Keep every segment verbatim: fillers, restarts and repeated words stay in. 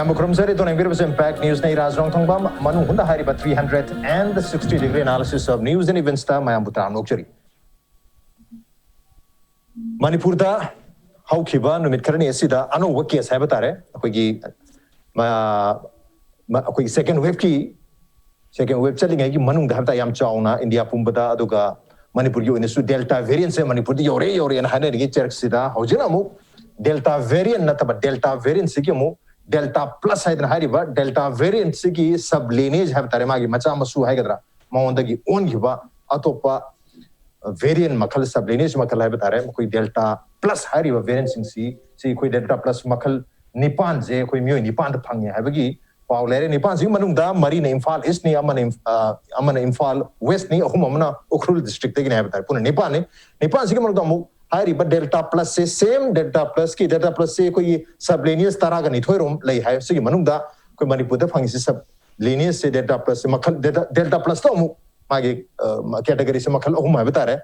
ꯃꯌꯥꯝꯕꯨ ꯈꯨꯔꯨꯝꯖꯔꯤ꯫ ꯇꯨꯅ ꯌꯦꯡꯕꯤꯔꯤꯕꯁꯤ Impact News ꯅꯤ꯫ ꯔꯥꯖ ꯔꯣꯡꯊꯣꯡꯕꯝ꯫ ꯃꯅꯨꯡ ꯍꯨꯠꯅ ꯍꯥꯏꯔꯤꯕ three hundred and sixty degree analysis of news and events ꯇ ꯃꯌꯥꯝꯕꯨ ꯇꯔꯥꯝꯅ ꯑꯣꯛꯆꯔꯤ꯫ ꯃꯅꯤꯄꯨꯔꯗ ꯍꯧꯈꯤꯕ ꯅꯨꯃꯤꯠ ꯈꯔꯅꯤ ꯑꯁꯤꯗ ꯑꯅꯧꯕ case ꯍꯥꯏꯕ ꯇꯥꯔꯦ, ꯑꯩꯈꯣꯏꯒꯤ, ꯃ-, ꯃ-, ꯑꯩꯈꯣꯏꯒꯤ second wave ꯀꯤ, second wave ꯆꯠꯂꯤꯉꯩꯒꯤ ꯃꯅꯨꯡꯗ ꯍꯥꯏꯕ ꯇꯥꯔꯦ, ꯌꯥꯝ ꯆꯥꯎꯅ ꯏꯟꯗꯤꯌꯥ ꯄꯨꯝꯕꯗ, ꯑꯗꯨꯒ ꯃꯅꯤꯄꯨꯔꯒꯤ ꯑꯣꯏꯅꯁꯨ Delta variant ꯁꯦ ꯃꯅꯤꯄꯨꯔꯗ ꯌꯧꯔꯦ, ꯌꯧꯔꯦꯅ ꯍꯥꯏꯅꯔꯤꯉꯩ ꯆꯔꯛꯁꯤꯗ, ꯍꯧꯖꯤꯛꯅ ꯑꯃꯨꯛ Delta variant ꯅꯠꯇꯕ Delta variant ꯁꯤꯒꯤ ꯑꯃꯨꯛ Delta plus ꯍꯥꯏꯗꯅ ꯍꯥꯏꯔꯤꯕ Delta variant ꯁꯤꯒꯤ sub lineage ꯍꯥꯏꯕ ꯇꯥꯔꯦ, ꯃꯥꯒꯤ ꯃꯆꯥ ꯃꯁꯨ ꯍꯥꯏꯒꯗ꯭ꯔꯥ, ꯃꯉꯣꯟꯗꯒꯤ ꯑꯣꯟꯈꯤꯕ ꯑꯇꯣꯞꯄ variant ꯃꯈꯜ, sub lineage ꯃꯈꯜ ꯍꯥꯏꯕ ꯇꯥꯔꯦ, ꯑꯩꯈꯣꯏ Delta plus ꯍꯥꯏꯔꯤꯕ variant ꯁꯤꯡꯁꯤ, ꯁꯤ ꯑꯩꯈꯣꯏ Delta plus ꯃꯈꯜ ꯅꯤꯄꯥꯟꯁꯦ ꯑꯩꯈꯣꯏ ꯃꯤꯑꯣꯏ ꯅꯤꯄꯥꯟꯗ ꯐꯪꯉꯦ ꯍꯥꯏꯕꯒꯤ ꯄꯥꯎ ꯂꯩꯔꯦ꯫ ꯅꯤꯄꯥꯟꯁꯤꯒꯤ ꯃꯅꯨꯡꯗ ꯃꯔꯤꯅ ꯏꯝꯐꯥꯜ East ꯅꯤ, ꯑꯃꯅ ꯏꯝ-, ꯑ, ꯑꯃꯅ ꯏꯝꯐꯥꯜ West ꯅꯤ, ꯑꯍꯨꯝ ꯑꯃꯅ ꯎꯈ꯭ꯔꯨꯜ district ꯇꯒꯤꯅꯤ ꯍꯥꯏꯕ ꯇꯥꯔꯦ꯫ ꯄꯨꯟꯅ ꯅꯤꯄꯥꯟꯅꯤ꯫ ꯅꯤꯄꯥꯟꯁꯤꯒꯤ ꯃꯅꯨꯡꯗ ꯑꯃꯨꯛ ꯍꯥꯏꯔꯤꯕ Delta plus ꯁꯦ, same Delta plus ꯀꯤ, Delta plus ꯁꯦ ꯑꯩꯈꯣꯏꯒꯤ sub lineage ꯇꯔꯥꯒ ꯅꯤꯊꯣꯏ ꯔꯣꯝ ꯂꯩ ꯍꯥꯏ꯫ ꯁꯤꯒꯤ ꯃꯅꯨꯡꯗ ꯑꯩꯈꯣꯏ ꯃꯅꯤꯄꯨꯔꯗ ꯐꯪꯉꯤꯁꯤ sub lineage ꯁꯦ Delta plus ꯁꯦ ꯃꯈꯜ, Delta, Delta plus ꯇ ꯑꯃꯨꯛ ꯃꯥꯒꯤ, ꯑ, category ꯁꯦ ꯃꯈꯜ ꯑꯍꯨꯝ ꯍꯥꯏꯕ ꯇꯥꯔꯦ꯫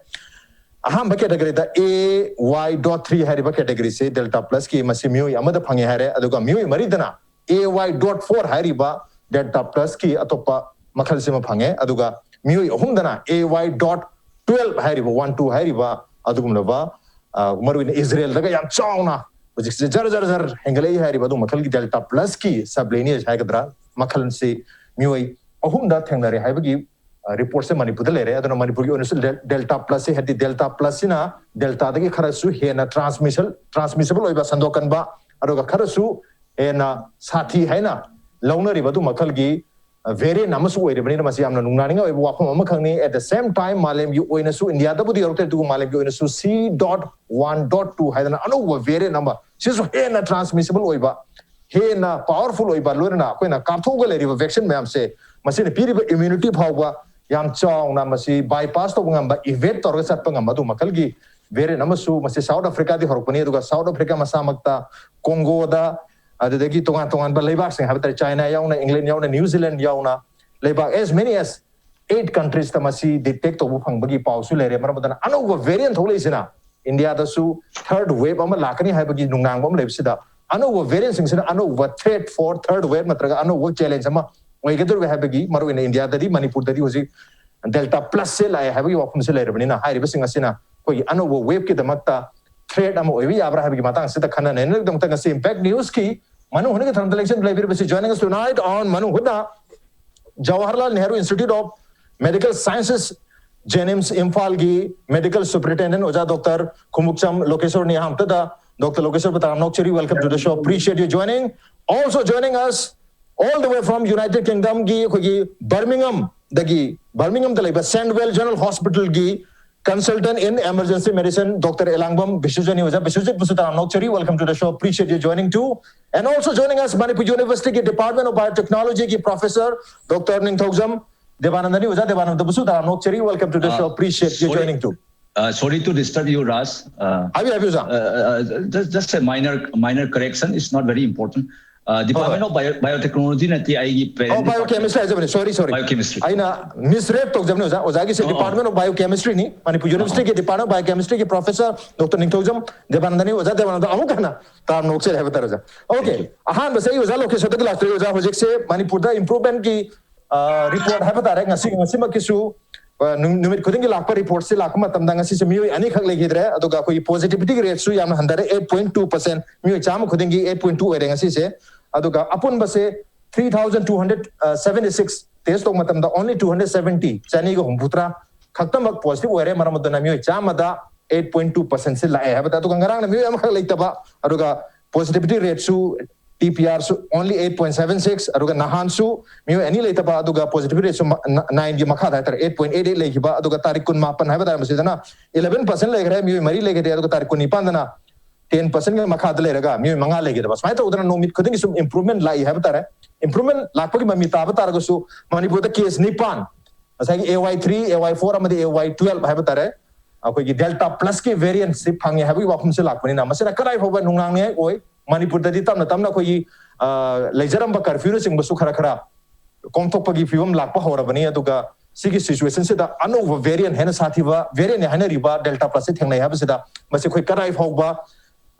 ꯑꯍꯥꯟꯕ category the A Y dot three ꯍꯥꯏꯔꯤꯕ category ꯁꯦ Delta plus ꯀꯤ, ꯃꯁꯤ ꯃꯤꯑꯣꯏ ꯑꯃꯗ ꯐꯪꯉꯦ ꯍꯥꯏꯔꯦ꯫ ꯑꯗꯨꯒ ꯃꯤꯑꯣꯏ ꯃꯔꯤꯗꯅ A Y dot four ꯍꯥꯏꯔꯤꯕ Delta plus ꯀꯤ ꯑꯇꯣꯞꯄ ꯃꯈꯜꯁꯤꯃ ꯐꯪꯉꯦ꯫ ꯑꯗꯨꯒ ꯃꯤꯑꯣꯏ ꯑꯍꯨꯝꯗꯅ A Y dot twelve ꯍꯥꯏꯔꯤꯕ, one two ꯍꯥꯏꯔꯤꯕ ꯑꯗꯨꯒꯨꯝꯂꯕ, ꯑ, ꯃꯔꯨꯑꯣꯏꯅ ꯏꯖꯔꯦꯜꯗꯒ ꯌꯥꯝ ꯆꯥꯎꯅ ꯍꯧꯖꯤꯛꯁꯦ ꯖꯔ ꯖꯔ ꯖꯔ ꯍꯦꯟꯒꯠꯂꯛꯏ ꯍꯥꯏꯔꯤꯕ ꯑꯗꯨ ꯃꯈꯜꯒꯤ Delta plus ꯀꯤ sub lineage ꯍꯥꯏꯒꯗ꯭ꯔꯥ, ꯃꯈꯜꯁꯤ ꯃꯤꯑꯣꯏ ꯑꯍꯨꯝꯗ ꯊꯦꯡꯅꯔꯦ ꯍꯥꯏꯕꯒꯤ, ꯑ, report ꯁꯦ ꯃꯅꯤꯄꯨꯔꯗ ꯂꯩꯔꯦ꯫ ꯑꯗꯨꯅ ꯃꯅꯤꯄꯨꯔꯒꯤ ꯑꯣꯏꯅꯁꯨ Del-, Delta plus ꯁꯦ, ꯍꯥꯏꯗꯤ Delta plus ꯁꯤꯅ Delta ꯗꯒꯤ ꯈꯔꯁꯨ ꯍꯦꯟꯅ transmission, transmissible ꯑꯣꯏꯕ, ꯁꯟꯗꯣꯛꯀꯟꯕ, ꯑꯗꯨꯒ ꯈꯔꯁꯨ ꯍꯦꯟꯅ ꯁꯥꯊꯤ ꯍꯥꯏꯅ ꯂꯧꯅꯔꯤꯕ ꯑꯗꯨ ꯃꯈꯜꯒꯤ, ꯑ, variant ꯑꯃꯁꯨ ꯑꯣꯏꯔꯤꯕꯅꯤꯅ ꯃꯁꯤ ꯌꯥꯝꯅ ꯅꯨꯡꯅꯥꯡꯅꯤꯡꯉꯥꯏ ꯑꯣꯏꯕ ꯋꯥꯐꯝ ꯑꯃꯈꯛꯅꯤ꯫ At the same time, ꯃꯥꯂꯦꯝꯒꯤ ꯑꯣꯏꯅꯁꯨ, ꯏꯟꯗꯤꯌꯥꯗꯕꯨꯗꯤ ꯌꯧꯔꯛꯇꯦ, ꯑꯗꯨꯕꯨ ꯃꯥꯂꯦꯝꯒꯤ ꯑꯣꯏꯅꯁꯨ C dot one dot two ꯍꯥꯏꯗꯅ ꯑꯅꯧꯕ variant ꯑꯃ, ꯁꯤꯁꯨ ꯍꯦꯟꯅ transmissible ꯑꯣꯏꯕ, ꯍꯦꯟꯅ powerful ꯑꯣꯏꯕ, ꯂꯣꯏꯅꯅ ꯑꯩꯈꯣꯏꯅ ꯀꯥꯞꯊꯣꯛꯑꯒ ꯂꯩꯔꯤꯕ vaccine ꯃꯌꯥꯝꯁꯦ, ꯃꯁꯤꯅ ꯄꯤꯔꯤꯕ immunity ꯐꯥꯎꯕ ꯌꯥꯝ ꯆꯥꯎꯅ ꯃꯁꯤ bypass ꯇꯧꯕ ꯉꯝꯕ, evade ꯇꯧꯔꯒ ꯆꯠꯄ ꯉꯝꯕ ꯑꯗꯨ ꯃꯈꯜꯒꯤ variant ꯑꯃꯁꯨ ꯃꯁꯤ South Africa ꯗꯒꯤ ꯍꯧꯔꯛꯄꯅꯤ꯫ ꯑꯗꯨꯒ South Africa ꯃꯁꯥꯃꯛꯇ, ꯀꯣꯡꯒꯣꯗ, ꯑꯗꯨꯗꯒꯤ ꯇꯣꯉꯥꯟ ꯇꯣꯉꯥꯟꯕ ꯂꯩꯕꯥꯛꯁꯤꯡ ꯍꯥꯏꯕ ꯇꯥꯔꯦ, China ꯌꯥꯎꯅ, England ꯌꯥꯎꯅ, New Zealand ꯌꯥꯎꯅ, ꯂꯩꯕꯥꯛ as many as eight countries ꯇ ꯃꯁꯤ detect ꯇꯧꯕ ꯐꯪꯕꯒꯤ ꯄꯥꯎꯁꯨ ꯂꯩꯔꯦ꯫ ꯃꯔꯝ ꯑꯗꯨꯅ ꯑꯅꯧꯕ variant ꯊꯣꯛꯂꯛꯏꯁꯤꯅ ꯏꯟꯗꯤꯌꯥꯗꯁꯨ third wave ꯑꯃ ꯂꯥꯛꯀꯅꯤ ꯍꯥꯏꯕꯒꯤ ꯅꯨꯡꯅꯥꯡꯕ ꯑꯃ ꯂꯩꯕꯁꯤꯗ ꯑꯅꯧꯕ variantꯁꯤꯡꯁꯤꯅ ꯑꯅꯧꯕ threat for third wave ꯅꯠꯇ꯭ꯔꯒ ꯑꯅꯧꯕ challenge ꯑꯃ ꯑꯣꯏꯒꯗꯧꯔꯤꯕ ꯍꯥꯏꯕꯒꯤ, ꯃꯔꯨꯑꯣꯏꯅ ꯏꯟꯗꯤꯌꯥꯗꯗꯤ, ꯃꯅꯤꯄꯨꯔꯗꯗꯤ ꯍꯧꯖꯤꯛ Delta Plusꯁꯦ ꯂꯥꯛꯑꯦ ꯍꯥꯏꯕꯒꯤ ꯋꯥꯐꯝꯁꯦ ꯂꯩꯔꯕꯅꯤꯅ, ꯍꯥꯏꯔꯤꯕꯁꯤꯡ ꯑꯁꯤꯅ ꯑꯩꯈꯣꯏꯒꯤ ꯑꯅꯧꯕ waveꯀꯤꯗꯃꯛꯇ threat ꯑꯃ ꯑꯣꯏꯕ ꯌꯥꯕ꯭ꯔꯥ ꯍꯥꯏꯕꯒꯤ ꯃꯇꯥꯡꯁꯤꯗ ꯈꯟꯅ ꯅꯩꯅꯅꯕꯒꯤꯗꯃꯛꯇ ꯉꯁꯤ Impact Newsꯀꯤ ꯃꯅꯨꯡ ꯍꯨꯠꯅꯒꯤ ꯊꯧꯔꯝꯗ ꯂꯦꯡꯁꯤꯟ ꯂꯩꯕꯤꯔꯤꯕꯁꯤ, joining us tonight on ꯃꯅꯨꯡ ꯍꯨꯠꯅ Jawaharlal Nehru Institute of Medical Sciences, JNIMS ꯏꯝꯐꯥꯜꯒꯤ medical superintendent ꯑꯣꯖꯥ Doctor ꯈꯨꯃꯨꯛꯆꯝ ꯂꯣꯀꯦꯁꯣꯔꯅꯤ꯫ ꯑꯍꯥꯟꯕꯗ Doctor ꯂꯣꯀꯦꯁꯣꯔꯕꯨ ꯇꯔꯥꯝꯅ ꯑꯣꯛꯆꯔꯤ, welcome to the show, appreciate you joining. Also joining us all the way from United Kingdomꯒꯤ ꯑꯩꯈꯣꯏꯒꯤ Birminghamꯗꯒꯤ, Birminghamꯗ ꯂꯩꯕ Sandwell General Hospitalꯒꯤ consultant in emergency medicine Doctor ꯑꯦꯂꯥꯡꯕꯝ ꯕꯤꯁꯨꯖꯅꯤ ꯑꯣꯖꯥ, ꯕꯤꯁꯨꯖꯤꯠꯕꯨꯁꯨ ꯇꯔꯥꯝꯅ ꯑꯣꯛꯆꯔꯤ, welcome to the show, appreciate you joining too. And also joining us, Manipur Universityꯒꯤ Department of Biotechnologyꯒꯤ professor Doctor ꯅꯤꯡꯊꯧꯖꯝ ꯗꯦꯕꯥꯅꯟꯗꯅꯤ ꯑꯣꯖꯥ, ꯗꯦꯕꯥꯅꯟꯗꯕꯨꯁꯨ ꯇꯔꯥꯝꯅ ꯑꯣꯛꯆꯔꯤ, welcome to the show, appreciate you joining too. Uh, sorry to disturb you, Raj. Uh, ꯍꯥꯏꯕꯤꯌꯨ, ꯍꯥꯏꯕꯤꯌꯨ ꯑꯣꯖꯥ꯫ Uh, uh, just, just a minor, minor correction. It's not very important. Uh, Department of Bio, Biotechnology ꯅꯠꯇꯦ ꯑꯩꯒꯤ ꯑꯣ, biochemistry ꯍꯥꯏꯖꯕꯅꯤ, sorry, sorry. Biochemistry. ꯑꯩꯅ misread ꯇꯧꯖꯕꯅꯤ ꯑꯣꯖꯥ꯫ ꯑꯣꯖꯥꯒꯤꯁꯦ Department of Biochemistryꯅꯤ, Manipur Universityꯒꯤ Department of Biochemistryꯒꯤ professor Doctor ꯅꯤꯡꯊꯧꯖꯝ ꯗꯦꯕꯥꯅꯟꯗꯅꯤ ꯑꯣꯖꯥ꯫ ꯗꯦꯕꯥꯅꯟꯗ ꯑꯃꯨꯛ ꯍꯟꯅ ꯇꯔꯥꯝꯅ ꯑꯣꯛꯆꯔꯤ ꯍꯥꯏꯕ ꯇꯥꯔꯦ ꯑꯣꯖꯥ꯫ Okay, ꯑꯍꯥꯟꯕꯁꯦ ꯑꯩ ꯑꯣꯖꯥ ꯂꯣꯀꯦꯁꯣꯔꯗꯒꯤ ꯂꯥꯛꯆꯔꯤ ꯑꯣꯖꯥ꯫ ꯍꯧꯖꯤꯛꯁꯦ ꯃꯅꯤꯄꯨꯔꯗ improvementꯀꯤ report ꯍꯥꯏꯕ ꯇꯥꯔꯦ, ꯉꯁꯤ, ꯉꯁꯤꯃꯛꯀꯤꯁꯨ ꯑ, ꯅꯨ-, ꯅꯨꯃꯤꯠ ꯈꯨꯗꯤꯡꯒꯤ ꯂꯥꯛꯄ reportꯁꯦ ꯂꯥꯛꯄ ꯃꯇꯝꯗ ꯉꯁꯤꯁꯦ ꯃꯤꯑꯣꯏ ꯑꯅꯤꯈꯛ ꯂꯩꯈꯤꯗ꯭ꯔꯦ, ꯑꯗꯨꯒ ꯑꯩꯈꯣꯏꯒꯤ positivity rateꯁꯨ ꯌꯥꯝꯅ ꯍꯟꯊꯔꯦ, eight point two percent, ꯃꯤꯑꯣꯏ ꯆꯥꯝꯃ ꯈꯨꯗꯤꯡꯒꯤ eight point two ꯑꯣꯏꯔꯦ ꯉꯁꯤꯁꯦ꯫ ꯑꯗꯨꯒ ꯑꯄꯨꯟꯕꯁꯦ three thousand two hundred seventy six test ꯇꯧꯕ ꯃꯇꯝꯗ only two hundred seventy, ꯆꯅꯤꯒ ꯍꯨꯝꯐꯨꯇꯔꯥ ꯈꯛꯇꯃꯛ positive ꯑꯣꯏꯔꯦ꯫ ꯃꯔꯝ ꯑꯗꯨꯅ ꯃꯤꯑꯣꯏ ꯆꯥꯝꯃꯗ eight point two percentꯁꯦ ꯂꯥꯛꯑꯦ ꯍꯥꯏꯕ ꯇꯥꯏ꯫ ꯑꯗꯨꯒ ꯉꯔꯥꯡꯅ ꯃꯤꯑꯣꯏ ꯑꯃꯈꯛ ꯂꯩꯇꯕ, ꯑꯗꯨꯒ positivity rateꯁꯨ, T P Rꯁꯨ only eight point seven six, ꯑꯗꯨꯒ ꯅꯍꯥꯟꯁꯨ ꯃꯤꯑꯣꯏ ꯑꯅꯤ ꯂꯩꯇꯕ, ꯑꯗꯨꯒ positivity rateꯁꯨ ꯃ-, ꯅ-, nineꯒꯤ ꯃꯈꯥꯗ ꯍꯥꯏꯇꯥꯔꯦ, eight point eight eight ꯂꯩꯈꯤꯕ, ꯑꯗꯨꯒ ꯇꯥꯔꯤꯛ ꯀꯨꯟꯃꯥꯄꯟ ꯍꯥꯏꯕ ꯇꯥꯔꯦ, ꯃꯁꯤꯗꯅ eleven percent ꯂꯩꯈ꯭ꯔꯦ, ꯃꯤꯑꯣꯏ ꯃꯔꯤ ꯂꯩꯈꯤꯗꯦ, ꯑꯗꯨꯒ ꯇꯥꯔꯤꯛ ꯀꯨꯟꯅꯤꯄꯥꯟꯗꯅ ten percentꯒꯤ ꯃꯈꯥꯗ ꯂꯩꯔꯒ ꯃꯤꯑꯣꯏ ꯃꯉꯥ ꯂꯩꯈꯤꯗꯕ꯫ ꯁꯨꯃꯥꯏꯅ ꯇꯧꯗꯅ ꯅꯨꯃꯤꯠ ꯈꯨꯗꯤꯡꯒꯤ ꯁꯨꯝ improvement ꯂꯥꯛꯏ ꯍꯥꯏꯕ ꯇꯥꯔꯦ꯫ Improvement ꯂꯥꯛꯄꯒꯤ ꯃꯃꯤ ꯇꯥꯕ ꯇꯥꯔꯒꯁꯨ ꯃꯅꯤꯄꯨꯔꯗ case ꯅꯤꯄꯥꯟ, ꯉꯁꯥꯏꯒꯤ A Y three, A Y four ꯑꯃꯗꯤ A Y twelve ꯍꯥꯏꯕ ꯇꯥꯔꯦ, ꯑꯩꯈꯣꯏꯒꯤ Delta Plusꯀꯤ variantꯁꯤ ꯐꯪꯉꯦ ꯍꯥꯏꯕꯒꯤ ꯋꯥꯐꯝꯁꯤ ꯂꯥꯛꯄꯅꯤꯅ, ꯃꯁꯤꯅ ꯀꯗꯥꯏ ꯐꯥꯎꯕ ꯅꯨꯡꯅꯥꯡꯅꯤꯡꯉꯥꯏ ꯑꯣꯏ? ꯃꯅꯤꯄꯨꯔꯗꯗꯤ ꯇꯞꯅ ꯇꯞꯅ ꯑꯩꯈꯣꯏꯒꯤ, ꯑ, ꯂꯩꯖꯔꯝꯕ curfewꯅꯆꯤꯡꯕꯁꯨ ꯈꯔ ꯈꯔ ꯀꯣꯝꯊꯣꯛꯄꯒꯤ ꯐꯤꯕꯝ ꯂꯥꯛꯄ ꯍꯧꯔꯕꯅꯤ꯫ ꯑꯗꯨꯒ ꯁꯤꯒꯤ situationꯁꯤꯗ ꯑꯅꯧꯕ variant, ꯍꯦꯟꯅ ꯁꯥꯊꯤꯕ variantꯅꯤ ꯍꯥꯏꯅꯔꯤꯕ Delta Plusꯁꯤ ꯊꯦꯡꯅꯩ ꯍꯥꯏꯕꯁꯤꯗ, ꯃꯁꯤ ꯑꯩꯈꯣꯏ ꯀꯗꯥꯏ ꯐꯥꯎꯕ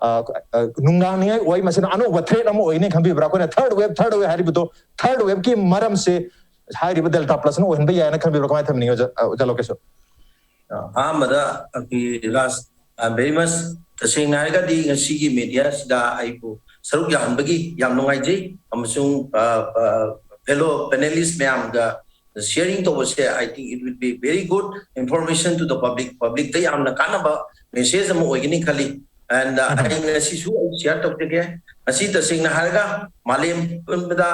ꯑ, ꯑ, ꯅꯨꯡꯅꯥꯡꯅꯤꯡꯉꯥꯏ ꯑꯣꯏ, ꯃꯁꯤꯅ ꯑꯅꯧꯕ threat ꯑꯃ ꯑꯣꯏꯒꯅꯤ ꯈꯟꯕꯤꯕ꯭ꯔꯥ? ꯑꯩꯈꯣꯏꯅ third wave, third wave ꯍꯥꯏꯔꯤꯕꯗꯣ, third waveꯀꯤ ꯃꯔꯝꯁꯦ ꯍꯥꯏꯔꯤꯕ Delta Plusꯅ ꯑꯣꯏꯍꯟꯕ ꯌꯥꯏꯅ ꯈꯟꯕꯤꯕ꯭ꯔꯥ? ꯀꯃꯥꯏꯅ ꯊꯝꯅꯤꯡꯉꯤ, ꯑꯣꯖꯥ, ꯑ, ꯑꯣꯖꯥ ꯂꯣꯀꯦꯁꯣꯔ? ꯑ꯫ ꯑꯍꯥꯟꯕꯗ ꯑꯩꯈꯣꯏ ꯔꯥꯖ, ꯑ, very much, ꯇꯁꯦꯡꯅ ꯍꯥꯏꯔꯒꯗꯤ ꯉꯁꯤꯒꯤ mediaꯁꯤꯗ ꯑꯩꯕꯨ ꯁꯔꯨꯛ ꯌꯥꯍꯟꯕꯒꯤ ꯌꯥꯝ ꯅꯨꯡꯉꯥꯏꯖꯩ, ꯑꯃꯁꯨꯡ, ꯑ, ꯑ, fellow panelist ꯃꯌꯥꯝꯒ sharing ꯇꯧꯕꯁꯦ, I think it will be very good information to the public. Publicꯇ ꯌꯥꯝꯅ ꯀꯥꯟꯅꯕ message ꯑꯃ ꯑꯣꯏꯒꯅꯤ ꯈꯜꯂꯤ꯫ And, uh, ꯎꯝ꯫ ꯑꯩ ꯉꯁꯤꯁꯨ ꯑꯩ share ꯇꯧꯖꯒꯦ꯫ ꯉꯁꯤ ꯇꯁꯦꯡꯅ ꯍꯥꯏꯔꯒ ꯃꯥꯂꯦꯝ ꯄꯨꯝꯕꯗ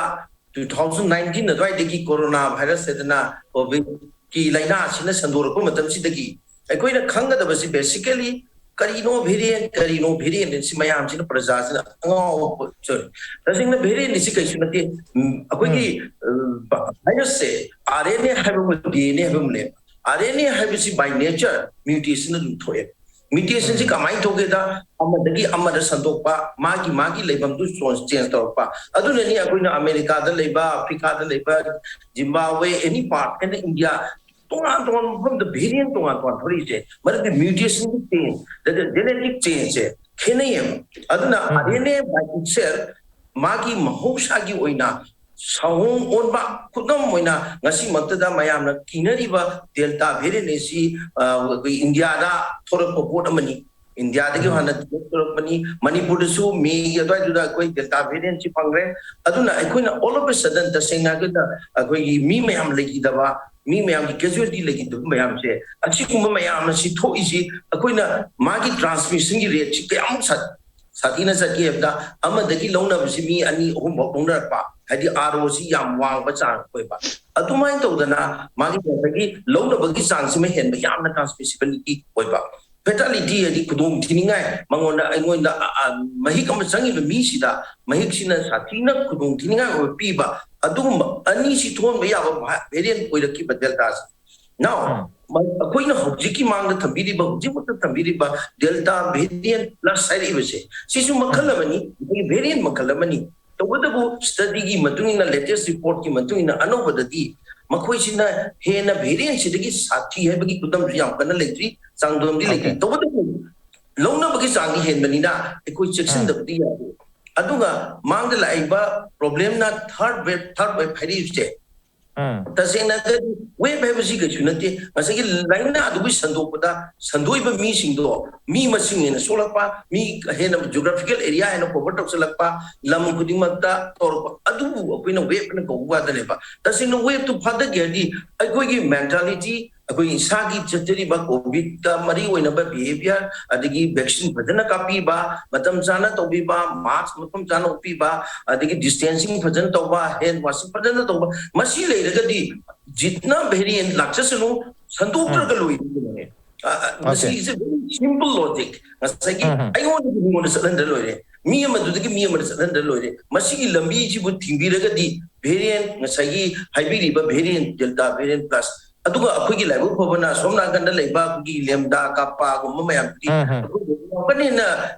two thousand nineteen ꯑꯗꯨꯋꯥꯏꯗꯒꯤ corona virus ꯍꯥꯏꯗꯅ COVID ꯀꯤ ꯂꯥꯏꯅꯥ ꯑꯁꯤꯅ ꯁꯟꯗꯣꯔꯛꯄ ꯃꯇꯝꯁꯤꯗꯒꯤ ꯑꯩꯈꯣꯏꯅ ꯈꯪꯒꯗꯕꯁꯤ basically ꯀꯔꯤꯅꯣ variant, ꯀꯔꯤꯅꯣ variant ꯁꯤ ꯃꯌꯥꯝꯁꯤꯅ, ꯄ꯭ꯔꯖꯥꯁꯤꯅ ꯑꯉꯥꯎꯕ, sorry, ꯇꯁꯦꯡꯅ variant ꯁꯤ ꯀꯩꯁꯨ ꯅꯠꯇꯦ꯫ ꯎꯝ, ꯑꯩꯈꯣꯏꯒꯤ, ꯎꯝ꯫ ꯑ, virusꯁꯦ RNA ꯍꯥꯏꯕ ꯑꯃ, DNA ꯍꯥꯏꯕ ꯑꯃ ꯂꯩ꯫ RNA ꯍꯥꯏꯕꯁꯤ by nature mutation ꯑꯗꯨꯝ ꯊꯣꯛꯑꯦ꯫ Mutationꯁꯤ ꯎꯝ꯫ ꯀꯃꯥꯏꯅ ꯊꯣꯛꯀꯦꯗ, ꯑꯃꯗꯒꯤ ꯑꯃꯗ ꯁꯟꯗꯣꯛꯄ, ꯃꯥꯒꯤ, ꯃꯥꯒꯤ ꯂꯩꯐꯝꯗꯨ ꯆꯣꯟ-, change ꯇꯧꯔꯛꯄ꯫ ꯑꯗꯨꯅꯅꯤ ꯑꯩꯈꯣꯏꯅ ꯑꯃꯦꯔꯤꯀꯥꯗ ꯂꯩꯕ, ꯑꯐ꯭ꯔꯤꯀꯥꯗ ꯂꯩꯕ, ꯖꯤꯝꯕꯥꯕꯋꯦ, any part, ꯑꯩꯅ ꯏꯟꯗꯤꯌꯥ, ꯇꯣꯉꯥꯟ ꯇꯣꯉꯥꯟꯕ ꯃꯐꯝꯗ variant ꯇꯣꯉꯥꯟ ꯇꯣꯉꯥꯟ ꯊꯣꯛꯂꯛꯏꯁꯦ꯫ ꯃꯔꯝꯗꯤ mutationꯒꯤ change, the genetic changeꯁꯦ ꯈꯦꯠꯅꯩꯌꯦꯕ꯫ ꯑꯗꯨꯅ ꯎꯝ꯫ RNA by itself ꯃꯥꯒꯤ ꯃꯍꯧꯁꯥꯒꯤ ꯑꯣꯏꯅ ꯁꯑꯣꯡ ꯑꯣꯟꯕ, ꯈꯨꯗꯝ ꯑꯣꯏꯅ ꯉꯁꯤꯃꯛꯇꯗ ꯃꯌꯥꯝꯅ ꯀꯤꯅꯔꯤꯕ Delta variant ꯑꯁꯤ, ꯑ, ꯑꯩꯈꯣꯏ ꯏꯟꯗꯤꯌꯥꯗ ꯊꯣꯛꯂꯛꯄ ꯄꯣꯠ ꯑꯃꯅꯤ꯫ ꯏꯟꯗꯤꯌꯥꯗꯒꯤ ꯎꯝ꯫ ꯍꯥꯟꯅ ꯊꯣꯛꯂꯛꯄꯅꯤ꯫ ꯃꯅꯤꯄꯨꯔꯗꯁꯨ ꯃꯦꯒꯤ ꯑꯗꯨꯋꯥꯏꯗꯨꯗ ꯑꯩꯈꯣꯏ Delta variantꯁꯤ ꯐꯪꯈ꯭ꯔꯦ꯫ ꯑꯗꯨꯅ ꯑꯩꯈꯣꯏꯅ all of a sudden ꯇꯁꯦꯡꯅ ꯑꯩꯈꯣꯏꯅ, ꯑꯩꯈꯣꯏꯒꯤ ꯃꯤ ꯃꯌꯥꯝ ꯂꯩꯈꯤꯗꯕ, ꯃꯤ ꯃꯌꯥꯝꯒꯤ casualty ꯂꯩꯈꯤꯗꯕ ꯃꯌꯥꯝꯁꯦ, ꯑꯁꯤꯒꯨꯝꯕ ꯃꯌꯥꯝ ꯑꯁꯤ ꯊꯣꯛꯏꯁꯤ ꯑꯩꯈꯣꯏꯅ ꯃꯥꯒꯤ transmissionꯒꯤ rateꯁꯤ ꯀꯌꯥꯃꯨꯛ ꯁꯥ-, ꯁꯥꯊꯤꯅ ꯆꯠꯀꯦ ꯍꯥꯏꯕꯗ, ꯑꯃꯗꯒꯤ ꯂꯧꯅꯕꯁꯤ ꯃꯤ ꯑꯅꯤ ꯑꯍꯨꯝ ꯐꯥꯎ ꯂꯧꯅꯔꯛꯄ, ꯍꯥꯏꯗꯤ ROC ꯌꯥꯝ ꯋꯥꯡꯕ ꯆꯥꯡ ꯑꯣꯏꯕ꯫ ꯑꯗꯨꯃꯥꯏꯅ ꯇꯧꯗꯅ ꯃꯥꯒꯤ ꯉꯁꯥꯏꯒꯤ ꯂꯧꯅꯕꯒꯤ ꯆꯥꯡꯁꯤꯃ ꯍꯦꯟꯕ, ꯌꯥꯝꯅ transmissibility ꯑꯣꯏꯕ꯫ Fatality ꯍꯥꯏꯗꯤ ꯈꯨꯗꯣꯡ ꯊꯤꯅꯤꯡꯉꯥꯏ, ꯃꯉꯣꯟꯗ, ꯑꯩꯉꯣꯟꯗ, ꯑ, ꯑ, ꯃꯍꯤꯛ ꯑꯃ ꯆꯪꯉꯤꯕ ꯃꯤꯁꯤꯗ ꯃꯍꯤꯛꯁꯤꯅ ꯁꯥꯊꯤꯅ ꯈꯨꯗꯣꯡ ꯊꯤꯅꯤꯡꯉꯥꯏ ꯑꯣꯏꯕ ꯄꯤꯕ, ꯑꯗꯨꯒꯨꯝꯕ ꯑꯅꯤꯁꯤ ꯊꯣꯛꯍꯟꯕ ꯌꯥꯕ variant ꯑꯣꯏꯔꯛꯈꯤꯕ Deltaꯁꯤ꯫ Now, ꯎꯝ꯫ ꯃ-, ꯑꯩꯈꯣꯏꯅ ꯍꯧꯖꯤꯛꯀꯤ ꯃꯥꯡꯗ ꯊꯝꯕꯤꯔꯤꯕ, ꯍꯧꯖꯤꯛꯃꯛꯇ ꯊꯝꯕꯤꯔꯤꯕ Delta variant plus ꯍꯥꯏꯔꯛꯏꯕꯁꯦ, ꯁꯤꯁꯨ ꯃꯈꯜ ꯎꯝ꯫ ꯑꯃꯅꯤ, ꯑꯩꯈꯣꯏꯒꯤ variant ꯃꯈꯜ ꯑꯃꯅꯤ꯫ ꯇꯧꯕꯇꯕꯨ studyꯒꯤ ꯃꯇꯨꯡ ꯏꯟꯅ, latest reportꯀꯤ ꯃꯇꯨꯡ ꯏꯟꯅ ꯑꯅꯧꯕꯗꯗꯤ ꯃꯈꯣꯏꯁꯤꯅ ꯍꯦꯟꯅ variantꯁꯤꯗꯒꯤ ꯁꯥꯊꯤ ꯍꯥꯏꯕꯒꯤ ꯈꯨꯗꯝꯁꯨ ꯌꯥꯝ ꯀꯟꯅ ꯂꯩꯇ꯭ꯔꯤ, ꯆꯥꯡꯗꯝꯗꯤ ꯂꯩꯇ꯭ꯔꯤ꯫ Okay꯫ ꯇꯧꯕꯇꯕꯨ ꯂꯧꯅꯕꯒꯤ ꯆꯥꯡꯗꯤ ꯍꯦꯟꯕꯅꯤꯅ ꯑꯩꯈꯣꯏ ꯆꯦꯛꯁꯤꯟꯗꯕꯗꯤ ꯌꯥꯗꯦ꯫ ꯑꯗꯨꯒ ꯃꯥꯡꯗ ꯂꯥꯛꯏꯕ problemꯅ third wave, third wave ꯍꯥꯏꯔꯤꯕꯁꯦ꯫ ꯇꯁꯦꯡꯅꯗꯤ wave ꯍꯥꯏꯕꯁꯤ ꯀꯩꯁꯨ ꯅꯠꯇꯦ, ꯉꯁꯥꯏꯒꯤ ꯂꯥꯏꯅꯥꯗꯨꯒꯤ ꯁꯟꯗꯣꯛꯄꯗ ꯁꯟꯗꯣꯛꯏꯕ ꯃꯤꯁꯤꯡꯗꯣ, ꯃꯤ ꯃꯁꯤꯡ ꯍꯦꯟꯅ ꯁꯣꯛꯂꯛꯄ, ꯃꯤ ꯍꯦꯟꯅ geographical area ꯍꯦꯟꯅ cover ꯇꯧꯁꯤꯜꯂꯛꯄ, ꯂꯝ ꯈꯨꯗꯤꯡꯃꯛꯇ ꯇꯧꯔꯛꯄ, ꯑꯗꯨꯕꯨ ꯑꯩꯈꯣꯏꯅ wave ꯍꯥꯏꯅ ꯀꯧꯕ ꯋꯥꯗꯅꯦꯕ꯫ ꯇꯁꯦꯡꯅ waveꯇꯨ ꯐꯥꯗꯒꯦ ꯍꯥꯏꯔꯗꯤ ꯑꯩꯈꯣꯏꯒꯤ mentality, ꯑꯩꯈꯣꯏ ꯏꯁꯥꯒꯤ ꯆꯠꯆꯔꯤꯕ COVIDꯇ ꯃꯔꯤ ꯑꯣꯏꯅꯕ behaviour, ꯑꯗꯒꯤ vaccine ꯐꯖꯅ ꯀꯥꯞꯄꯤꯕ, ꯃꯇꯝ ꯆꯥꯅ ꯇꯧꯕꯤꯕ, mask ꯃꯐꯝ ꯆꯥꯅ ꯎꯞꯄꯤꯕ, ꯑꯗꯒꯤ distancing ꯐꯖꯅ ꯇꯧꯕ, hand washing ꯐꯖꯅ ꯇꯧꯕ, ꯃꯁꯤ ꯂꯩꯔꯒꯗꯤ ꯖꯤꯠꯅ variant ꯂꯥꯛꯆꯁꯅꯨ, ꯁꯟꯗꯣꯛꯇ꯭ꯔꯒ ꯂꯣꯏꯔꯦ꯫ ꯑ, ꯑ, ꯃꯁꯤ Okay. is a very simple logic꯫ ꯉꯁꯥꯏꯒꯤ ꯎꯝ, ꯎꯝ꯫ ꯑꯩꯉꯣꯟꯗꯒꯤ ꯃꯤꯉꯣꯟꯗ ꯆꯠꯍꯟꯗ꯭ꯔ ꯂꯣꯏꯔꯦ, ꯃꯤ ꯑꯃꯗꯨꯗꯒꯤ ꯃꯤ ꯑꯃꯗ ꯆꯠꯍꯟꯗ꯭ꯔ ꯂꯣꯏꯔꯦ꯫ ꯃꯁꯤꯒꯤ ꯂꯝꯕꯤꯁꯤꯕꯨ ꯊꯤꯡꯕꯤꯔꯒꯗꯤ variant, ꯉꯁꯥꯏꯒꯤ ꯍꯥꯏꯕꯤꯔꯤꯕ variant, Delta variant plus, ꯑꯗꯨꯒ ꯑꯩꯈꯣꯏꯒꯤ ꯂꯥꯏꯕꯛ ꯐꯕꯅ ꯁꯣꯝ ꯅꯥꯀꯟꯗ ꯂꯩꯕ ꯑꯩꯈꯣꯏꯒꯤ Lambda, Kappaꯒꯨꯝꯕ ꯃꯌꯥꯝꯗꯨꯗꯤ ꯎꯝ, ꯎꯝ꯫ ꯑꯩꯈꯣꯏ ꯌꯥꯝ ꯀꯟꯅ ꯍꯦꯟꯅ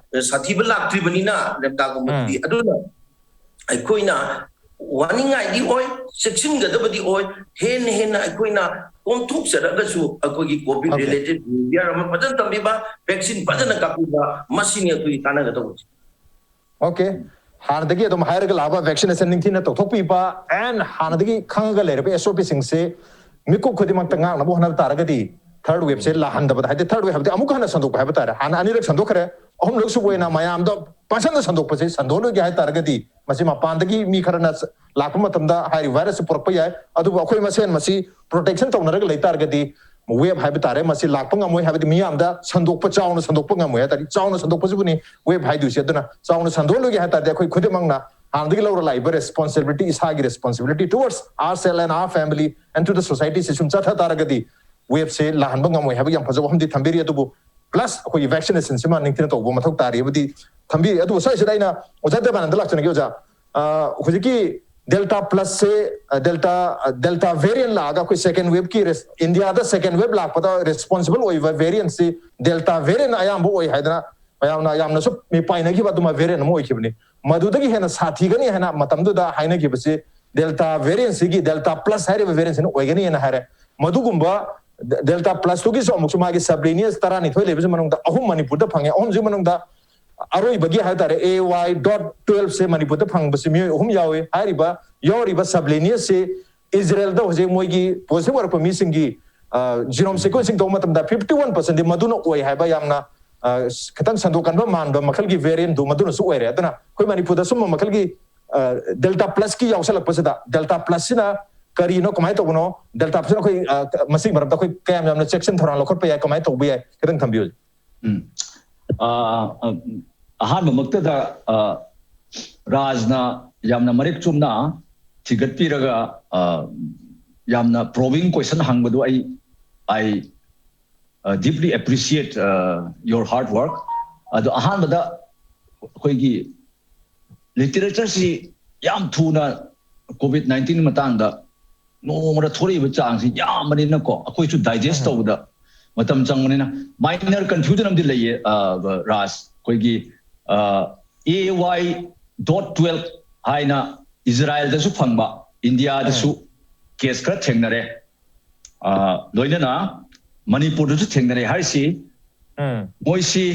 ꯁꯥꯊꯤꯕ ꯂꯥꯛꯇ꯭ꯔꯤꯕꯅꯤꯅ Lambdaꯒꯨꯝꯕꯗꯨꯗꯤ꯫ ꯎꯝ꯫ ꯑꯗꯨꯅ ꯑꯩꯈꯣꯏꯅ ꯋꯥꯅꯤꯡꯉꯥꯏꯗꯤ ꯑꯣꯏ, ꯆꯦꯛꯁꯤꯟꯒꯗꯕꯗꯤ ꯑꯣꯏ, ꯍꯦꯟꯅ ꯍꯦꯟꯅ ꯑꯩꯈꯣꯏꯅ ꯀꯣꯝꯊꯣꯛꯆꯔꯒꯁꯨ ꯑꯩꯈꯣꯏꯒꯤ COVID Okay. related behaviour ꯑꯃ ꯐꯖꯅ ꯇꯝꯕꯤꯕ, vaccine ꯐꯖꯅ ꯀꯥꯞꯄꯤꯕ, ꯃꯁꯤꯅꯤ ꯑꯩꯈꯣꯏꯒꯤ ꯀꯥꯟꯅꯒꯗꯧꯕꯁꯦ꯫ Okay. ꯍꯥꯟꯅꯗꯒꯤ ꯑꯗꯨꯝ ꯍꯥꯏꯔꯒ ꯂꯥꯛꯑꯕ vaccination ꯅꯤꯡꯊꯤꯅ ꯇꯧꯊꯣꯛꯄꯤꯕ and ꯍꯥꯟꯅꯗꯒꯤ ꯈꯪꯉꯒ ꯂꯩꯔꯕ SOPꯁꯤꯡꯁꯦ ꯃꯤꯀꯨꯞ ꯈꯨꯗꯤꯡꯃꯛꯇ ꯉꯥꯛꯅꯕ ꯍꯣꯠꯅꯕ ꯇꯥꯔꯒꯗꯤ third waveꯁꯦ ꯂꯥꯛꯍꯟꯗꯕꯗ, ꯍꯥꯏꯗꯤ third wave ꯍꯥꯏꯕꯗꯤ ꯑꯃꯨꯛ ꯍꯟꯅ ꯁꯟꯗꯣꯛꯄ ꯍꯥꯏꯕ ꯇꯥꯔꯦ, ꯍꯥꯟꯅ ꯑꯅꯤꯔꯛ ꯁꯟꯗꯣꯛꯈ꯭ꯔꯦ, ꯑꯍꯨꯝꯂꯛ ꯁꯨꯕ ꯑꯣꯏꯅ ꯃꯌꯥꯝꯗ ꯄꯪꯁꯟꯗ ꯁꯟꯗꯣꯛꯄꯁꯦ ꯁꯟꯗꯣꯛꯍꯜꯂꯣꯏꯒꯦ ꯍꯥꯏ ꯇꯥꯔꯒꯗꯤ ꯃꯁꯤ ꯃꯄꯥꯟꯗꯒꯤ ꯃꯤ ꯈꯔꯅ ꯂꯥꯛꯄ ꯃꯇꯝꯗ ꯍꯥꯏꯔꯤꯕ virusꯁꯦ ꯄꯨꯔꯛꯄ ꯌꯥꯏ, ꯑꯗꯨꯕꯨ ꯑꯩꯈꯣꯏ ꯃꯁꯦꯟ ꯃꯁꯤ protection ꯇꯧꯅꯔꯒ ꯂꯩ ꯇꯥꯔꯒꯗꯤ wave ꯍꯥꯏꯕ ꯇꯥꯔꯦ, ꯃꯁꯤ ꯂꯥꯛꯄ ꯉꯝꯃꯣꯏ, ꯍꯥꯏꯕꯗꯤ ꯃꯤꯌꯥꯝꯗ ꯁꯟꯗꯣꯛꯄ, ꯆꯥꯎꯅ ꯁꯟꯗꯣꯛꯄ ꯉꯝꯃꯣꯏ ꯍꯥꯏ ꯇꯥꯔꯗꯤ, ꯆꯥꯎꯅ ꯁꯟꯗꯣꯛꯄꯁꯤꯕꯨꯅꯤ wave ꯍꯥꯏꯗꯣꯏꯁꯦ꯫ ꯑꯗꯨꯅ ꯆꯥꯎꯅ ꯁꯟꯗꯣꯛꯍꯜꯂꯣꯏꯒꯦ ꯍꯥꯏ ꯇꯥꯔꯗꯤ ꯑꯩꯈꯣꯏ ꯈꯨꯗꯤꯡꯃꯛꯅ ꯍꯥꯟꯅꯗꯒꯤ ꯂꯧꯔ ꯂꯥꯛꯏꯕ responsibility, ꯏꯁꯥꯒꯤ responsibility towards ourselves and our family and to the society ꯁꯤ ꯁꯨꯝ ꯆꯠꯊ ꯇꯥꯔꯒꯗꯤ waveꯁꯦ ꯂꯥꯛꯍꯟꯕ ꯉꯝꯃꯣꯏ ꯍꯥꯏꯕꯒꯤ ꯌꯥꯝ ꯐꯖꯕ ꯋꯥꯐꯝꯗꯤ ꯊꯝꯕꯤꯔꯤ꯫ ꯑꯗꯨꯕꯨ plus ꯑꯩꯈꯣꯏꯒꯤ vaccination ꯁꯤꯃ ꯅꯤꯡꯊꯤꯅ ꯇꯧꯕ ꯃꯊꯧ ꯇꯥꯔꯤ ꯍꯥꯏꯕꯗꯤ ꯊꯝꯕꯤꯔꯤ꯫ ꯑꯗꯨꯕꯨ ꯁ꯭ꯋꯥꯏꯁꯤꯗ ꯑꯩꯅ ꯑꯣꯖꯥ ꯗꯦꯕꯥꯅꯟꯗ ꯂꯥꯛꯆꯔꯒꯦ ꯑꯣꯖꯥ꯫ ꯑ, ꯍꯧꯖꯤꯛꯀꯤ Delta Plusꯁꯦ, ꯑ, Delta, ꯑ, Delta variant ꯂꯥꯛꯑꯒ ꯑꯩꯈꯣꯏ second waveꯀꯤ res-, ꯏꯟꯗꯤꯌꯥꯗ second wave ꯂꯥꯛꯄꯗ responsible ꯑꯣꯏꯕ variantꯁꯤ Delta variant ꯑꯌꯥꯝꯕ ꯑꯣꯏ ꯍꯥꯏꯗꯅ ꯃꯌꯥꯝꯅ ꯌꯥꯝꯅꯁꯨ ꯃꯤ ꯄꯥꯏꯅꯈꯤꯕ ꯑꯗꯨꯃ variant ꯑꯃ ꯑꯣꯏꯈꯤꯕꯅꯤ꯫ ꯃꯗꯨꯗꯒꯤ ꯍꯦꯟꯅ ꯁꯥꯊꯤꯒꯅꯤ ꯍꯥꯏꯅ ꯃꯇꯝꯗꯨꯗ ꯍꯥꯏꯅꯈꯤꯕꯁꯤ Delta variantꯁꯤꯒꯤ Delta Plus ꯍꯥꯏꯔꯤꯕ variantꯁꯤꯅ ꯑꯣꯏꯒꯅꯤ ꯍꯥꯏꯅ ꯍꯥꯏꯔꯦ꯫ ꯃꯗꯨꯒꯨꯝꯕ ꯗꯦꯜꯇꯥ ꯄ꯭ꯂꯁꯇꯨꯒꯤꯁꯨ ꯑꯃꯨꯛꯁꯨ ꯃꯥꯒꯤ ꯁꯕ ꯂꯤꯅꯤꯌꯁ ꯇꯔꯥꯅꯤꯊꯣꯏ ꯂꯩꯕꯁꯤ ꯃꯅꯨꯡꯗ ꯑꯍꯨꯝ ꯃꯅꯤꯄꯨꯔꯗ ꯐꯪꯉꯦ꯫ ꯑꯍꯨꯝꯁꯤ ꯃꯅꯨꯡꯗ ꯑꯔꯣꯏꯕꯒꯤ ꯍꯥꯏꯇꯥꯔꯦ, ꯑꯦ ꯋꯥꯏ ꯗꯣꯠ ꯇꯨꯋꯦꯜꯞꯁꯦ ꯃꯅꯤꯄꯨꯔꯗ ꯐꯪꯕꯁꯤ ꯃꯤꯑꯣꯏ ꯑꯍꯨꯝ ꯌꯥꯎꯏ꯫ ꯍꯥꯏꯔꯤꯕ ꯌꯥꯎꯔꯤꯕ ꯁꯕ ꯂꯤꯅꯤꯌꯁꯁꯤ ꯏꯖꯔꯦꯜꯗ ꯍꯧꯖꯤꯛ ꯃꯣꯏꯒꯤ ꯄꯣꯖꯤꯇꯤꯚ ꯑꯣꯏꯔꯛꯄ ꯃꯤꯁꯤꯡꯒꯤ ꯖꯤꯅꯣꯝ ꯁꯤꯀ꯭ꯋꯦꯟꯁꯤꯡ ꯇꯧꯕ ꯃꯇꯝꯗ ꯐꯤꯐꯇꯤ ꯋꯥꯟ ꯄꯥꯔꯁꯦꯟꯗꯤ ꯃꯗꯨꯅ ꯑꯣꯏ ꯍꯥꯏꯕ ꯌꯥꯝꯅ ꯑ, ꯈꯤꯇꯪ ꯁꯟꯗꯣꯛꯀꯟꯕ ꯃꯥꯟꯕ ꯃꯈꯜꯒꯤ ꯚꯦꯔꯤꯌꯦꯟꯗꯨ ꯃꯗꯨꯅꯁꯨ ꯑꯣꯏꯔꯦ꯫ ꯑꯗꯨꯅ ꯑꯩꯈꯣꯏ ꯃꯅꯤꯄꯨꯔꯗ ꯁꯨꯝꯕ ꯃꯈꯜꯒꯤ ꯗꯦꯜꯇꯥ ꯄ꯭ꯂꯁꯀꯤ ꯌꯥꯎꯁꯜꯂꯛꯄꯁꯤꯗ, ꯗꯦꯜꯇꯥ ꯄ꯭ꯂꯁꯁꯤꯅ ꯀꯔꯤꯅꯣ, ꯀꯃꯥꯏꯅ ꯇꯧꯕꯅꯣ, ꯗꯦꯜꯇꯥ ꯄ꯭ꯂꯁꯅ ꯑꯩꯈꯣꯏ ꯑ, ꯃꯁꯤꯒꯤ ꯃꯔꯝꯗ ꯑꯩꯈꯣꯏ ꯀꯌꯥꯝ ꯌꯥꯝꯅ ꯆꯦꯛꯁꯤꯟ ꯊꯧꯔꯥꯡ ꯂꯧꯈꯠꯄ ꯌꯥꯏ, ꯀꯃꯥꯏꯅ ꯇꯧꯕ ꯌꯥꯏ, ꯈꯤꯇꯪ ꯊꯝꯕꯤꯌꯨ꯫ ꯎꯝ꯫ ꯑ, ꯑ, ꯑꯍꯥꯟꯕꯃꯛꯇꯗ ꯑ, ꯔꯥꯖꯅ ꯌꯥꯝꯅ ꯃꯔꯤꯛ ꯆꯨꯝꯅ ꯊꯤꯒꯠꯄꯤꯔꯒ ꯑ, ꯌꯥꯝꯅ ꯄ꯭ꯔꯣꯕꯤꯡ ꯀꯣꯏꯁꯟ ꯍꯪꯕꯗꯨ ꯑꯩ I uh, deeply appreciate uh, your hard work. ꯑꯗꯣ ꯑꯍꯥꯟꯕꯗ ꯑꯩꯈꯣꯏꯒꯤ ꯂꯤꯇꯔꯦꯆꯔꯁꯤ ꯌꯥꯝ ꯊꯨꯅ ꯀꯣꯚꯤꯗ ꯅꯥꯏꯟꯇꯤꯟ ꯃꯇꯥꯡꯗ ꯅꯣꯡꯃꯗ ꯊꯣꯛꯂꯛꯏꯕ ꯆꯥꯡꯁꯤ ꯌꯥꯝꯕꯅꯤꯅꯀꯣ, ꯑꯩꯈꯣꯏꯁꯨ ꯗꯥꯏꯖꯦꯁ ꯇꯧꯕꯗ ꯃꯇꯝ ꯆꯪꯕꯅꯤꯅ ꯃꯥꯏꯅꯔ ꯀꯟꯐ꯭ꯌꯨꯖꯟ ꯑꯃꯗꯤ ꯂꯩꯌꯦ꯫ ꯑ, ꯔꯥꯖ, ꯑꯩꯈꯣꯏꯒꯤ ꯑꯦ ꯋꯥꯏ ꯗꯣꯠ ꯇꯨꯋꯦꯜꯞ ꯍꯥꯏꯅ ꯏꯖꯔꯥꯏꯜꯗꯁꯨ ꯐꯪꯕ, ꯏꯟꯗꯤꯌꯥꯗꯁꯨ ꯀꯦꯁ ꯈꯔ ꯊꯦꯡꯅꯔꯦ꯫ ꯑ, ꯂꯣꯏꯅꯅ ꯃꯅꯤꯄꯨꯔꯗꯁꯨ ꯊꯦꯡꯅꯔꯦ ꯍꯥꯏꯔꯤꯁꯤ, ꯎꯝ꯫ ꯃꯣꯏꯁꯤ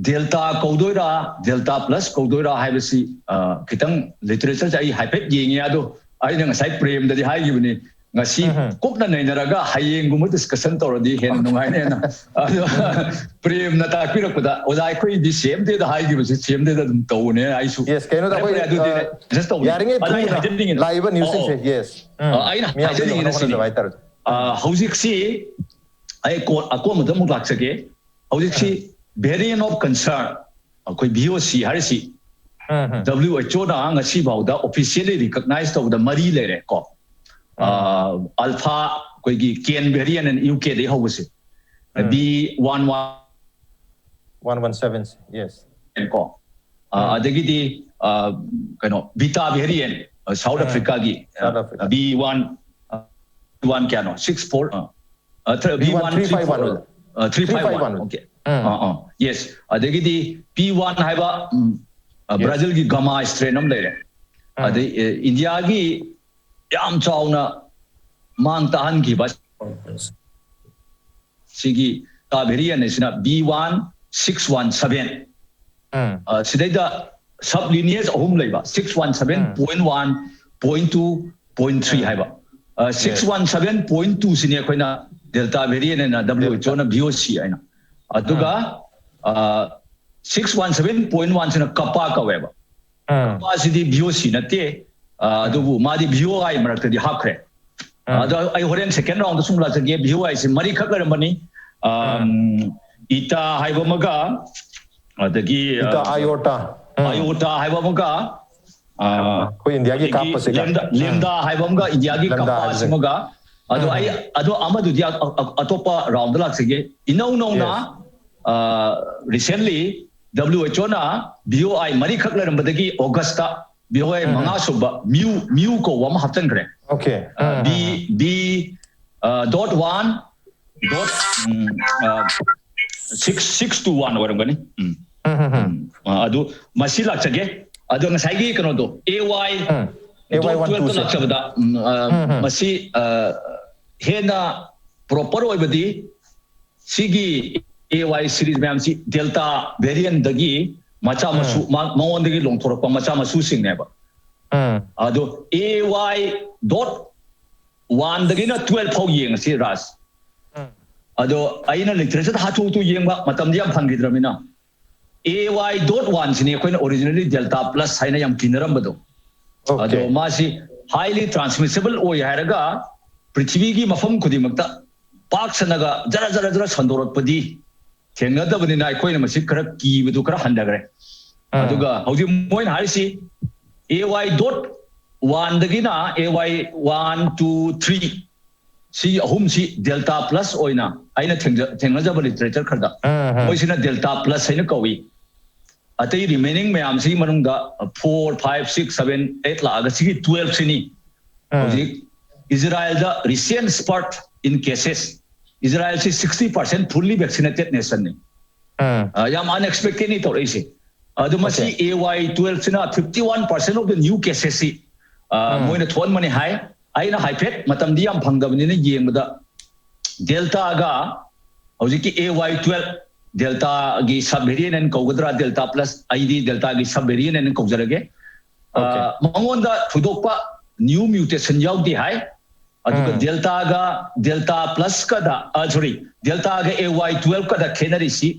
ꯗꯦꯜꯇꯥ ꯀꯧꯗꯣꯏꯔꯥ, ꯗꯦꯜꯇꯥ ꯄ꯭ꯂꯁ ꯀꯧꯗꯣꯏꯔꯥ ꯍꯥꯏꯕꯁꯤ ꯑ, ꯈꯤꯇꯪ ꯂꯤꯇꯔꯦꯆꯔꯁꯦ ꯑꯩ ꯍꯥꯏꯐꯦꯠ ꯌꯦꯡꯉꯦ꯫ ꯑꯗꯣ ꯑꯩꯅ ꯉꯁꯥꯏ ꯄ꯭ꯔꯦꯝꯗꯗꯤ ꯍꯥꯏꯈꯤꯕꯅꯤ, ꯉꯁꯤ ꯎꯝ꯫ ꯀꯨꯞꯅ ꯅꯩꯅꯔꯒ ꯍꯌꯦꯡꯒꯨꯝꯕ ꯗꯤꯁꯀꯁꯟ ꯇꯧꯔꯗꯤ ꯍꯦꯟꯅ ꯅꯨꯡꯉꯥꯏꯅꯦꯅ꯫ ꯑꯗꯣ ꯄ꯭ꯔꯦꯝꯅ ꯇꯥꯛꯄꯤꯔꯛꯄꯗ, ꯑꯣꯖꯥ, ꯑꯩꯈꯣꯏꯗꯤ ꯁꯦꯝ ꯗꯦꯗ ꯍꯥꯏꯈꯤꯕꯁꯦ, ꯁꯦꯝ ꯗꯦꯗ ꯑꯗꯨꯝ ꯇꯧꯕꯅꯦ꯫ ꯑꯩꯁꯨ ꯌꯦꯁ, ꯀꯩꯅꯣꯗ ꯐꯔꯦ, ꯐꯔꯦ, ꯑꯩꯈꯣꯏ, ꯑꯗꯨꯗꯤ ꯑ, ꯔꯤꯁꯔꯁ ꯇꯧꯕꯅꯦ꯫ ꯌꯥꯔꯤꯉꯩ ꯑꯗ ꯑꯩ ꯊꯨꯅ ꯍꯥꯏꯖꯅꯤꯡꯉꯤꯅꯦ꯫ ꯂꯥꯛꯏꯕ ꯅ꯭ꯌꯨꯁꯁꯤꯡꯁꯦ, ꯑꯣ, ꯌꯦꯁ꯫ ꯎꯝ, ꯑ, ꯑꯩꯅ ꯃꯤꯌꯥꯝꯗ ꯍꯥꯏꯖꯅꯤꯡꯉꯤꯅ ꯌꯧꯅꯕ ꯁꯤꯅꯤ꯫ ꯍꯣꯠꯅꯖꯕ ꯍꯥꯏꯇꯥꯔꯦ꯫ ꯑ, ꯍꯧꯖꯤꯛꯁꯤ ꯑꯩ ꯀꯣ-, ꯑꯀꯣꯟꯕꯗ ꯑꯃꯨꯛ ꯂꯥꯛꯆꯒꯦ꯫ ꯍꯧꯖꯤꯛꯁꯤ variant of concern, ꯑꯩꯈꯣꯏ ꯚꯤ ꯑꯣ ꯁꯤ ꯍꯥꯏꯔꯤꯁꯤ, ꯎꯝ, ꯎꯝ꯫ ꯗꯕ꯭ꯂꯤꯎ ꯑꯩꯆ ꯑꯣꯅ ꯉꯁꯤ ꯐꯥꯎꯗ ꯑꯣꯐꯤꯁꯤꯌꯦꯜꯂꯤ ꯔꯤꯀꯛꯅꯥꯏꯁ ꯇꯧꯕꯗ ꯃꯔꯤ ꯂꯩꯔꯦ ꯀꯣ꯫ ꯑ, ꯑꯜꯐꯥ, ꯑꯩꯈꯣꯏꯒꯤ ꯀꯦꯟ ꯚꯦꯔꯤꯌꯟ ꯑꯦꯟ ꯌꯨ ꯀꯦꯗꯒꯤ ꯍꯧꯕꯁꯦ, um. B one one one one seven, yes. ꯀꯣ꯫ ꯑ, ꯎꯝ꯫ ꯑꯗꯒꯤꯗꯤ ꯑ, ꯀꯩꯅꯣ, ꯕꯤꯇꯥ ꯚꯦꯔꯤꯌꯟ, ꯁꯥꯎꯠ ꯎꯝ꯫ ꯑꯐ꯭ꯔꯤꯀꯥꯒꯤ South Africa. B one, B one ꯀꯌꯥꯅꯣ, six four, B B one one three three five one four, ꯑꯣꯏꯕ꯫ Three five one, three five one. Okay. Um. Ah, ah, yes. ꯑꯗꯒꯤꯗꯤ P one ꯍꯥꯏꯕ, ꯎꯝ, ꯑ, yes. ꯕ꯭ꯔꯥꯖꯤꯜꯒꯤ Gama strain ꯑꯃ ꯂꯩꯔꯦ꯫ ꯎꯝ꯫ ꯑꯗꯩ ꯑ, ꯏꯟꯗꯤꯌꯥꯒꯤ ꯌꯥꯝ ꯆꯥꯎꯅ ꯃꯥꯡ ꯇꯥꯍꯟꯈꯤꯕ ꯁꯤꯒꯤ ꯗꯦꯜꯇꯥ ꯚꯦꯔꯤꯌꯦꯟ ꯑꯁꯤꯅ B one six one seven. Um ꯑ, ꯁꯤꯗꯩꯗ ꯁꯕ ꯂꯤꯅꯤꯌꯦꯖ ꯑꯍꯨꯝ ꯂꯩꯕ, six one seven, point one, point two, point three ꯍꯥꯏꯕ꯫ Six one seven point two ꯁꯤꯅꯤ ꯑꯩꯈꯣꯏꯅ ꯗꯦꯜꯇꯥ ꯚꯦꯔꯤꯌꯦꯟ ꯍꯥꯏꯅ, ꯗꯕ꯭ꯂꯤꯎ ꯑꯩꯆ ꯑꯣꯅ ꯚꯤ ꯑꯣ ꯁꯤ ꯍꯥꯏꯅ꯫ ꯑꯗꯨꯒ six one seven point one ꯁꯤꯅ ꯀꯄꯥ ꯀꯧꯋꯦꯕ꯫ ꯎꯝ ꯃꯥꯁꯤꯗꯤ ꯚꯤ ꯑꯣ ꯁꯤ ꯅꯠꯇꯦ, ꯑ, ꯑꯗꯨꯕꯨ ꯃꯥꯗꯤ ꯚꯤ ꯑꯣ ꯑꯥꯏ ꯃꯔꯛꯇꯗꯤ ꯍꯥꯞꯈ꯭ꯔꯦ꯫ ꯎꯝ ꯑꯗꯣ ꯑꯩ ꯍꯣꯔꯦꯟ ꯁꯦꯀꯦꯟ ꯔꯥꯎꯟꯗ ꯁꯨꯝ ꯂꯥꯛꯆꯒꯦ꯫ ꯚꯤ ꯑꯣ ꯑꯥꯏꯁꯤ ꯃꯔꯤꯈꯛ ꯂꯩꯔꯝꯕꯅꯤ꯫ ꯑꯝ, ꯏꯇꯥ ꯍꯥꯏꯕ ꯑꯃꯒ, ꯑꯗꯒꯤ ꯑ, ꯏꯇꯥ ꯑꯥꯏꯑꯣꯇꯥ꯫ ꯎꯝ ꯑꯥꯏꯑꯣꯇꯥ ꯍꯥꯏꯕ ꯑꯃꯒ, ꯑ, ꯑꯩꯈꯣꯏ ꯏꯟꯗꯤꯌꯥꯒꯤ ꯑꯗꯒꯤ ꯀꯥꯞꯄꯁꯤꯒ꯫ ꯂꯦꯝꯗꯥ, ꯎꯝ ꯂꯦꯝꯗꯥ ꯍꯥꯏꯕ ꯑꯃꯒ, ꯏꯟꯗꯤꯌꯥꯒꯤ ꯂꯦꯝꯗꯥ ꯀꯄꯥ ꯍꯥꯏꯕꯁꯦ꯫ ꯁꯤꯃꯒ꯫ ꯑꯗꯣ ꯎꯝ ꯑꯩ, ꯑꯗꯣ ꯑꯃꯗꯨꯗꯤ ꯑ-, ꯑ-, ꯑꯇꯣꯞꯄ ꯔꯥꯎꯟꯗ ꯂꯥꯛꯆꯒꯦ꯫ ꯏꯅꯧ ꯅꯧꯅ Yes. ꯔꯤꯁꯦꯟꯂꯤ ꯗꯕ꯭ꯂꯤꯎ ꯑꯩꯆ ꯑꯣꯅ V O I ꯃꯔꯤꯈꯛ ꯂꯩꯔꯝꯕꯗꯒꯤ August V O ꯑꯥꯏ ꯎꯝ ꯃꯉꯥ ꯁꯨꯕ ꯃ꯭ꯌꯨ, ꯃ꯭ꯌꯨ ꯀꯧꯕ ꯑꯃ ꯍꯥꯞꯆꯤꯟꯈ꯭ꯔꯦ꯫ Okay. Um B, um B dot one dot six six two one ꯑꯣꯏꯔꯝꯒꯅꯤ꯫ ꯎꯝ ꯎꯝ ꯎꯝ ꯎꯝ ꯑ, ꯑꯗꯨ ꯃꯁꯤ ꯂꯥꯛꯆꯒꯦ꯫ ꯑꯗꯣ ꯉꯁꯥꯏꯒꯤ ꯀꯩꯅꯣꯗꯣ, ꯑꯦ ꯋꯥꯏ ꯎꯝ ꯑꯦ ꯋꯥꯏ ꯋꯥꯟ ꯇꯨꯁꯦ꯫ ꯂꯥꯛꯆꯕꯗ, ꯎꯝ, ꯑ, ꯎꯝ ꯎꯝ ꯃꯁꯤ, ꯑ, ꯍꯦꯟꯅ ꯄ꯭ꯔꯣꯄꯔ ꯑꯣꯏꯕꯗꯤ ꯁꯤꯒꯤ ꯑꯦ ꯋꯥꯏ ꯁꯤꯔꯤꯁ ꯃꯌꯥꯝꯁꯤ ꯗꯦꯜꯇꯥ ꯚꯦꯔꯤꯌꯟꯗꯒꯤ ꯃꯆꯥ ꯃꯁꯨ, ꯎꯝ ꯃꯥ-, ꯃꯉꯣꯟꯗꯒꯤ ꯂꯣꯡꯊꯣꯔꯛꯄ ꯃꯆꯥ ꯃꯁꯨꯁꯤꯡꯅꯦꯕ꯫ ꯎꯝ ꯑꯗꯣ ꯑꯦ ꯋꯥꯏ ꯗꯣꯠ ꯋꯥꯟꯗꯒꯤꯅ ꯇꯨꯋꯦꯜꯐ ꯐꯥꯎ ꯌꯦꯡꯉꯁꯤ, ꯔꯥꯖ꯫ ꯎꯝ ꯑꯗꯣ ꯑꯩꯅ ꯂꯤꯇꯔꯦꯆꯔꯗ ꯍꯥꯊꯨ ꯍꯥꯊꯨ ꯌꯦꯡꯕ, ꯃꯇꯝꯗꯤ ꯌꯥꯝ ꯐꯪꯈꯤꯗ꯭ꯔꯕꯅꯤꯅ, ꯑꯦ ꯋꯥꯏ ꯗꯣꯠ ꯋꯥꯟꯁꯤꯅꯤ ꯑꯩꯈꯣꯏꯅ ꯑꯣꯔꯤꯖꯤꯅꯦꯜꯂꯤ ꯗꯦꯜꯇꯥ ꯄ꯭ꯂꯁ ꯍꯥꯏꯅ ꯌꯥꯝ ꯀꯤꯅꯔꯝꯕꯗꯣ꯫ Okay. ꯑꯗꯣ ꯃꯥꯁꯤ ꯍꯥꯏꯂꯤ ꯇ꯭ꯔꯥꯟꯁꯃꯤꯁꯤꯕꯜ ꯑꯣꯏ ꯍꯥꯏꯔꯒ ꯄ꯭ꯔꯤꯊꯤꯕꯤꯒꯤ ꯃꯐꯝ ꯈꯨꯗꯤꯡꯃꯛꯇ ꯄꯥꯛ ꯁꯟꯅꯒ ꯖꯔ ꯖꯔ ꯖꯔ ꯁꯟꯗꯣꯔꯛꯄꯗꯤ ꯊꯦꯡꯅꯗꯕꯅꯤꯅ ꯑꯩꯈꯣꯏꯅ ꯃꯁꯤ ꯈꯔ ꯀꯤꯕꯗꯨ ꯈꯔ ꯍꯟꯊꯈ꯭ꯔꯦ꯫ ꯎꯝ ꯑꯗꯨꯒ ꯍꯧꯖꯤꯛ ꯃꯣꯏꯅ ꯍꯥꯏꯔꯤꯁꯤ ꯑꯦ ꯋꯥꯏ ꯗꯣꯠ ꯋꯥꯟꯗꯒꯤꯅ ꯑꯦ ꯋꯥꯏ ꯋꯥꯟ ꯇꯨ ꯊ꯭ꯔꯤ, ꯁꯤ ꯑꯍꯨꯝꯁꯤ ꯗꯦꯜꯇꯥ ꯄ꯭ꯂꯁ ꯑꯣꯏꯅ ꯑꯩꯅ ꯊꯦꯡꯖ-, ꯊꯦꯡꯅꯖꯕ ꯂꯤꯇꯔꯦꯆꯔ ꯈꯔꯗ ꯎꯝ ꯎꯝ ꯃꯣꯏꯁꯤꯅ ꯗꯦꯜꯇꯥ ꯄ꯭ꯂꯁ ꯍꯥꯏꯅ ꯀꯧꯏ꯫ ꯑꯇꯩ ꯔꯤꯃꯦꯅꯤꯡ ꯃꯌꯥꯝꯁꯤꯒꯤ ꯃꯅꯨꯡꯗ four, five, six, seven, eight ꯂꯥꯛꯑꯒ ꯁꯤꯒꯤ ꯇꯨꯋꯦꯜꯐꯁꯤꯅꯤ ꯎꯝ ꯍꯧꯖꯤꯛ ꯏꯖꯔꯥꯌꯦꯜꯗ recent spurt in cases, ꯏꯖꯔꯥꯌꯦꯜꯁꯤ ꯁꯤꯛꯁꯇꯤ ꯄꯥꯔꯁꯦꯟ fully vaccinated nationꯅꯤ꯫ ꯎꯝ ꯑ, ꯌꯥꯝ ꯑꯟꯑꯦꯛꯁꯄꯦꯛꯇꯦꯗꯅꯤ ꯇꯧꯔꯛꯏꯁꯦ꯫ ꯑꯗꯨ ꯃꯁꯤ Okay. A Y ꯇꯨꯋꯦꯜꯐꯁꯤꯅ fifty one percent of the new casesꯁꯤ, ꯑ, ꯎꯝ ꯃꯣꯏꯅ ꯊꯣꯛꯍꯟꯕꯅꯤ ꯍꯥꯏ꯫ ꯑꯩꯅ ꯍꯥꯏꯐꯦꯠ ꯃꯇꯝꯗꯤ ꯌꯥꯝ ꯐꯪꯗꯕꯅꯤꯅ ꯌꯦꯡꯕꯗ ꯗꯦꯜꯇꯥꯒ ꯍꯧꯖꯤꯛꯀꯤ A Y twelve, Delta ꯒꯤ sub variant ꯍꯥꯏꯅ ꯀꯧꯒꯗ꯭ꯔꯥ, Delta plus, ꯑꯩꯗꯤ Delta ꯒꯤ sub variant ꯍꯥꯏꯅ ꯀꯧꯖꯔꯒꯦ꯫ Okay. ꯑ, ꯃꯉꯣꯟꯗ ꯊꯣꯏꯗꯣꯛꯄ new mutation ꯌꯥꯎꯗꯦ ꯍꯥꯏ꯫ ꯑꯗꯨꯒ ꯎꯝ. Delta ꯒ, Delta plus ꯀꯗ, ꯑ, sorry, Delta ꯒ A Y twelve ꯀꯗ ꯈꯦꯠꯅꯔꯤꯁꯤ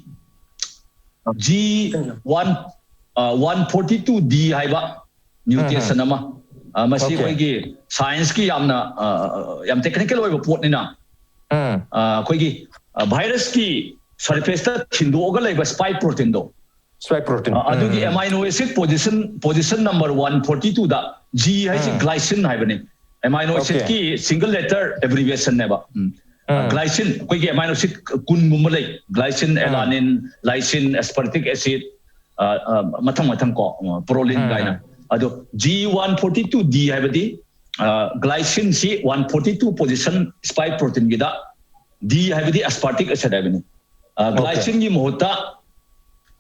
G one, ꯑ, one forty two D ꯍꯥꯏꯕ mutation ꯑꯃ꯫ ꯑ, ꯃꯁꯤ Okay. ꯑꯩꯈꯣꯏꯒꯤ science ꯀꯤ ꯌꯥꯝꯅ, ꯑ, ꯌꯥꯝ technical ꯑꯣꯏꯕ ꯄꯣꯠꯅꯤꯅ, ꯎꯝ. ꯑ, ꯑꯩꯈꯣꯏꯒꯤ, ꯑ, virus ꯀꯤ surface ꯇ ꯊꯤꯟꯗꯣꯛꯑꯒ ꯂꯩꯕ spike protein ꯗꯣ, Spike protein. ꯑ, ꯑꯗꯨꯒꯤ ꯎꯝ. amino acid position, position number one forty two ꯗ G ꯍꯥꯏꯁꯤ ꯎꯝ. glycine ꯍꯥꯏꯕꯅꯤ꯫ Amino acid Okay. ꯀꯤ single letter abbreviation ꯅꯦꯕ꯫ ꯎꯝ꯫ ꯎꯝ. Glycine, ꯑꯩꯈꯣꯏꯒꯤ amino acid ꯀꯨꯟꯒꯨꯝꯕ ꯂꯩ: glycine, ꯎꯝ. alanine, lysine, aspartic acid, ꯑ, ꯑ, ꯃꯊꯪ ꯃꯊꯪ ꯀꯣ, ꯑ, proline ꯎꯝ. ꯀꯥꯏꯅ꯫ ꯑꯗꯣ G one forty two D ꯍꯥꯏꯕꯗꯤ, ꯑ, glycine ꯁꯤ one forty two position spike protein ꯒꯤꯗ, D ꯍꯥꯏꯕꯗꯤ aspartic acid ꯍꯥꯏꯕꯅꯤ꯫ ꯑ, Okay. glycine ꯒꯤ ꯃꯍꯨꯠꯇ,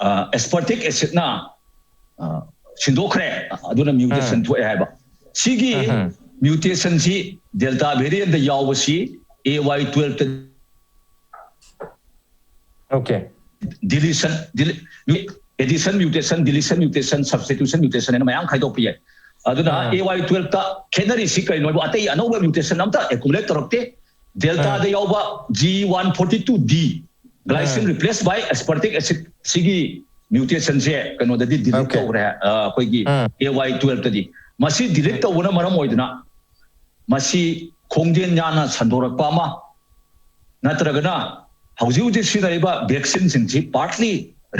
ꯑ, aspartic acid ꯅ, ꯑ, ꯁꯤꯟꯗꯣꯛꯈ꯭ꯔꯦ, ꯑꯗꯨꯅ mutation ꯎꯝ. ꯊꯣꯛꯑꯦ ꯍꯥꯏꯕ꯫ ꯁꯤꯒꯤ ꯎꯝ. mutation ꯁꯤ Delta variant the ꯌꯥꯎꯕꯁꯤ A Y twelve ꯇ Okay. deletion, dele-, addition mutation, deletion mutation, substitution mutation ꯍꯥꯏꯅ ꯃꯌꯥꯝ ꯈꯥꯏꯗꯣꯛꯄ ꯌꯥꯏ꯫ ꯑꯗꯨꯅ ꯑꯥ. A Y twelve ꯇ ꯈꯦꯠꯅꯔꯤꯁꯤ ꯀꯩꯅꯣ ꯍꯥꯏꯕꯨ, ꯑꯇꯩ ꯑꯅꯧꯕ mutation ꯑꯝꯇ accumulate ꯇꯧꯔꯛꯇꯦ꯫ Delta ꯗ ꯑꯥ. ꯌꯥꯎꯕ G one forty two D, glycine ah. replaced by aspartic acid, ꯁꯤꯒꯤ mutation ꯁꯦ ꯀꯩꯅꯣꯗꯗꯤ delete Okay. ꯇꯧꯈ꯭ꯔꯦ, ꯑ, ꯑꯩꯈꯣꯏꯒꯤ ꯑꯥ. A Y twelve ꯇꯗꯤ꯫ ꯃꯁꯤ delete ꯇꯧꯕꯅ ꯃꯔꯝ ꯑꯣꯏꯗꯨꯅ ꯃꯁꯤ ꯈꯣꯡꯖꯦꯜ ꯌꯥꯡꯅ ꯁꯟꯗꯣꯔꯛꯄ ꯑꯃ, ꯅꯠꯇ꯭ꯔꯒꯅ ꯍꯧꯖꯤꯛ ꯍꯧꯖꯤꯛ ꯁꯤꯖꯤꯟꯅꯔꯤꯕ vaccine ꯁꯤꯡꯁꯤ partly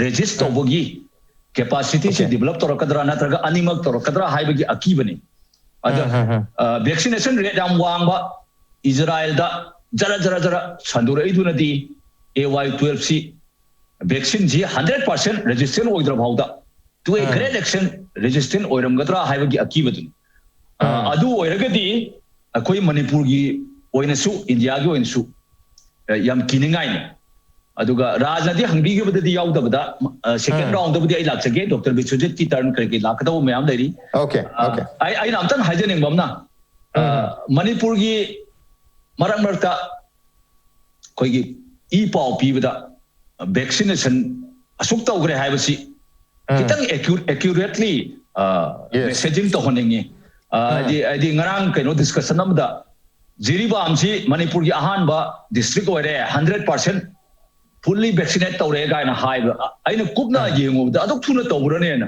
resist ꯎꯝ. ꯇꯧꯕꯒꯤ capacity ꯁꯤ Okay. develop ꯇꯧꯔꯛꯀꯗ꯭ꯔꯥ ꯅꯠꯇ꯭ꯔꯒ ꯑꯅꯤꯃꯛ ꯇꯧꯔꯛꯀꯗ꯭ꯔꯥ ꯍꯥꯏꯕꯒꯤ ꯑꯀꯤꯕꯅꯤ꯫ ꯑꯗ, ꯎꯝ, ꯎꯝ, ꯎꯝ. ꯑ, vaccination rate ꯌꯥꯝ ꯋꯥꯡꯕ ꯏꯖꯔꯥꯏꯜꯗ ꯖꯔ ꯖꯔ ꯖꯔ ꯁꯟꯗꯣꯔꯛꯏꯗꯨꯅꯗꯤ A Y twelve ꯁꯤ vaccine ꯁꯤ hundred percent resistant ꯑꯣꯏꯗ꯭ꯔ ꯐꯥꯎꯗ, to a um. great extent resistant ꯑꯣꯏꯔꯝꯒꯗ꯭ꯔꯥ ꯍꯥꯏꯕꯒꯤ ꯑꯀꯤꯕꯗꯨꯅꯤ꯫ ꯑ, ꯎꯝ. ꯑꯗꯨ ꯑꯣꯏꯔꯒꯗꯤ ꯑꯩꯈꯣꯏ ꯃꯅꯤꯄꯨꯔꯒꯤ ꯑꯣꯏꯅꯁꯨ, ꯏꯟꯗꯤꯌꯥꯒꯤ ꯑꯣꯏꯅꯁꯨ, ꯑ, ꯌꯥꯝ ꯀꯤꯅꯤꯡꯉꯥꯏꯅꯤ꯫ ꯑꯗꯨꯒ ꯔꯥꯖꯅꯗꯤ ꯍꯪꯕꯤꯈꯤꯕꯗꯗꯤ ꯌꯥꯎꯗꯕꯗ, ꯑ, second ꯎꯝ. round ꯗꯕꯨꯗꯤ ꯑꯩ ꯂꯥꯛꯆꯒꯦ, ꯗꯣꯛꯇꯔ ꯕꯤꯁ꯭ꯋꯖꯤꯠꯀꯤ turn ꯀꯔꯤ ꯀꯔꯤ ꯂꯥꯛꯀꯗꯧꯕ ꯃꯌꯥꯝ ꯂꯩꯔꯤ꯫ Okay, ꯑ, okay. ꯑꯩ, ꯑꯩꯅ ꯑꯝꯇꯪ ꯍꯥꯏꯖꯅꯤꯡꯕ ꯑꯃꯅ, ꯑ, ꯎꯝ. ꯃꯅꯤꯄꯨꯔꯒꯤ ꯃꯔꯛ ꯃꯔꯛꯇ ꯑꯩꯈꯣꯏꯒꯤ ꯏ ꯄꯥꯎ ꯄꯤꯕꯗ ꯚꯦꯛꯁꯤꯅꯦꯁꯟ ꯑꯁꯨꯛ ꯇꯧꯈ꯭ꯔꯦ ꯍꯥꯏꯕꯁꯤ ꯈꯤꯇꯪ ꯑꯦꯀ꯭ꯌꯨꯔꯦꯠꯂꯤ Yes. ꯃꯦꯁꯦꯖꯤꯡ ꯇꯧꯍꯟꯅꯤꯡꯉꯤ꯫ ꯑ, ꯍꯥꯏꯗꯤ ꯍꯥꯏꯗꯤ ꯉꯔꯥꯡ ꯀꯩꯅꯣ ꯗꯤꯁꯀꯁꯟ ꯑꯃꯗ ꯖꯤꯔꯤꯕꯥꯝꯁꯤ ꯃꯅꯤꯄꯨꯔꯒꯤ ꯑꯍꯥꯟꯕ ꯗꯤꯁꯇ꯭ꯔꯤꯛ ꯑꯣꯏꯔꯦ, ꯍꯟꯗ꯭ꯔꯦꯠ ꯄꯥꯔꯁꯦꯟ ꯐꯨꯜꯂꯤ ꯚꯦꯛꯁꯤꯅꯦꯠ ꯇꯧꯔꯦ ꯀꯥꯏꯅ ꯍꯥꯏꯕ꯫ ꯑ, ꯑꯩꯅ ꯀꯨꯞꯅ ꯌꯦꯡꯉꯨꯕꯗ ꯑꯗꯨꯛ ꯊꯨꯅ ꯇꯧꯕ꯭ꯔꯅꯦꯅ꯫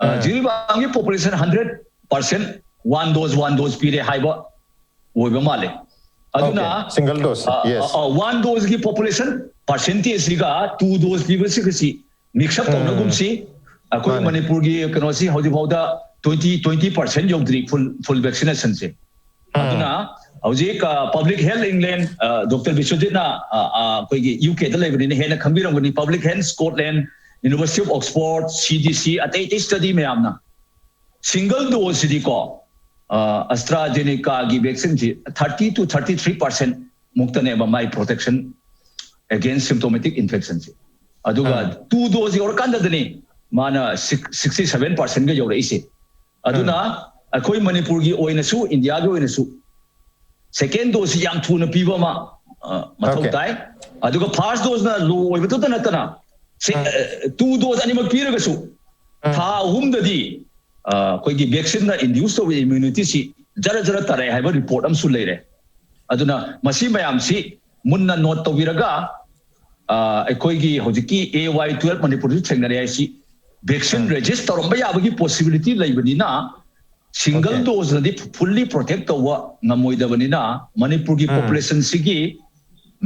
ꯑ, ꯖꯤꯔꯤꯕꯥꯝꯒꯤ population hundred percent one dose one dose ꯄꯤꯔꯦ ꯍꯥꯏꯕ ꯑꯣꯏꯕ ꯃꯥꯜꯂꯦ꯫ ꯑꯗꯨꯅ ꯁꯤꯡꯒꯜ ꯗꯣꯁ꯫ ꯌꯦꯁ꯫ ꯋꯥꯟ ꯗꯣꯁꯀꯤ ꯄꯣꯄꯨꯂꯦꯁꯟ ꯄꯥꯔꯁꯦꯟꯇꯦꯖꯁꯤꯒ ꯇꯨ ꯗꯣꯁ ꯄꯤꯕꯁꯤꯒꯁꯤ ꯃꯤꯛꯁ ꯑꯞ ꯇꯧꯅꯒꯨꯝꯁꯤ꯫ ꯑꯩꯈꯣꯏ ꯃꯥꯅꯦ꯫ ꯃꯅꯤꯄꯨꯔꯒꯤ ꯀꯩꯅꯣꯁꯤ ꯍꯧꯖꯤꯛ ꯐꯥꯎꯗ ꯇ꯭ꯋꯦꯟꯇꯤ ꯇ꯭ꯋꯦꯟꯇꯤ ꯄꯥꯔꯁꯦꯟ ꯌꯧꯗ꯭ꯔꯤ ꯐꯨꯜ ꯐꯨꯜ ꯚꯦꯛꯁꯤꯅꯦꯁꯟꯁꯦ꯫ ꯑꯗꯨꯅ ꯍꯧꯖꯤꯛ ꯄꯕ꯭ꯂꯤꯛ ꯍꯦꯜꯊ ꯏꯪꯂꯦꯟ, ꯗꯣꯛꯇꯔ ꯕꯤꯁ꯭ꯋꯖꯤꯠꯅ, ꯑ, ꯑ, ꯑꯩꯈꯣꯏꯒꯤ ꯌꯨ ꯀꯦꯗ ꯂꯩꯕꯅꯤꯅ ꯍꯦꯟꯅ ꯈꯪꯕꯤꯔꯝꯒꯅꯤ꯫ Public health Scotland, University of Oxford, C D C, ꯑꯇꯩ ꯑꯇꯩ ꯁ꯭ꯇꯗꯤ ꯃꯌꯥꯝꯅ ꯁꯤꯡꯒꯜ ꯗꯣꯁꯁꯤꯗꯤꯀꯣ, ꯑꯁꯇ꯭ꯔꯥꯖꯦꯅꯤꯀꯥꯒꯤ ꯚꯦꯛꯁꯤꯟꯁꯤ thirty two thirty three percent ꯃꯨꯛꯇꯅꯦꯕ ꯃꯥꯏ ꯄ꯭ꯔꯣꯇꯦꯛꯁꯟ ꯑꯦꯒꯦꯟꯁ ꯁꯤꯝꯇꯣꯃꯦꯇꯤꯛ ꯏꯟꯐꯦꯛꯁꯟꯁꯦ꯫ ꯑꯗꯨꯒ ꯇꯨ ꯗꯣꯁ ꯌꯧꯔꯀꯥꯟꯗꯗꯅꯤ ꯃꯥꯅ ꯁꯤꯛꯁꯇꯤ ꯁꯚꯦꯟ ꯄꯥꯔꯁꯦꯟꯒ ꯌꯧꯔꯛꯏꯁꯦ꯫ ꯑꯗꯨꯅ ꯑꯩꯈꯣꯏ ꯃꯅꯤꯄꯨꯔꯒꯤ ꯑꯣꯏꯅꯁꯨ, ꯏꯟꯗꯤꯌꯥꯒꯤ ꯑꯣꯏꯅꯁꯨ ꯁꯦꯀꯦꯟ ꯗꯣꯁꯁꯤ ꯌꯥꯝ ꯊꯨꯅ ꯄꯤꯕ ꯑꯃ, ꯑ, ꯃꯊꯧ Okay. ꯇꯥꯏ꯫ ꯑꯗꯨꯒ ꯐꯥꯔꯁ ꯗꯣꯁꯅ ꯂꯣ ꯑꯣꯏꯕꯗꯨꯇ ꯅꯠꯇꯅ ꯁꯤ, ꯑ, ꯇꯨ ꯗꯣꯁ ꯑꯅꯤꯃꯛ ꯄꯤꯔꯒꯁꯨ ꯊꯥ ꯑꯍꯨꯝꯗꯗꯤ, ꯑ, ꯑꯩꯈꯣꯏꯒꯤ ꯚꯦꯛꯁꯤꯟꯅ ꯏꯟꯗ꯭ꯌꯨꯁ ꯇꯧꯕ ꯏꯝꯌꯨꯅꯤꯇꯤꯁꯤ ꯖꯔ ꯖꯔ ꯇꯥꯔꯛꯑꯦ ꯍꯥꯏꯕ ꯔꯤꯄꯣꯔꯠ ꯑꯃꯁꯨ ꯂꯩꯔꯦ꯫ ꯑꯗꯨꯅ ꯃꯁꯤ ꯃꯌꯥꯝꯁꯤ ꯃꯨꯟꯅ ꯅꯣꯠ ꯇꯧꯕꯤꯔꯒ, ꯑ, ꯑꯩꯈꯣꯏꯒꯤ ꯍꯧꯖꯤꯛꯀꯤ ꯑꯦ ꯋꯥꯏ ꯇꯨꯋꯦꯜꯐ ꯃꯅꯤꯄꯨꯔꯁꯨ ꯊꯦꯡꯅꯔꯦ ꯍꯥꯏꯁꯤ ꯚꯦꯛꯁꯤꯟ ꯔꯦꯖꯤꯁ ꯇꯧꯔꯝꯕ ꯌꯥꯕꯒꯤ ꯄꯣꯁꯤꯕꯤꯂꯤꯇꯤ ꯂꯩꯕꯅꯤꯅ, ꯁꯤꯡꯒꯜ Okay. ꯗꯣꯁꯅꯗꯤ ꯐꯨꯜꯂꯤ ꯄ꯭ꯔꯣꯇꯦꯛ ꯇꯧꯕ ꯉꯝꯃꯣꯏꯗꯕꯅꯤꯅ, ꯃꯅꯤꯄꯨꯔꯒꯤ ꯄꯣꯄꯨꯂꯦꯁꯟꯁꯤꯒꯤ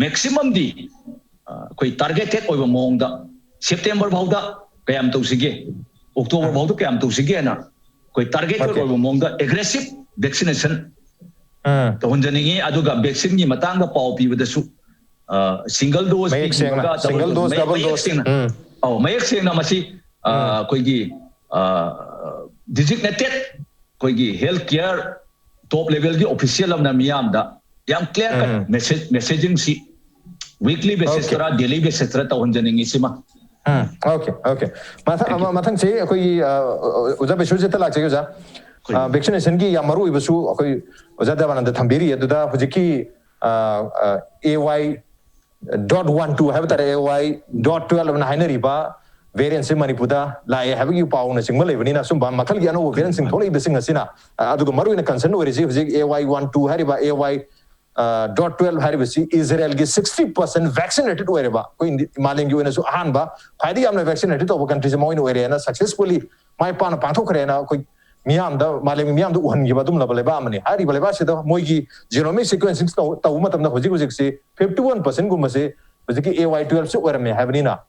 ꯃꯦꯛꯁꯤꯃꯝꯗꯤ, ꯑ, ꯑꯩꯈꯣꯏ ꯇꯥꯔꯒꯦꯇꯦꯠ ꯑꯣꯏꯕ ꯃꯑꯣꯡꯗ ꯁꯦꯞꯇꯦꯝꯕꯔ ꯐꯥꯎꯗ ꯀꯌꯥꯝ ꯇꯧꯁꯤꯒꯦ, ꯑꯣꯛꯇꯣꯕꯔ ꯐꯥꯎꯗ ꯀꯌꯥꯝ ꯇꯧꯁꯤꯒꯦꯅ ꯑꯩꯈꯣꯏ ꯇꯥꯔꯒꯦꯇꯦꯠ Okay. ꯑꯣꯏꯕ ꯃꯑꯣꯡꯗ ꯑꯦꯒ꯭ꯔꯦꯁꯤꯞ ꯚꯦꯛꯁꯤꯅꯦꯁꯟ ꯎꯝ. ꯇꯧꯍꯟꯖꯅꯤꯡꯉꯤ꯫ ꯑꯗꯨꯒ ꯚꯦꯛꯁꯤꯟꯒꯤ ꯃꯇꯥꯡꯗ ꯄꯥꯎ ꯄꯤꯕꯗꯁꯨ, ꯑ, ꯁꯤꯡꯒꯜ ꯗꯣꯁ ꯃꯌꯦꯛ ꯁꯦꯡꯅ, ꯄꯤꯈꯤꯕꯒ ꯁꯤꯡꯒꯜ ꯗꯕꯜ ꯗꯣꯁ, ꯃꯌꯦꯛ ꯗꯕꯜ ꯃꯌꯦꯛ ꯗꯣꯁ꯫ ꯁꯦꯡꯅ꯫ ꯎꯝ. ꯑꯧ, ꯃꯌꯦꯛ ꯁꯦꯡꯅ ꯃꯁꯤ, ꯑ, ꯎꯝ. ꯑꯩꯈꯣꯏꯒꯤ, ꯑ, ꯗꯤꯖꯤꯛꯅꯦꯇꯦꯠ ꯑꯩꯈꯣꯏꯒꯤ ꯍꯦꯜꯊ ꯀꯤꯌꯔ ꯇꯣꯞ ꯂꯦꯚꯦꯜꯒꯤ ꯑꯣꯐꯤꯁꯤꯌꯦꯜ ꯑꯃꯅ ꯃꯤꯌꯥꯝꯗ ꯌꯥꯝ ꯀ꯭ꯂꯤꯌꯔ ꯀꯠ ꯎꯝ. ꯃꯦꯁꯦꯖ, ꯃꯦꯁꯦꯖꯤꯡꯁꯤ ꯋꯤꯛꯂꯤ ꯕꯦꯁꯤꯁ Okay. ꯇꯔꯥ, ꯗꯦꯂꯤ ꯕꯦꯁꯤꯁ ꯇꯔꯥ ꯇꯧꯍꯟꯖꯅꯤꯡꯉꯤ ꯁꯤꯃ꯫ ꯎꯝ, okay, okay. ꯃꯊꯪ, Thank you. ꯑꯃ-, ꯃꯊꯪꯁꯤ ꯑꯩꯈꯣꯏꯒꯤ, ꯑ, ꯑꯣꯖꯥ ꯕꯤꯁ꯭ꯋꯖꯤꯠꯇ ꯂꯥꯛꯆꯒꯦ, ꯑꯣꯖꯥ꯫ ꯑꯩꯈꯣꯏ ꯑ, ꯚꯦꯛꯁꯤꯅꯦꯁꯟꯒꯤ ꯌꯥꯝ ꯃꯔꯨ ꯑꯣꯏꯕꯁꯨ ꯑꯩꯈꯣꯏ ꯑꯣꯖꯥ ꯗꯌꯥꯅꯟꯗ ꯊꯝꯕꯤꯔꯤ꯫ ꯑꯗꯨꯗ ꯍꯧꯖꯤꯛꯀꯤ, ꯑ, ꯑ, ꯑꯦ ꯋꯥꯏ dot one two ꯍꯥꯏꯕ ꯇꯥꯔꯦ, A Y dot twelve ꯑꯅ ꯍꯥꯏꯅꯔꯤꯕ variant ꯁꯤ ꯃꯅꯤꯄꯨꯔꯗ ꯂꯥꯛꯑꯦ ꯍꯥꯏꯕꯒꯤ ꯄꯥꯎꯅꯆꯤꯡꯕ ꯂꯩꯕꯅꯤꯅ, ꯁꯨꯝꯕ ꯃꯈꯜꯒꯤ ꯑꯅꯧꯕ variant ꯁꯤꯡ ꯊꯣꯛꯂꯛꯏꯕꯁꯤꯡ ꯑꯁꯤꯅ, ꯑ, ꯑꯗꯨꯒ ꯃꯔꯨꯑꯣꯏꯅ concern ꯑꯣꯏꯔꯤꯁꯤ ꯍꯧꯖꯤꯛ A Y one two ꯍꯥꯏꯔꯤꯕ, A Y dot twelve ꯍꯥꯏꯔꯤꯕꯁꯤ ꯏꯖꯔꯦꯜꯒꯤ sixty percent vaccinated ꯑꯣꯏꯔꯦꯕ꯫ ꯑꯩꯈꯣꯏ ꯏꯟꯗꯤ-, ꯃꯥꯂꯦꯝꯒꯤ ꯑꯣꯏꯅꯁꯨ ꯑꯍꯥꯟꯕ, ꯈ꯭ꯋꯥꯏꯗꯒꯤ ꯌꯥꯝꯅ vaccinated ꯇꯧꯕ country ꯁꯦ ꯃꯣꯏꯅ ꯑꯣꯏꯔꯦꯅ, successfully ꯃꯥꯏ ꯄꯥꯛꯅ ꯄꯥꯡꯊꯣꯛꯈ꯭ꯔꯦꯅ ꯑꯩꯈꯣꯏ ꯃꯤꯌꯥꯝꯗ, ꯃꯥꯂꯦꯝꯒꯤ ꯃꯤꯌꯥꯝꯗ ꯎꯍꯟꯈꯤꯕ ꯑꯗꯨꯒꯨꯝꯂꯕ ꯂꯩꯕꯥꯛ ꯑꯃꯅꯤ꯫ ꯍꯥꯏꯔꯤꯕ ꯂꯩꯕꯥꯛꯁꯤꯗ ꯃꯣꯏꯒꯤ genomic sequencing ꯇꯧ-, ꯇꯧꯕ ꯃꯇꯝꯗ ꯍꯧꯖꯤꯛ ꯍꯧꯖꯤꯛꯁꯤ fifty one percent ꯒꯨꯝꯕꯁꯤ ꯍꯧꯖꯤꯛꯀꯤ A Y twelve ꯁꯤ ꯑꯣꯏꯔꯝꯃꯦ ꯍꯥꯏꯕꯅꯤꯅ,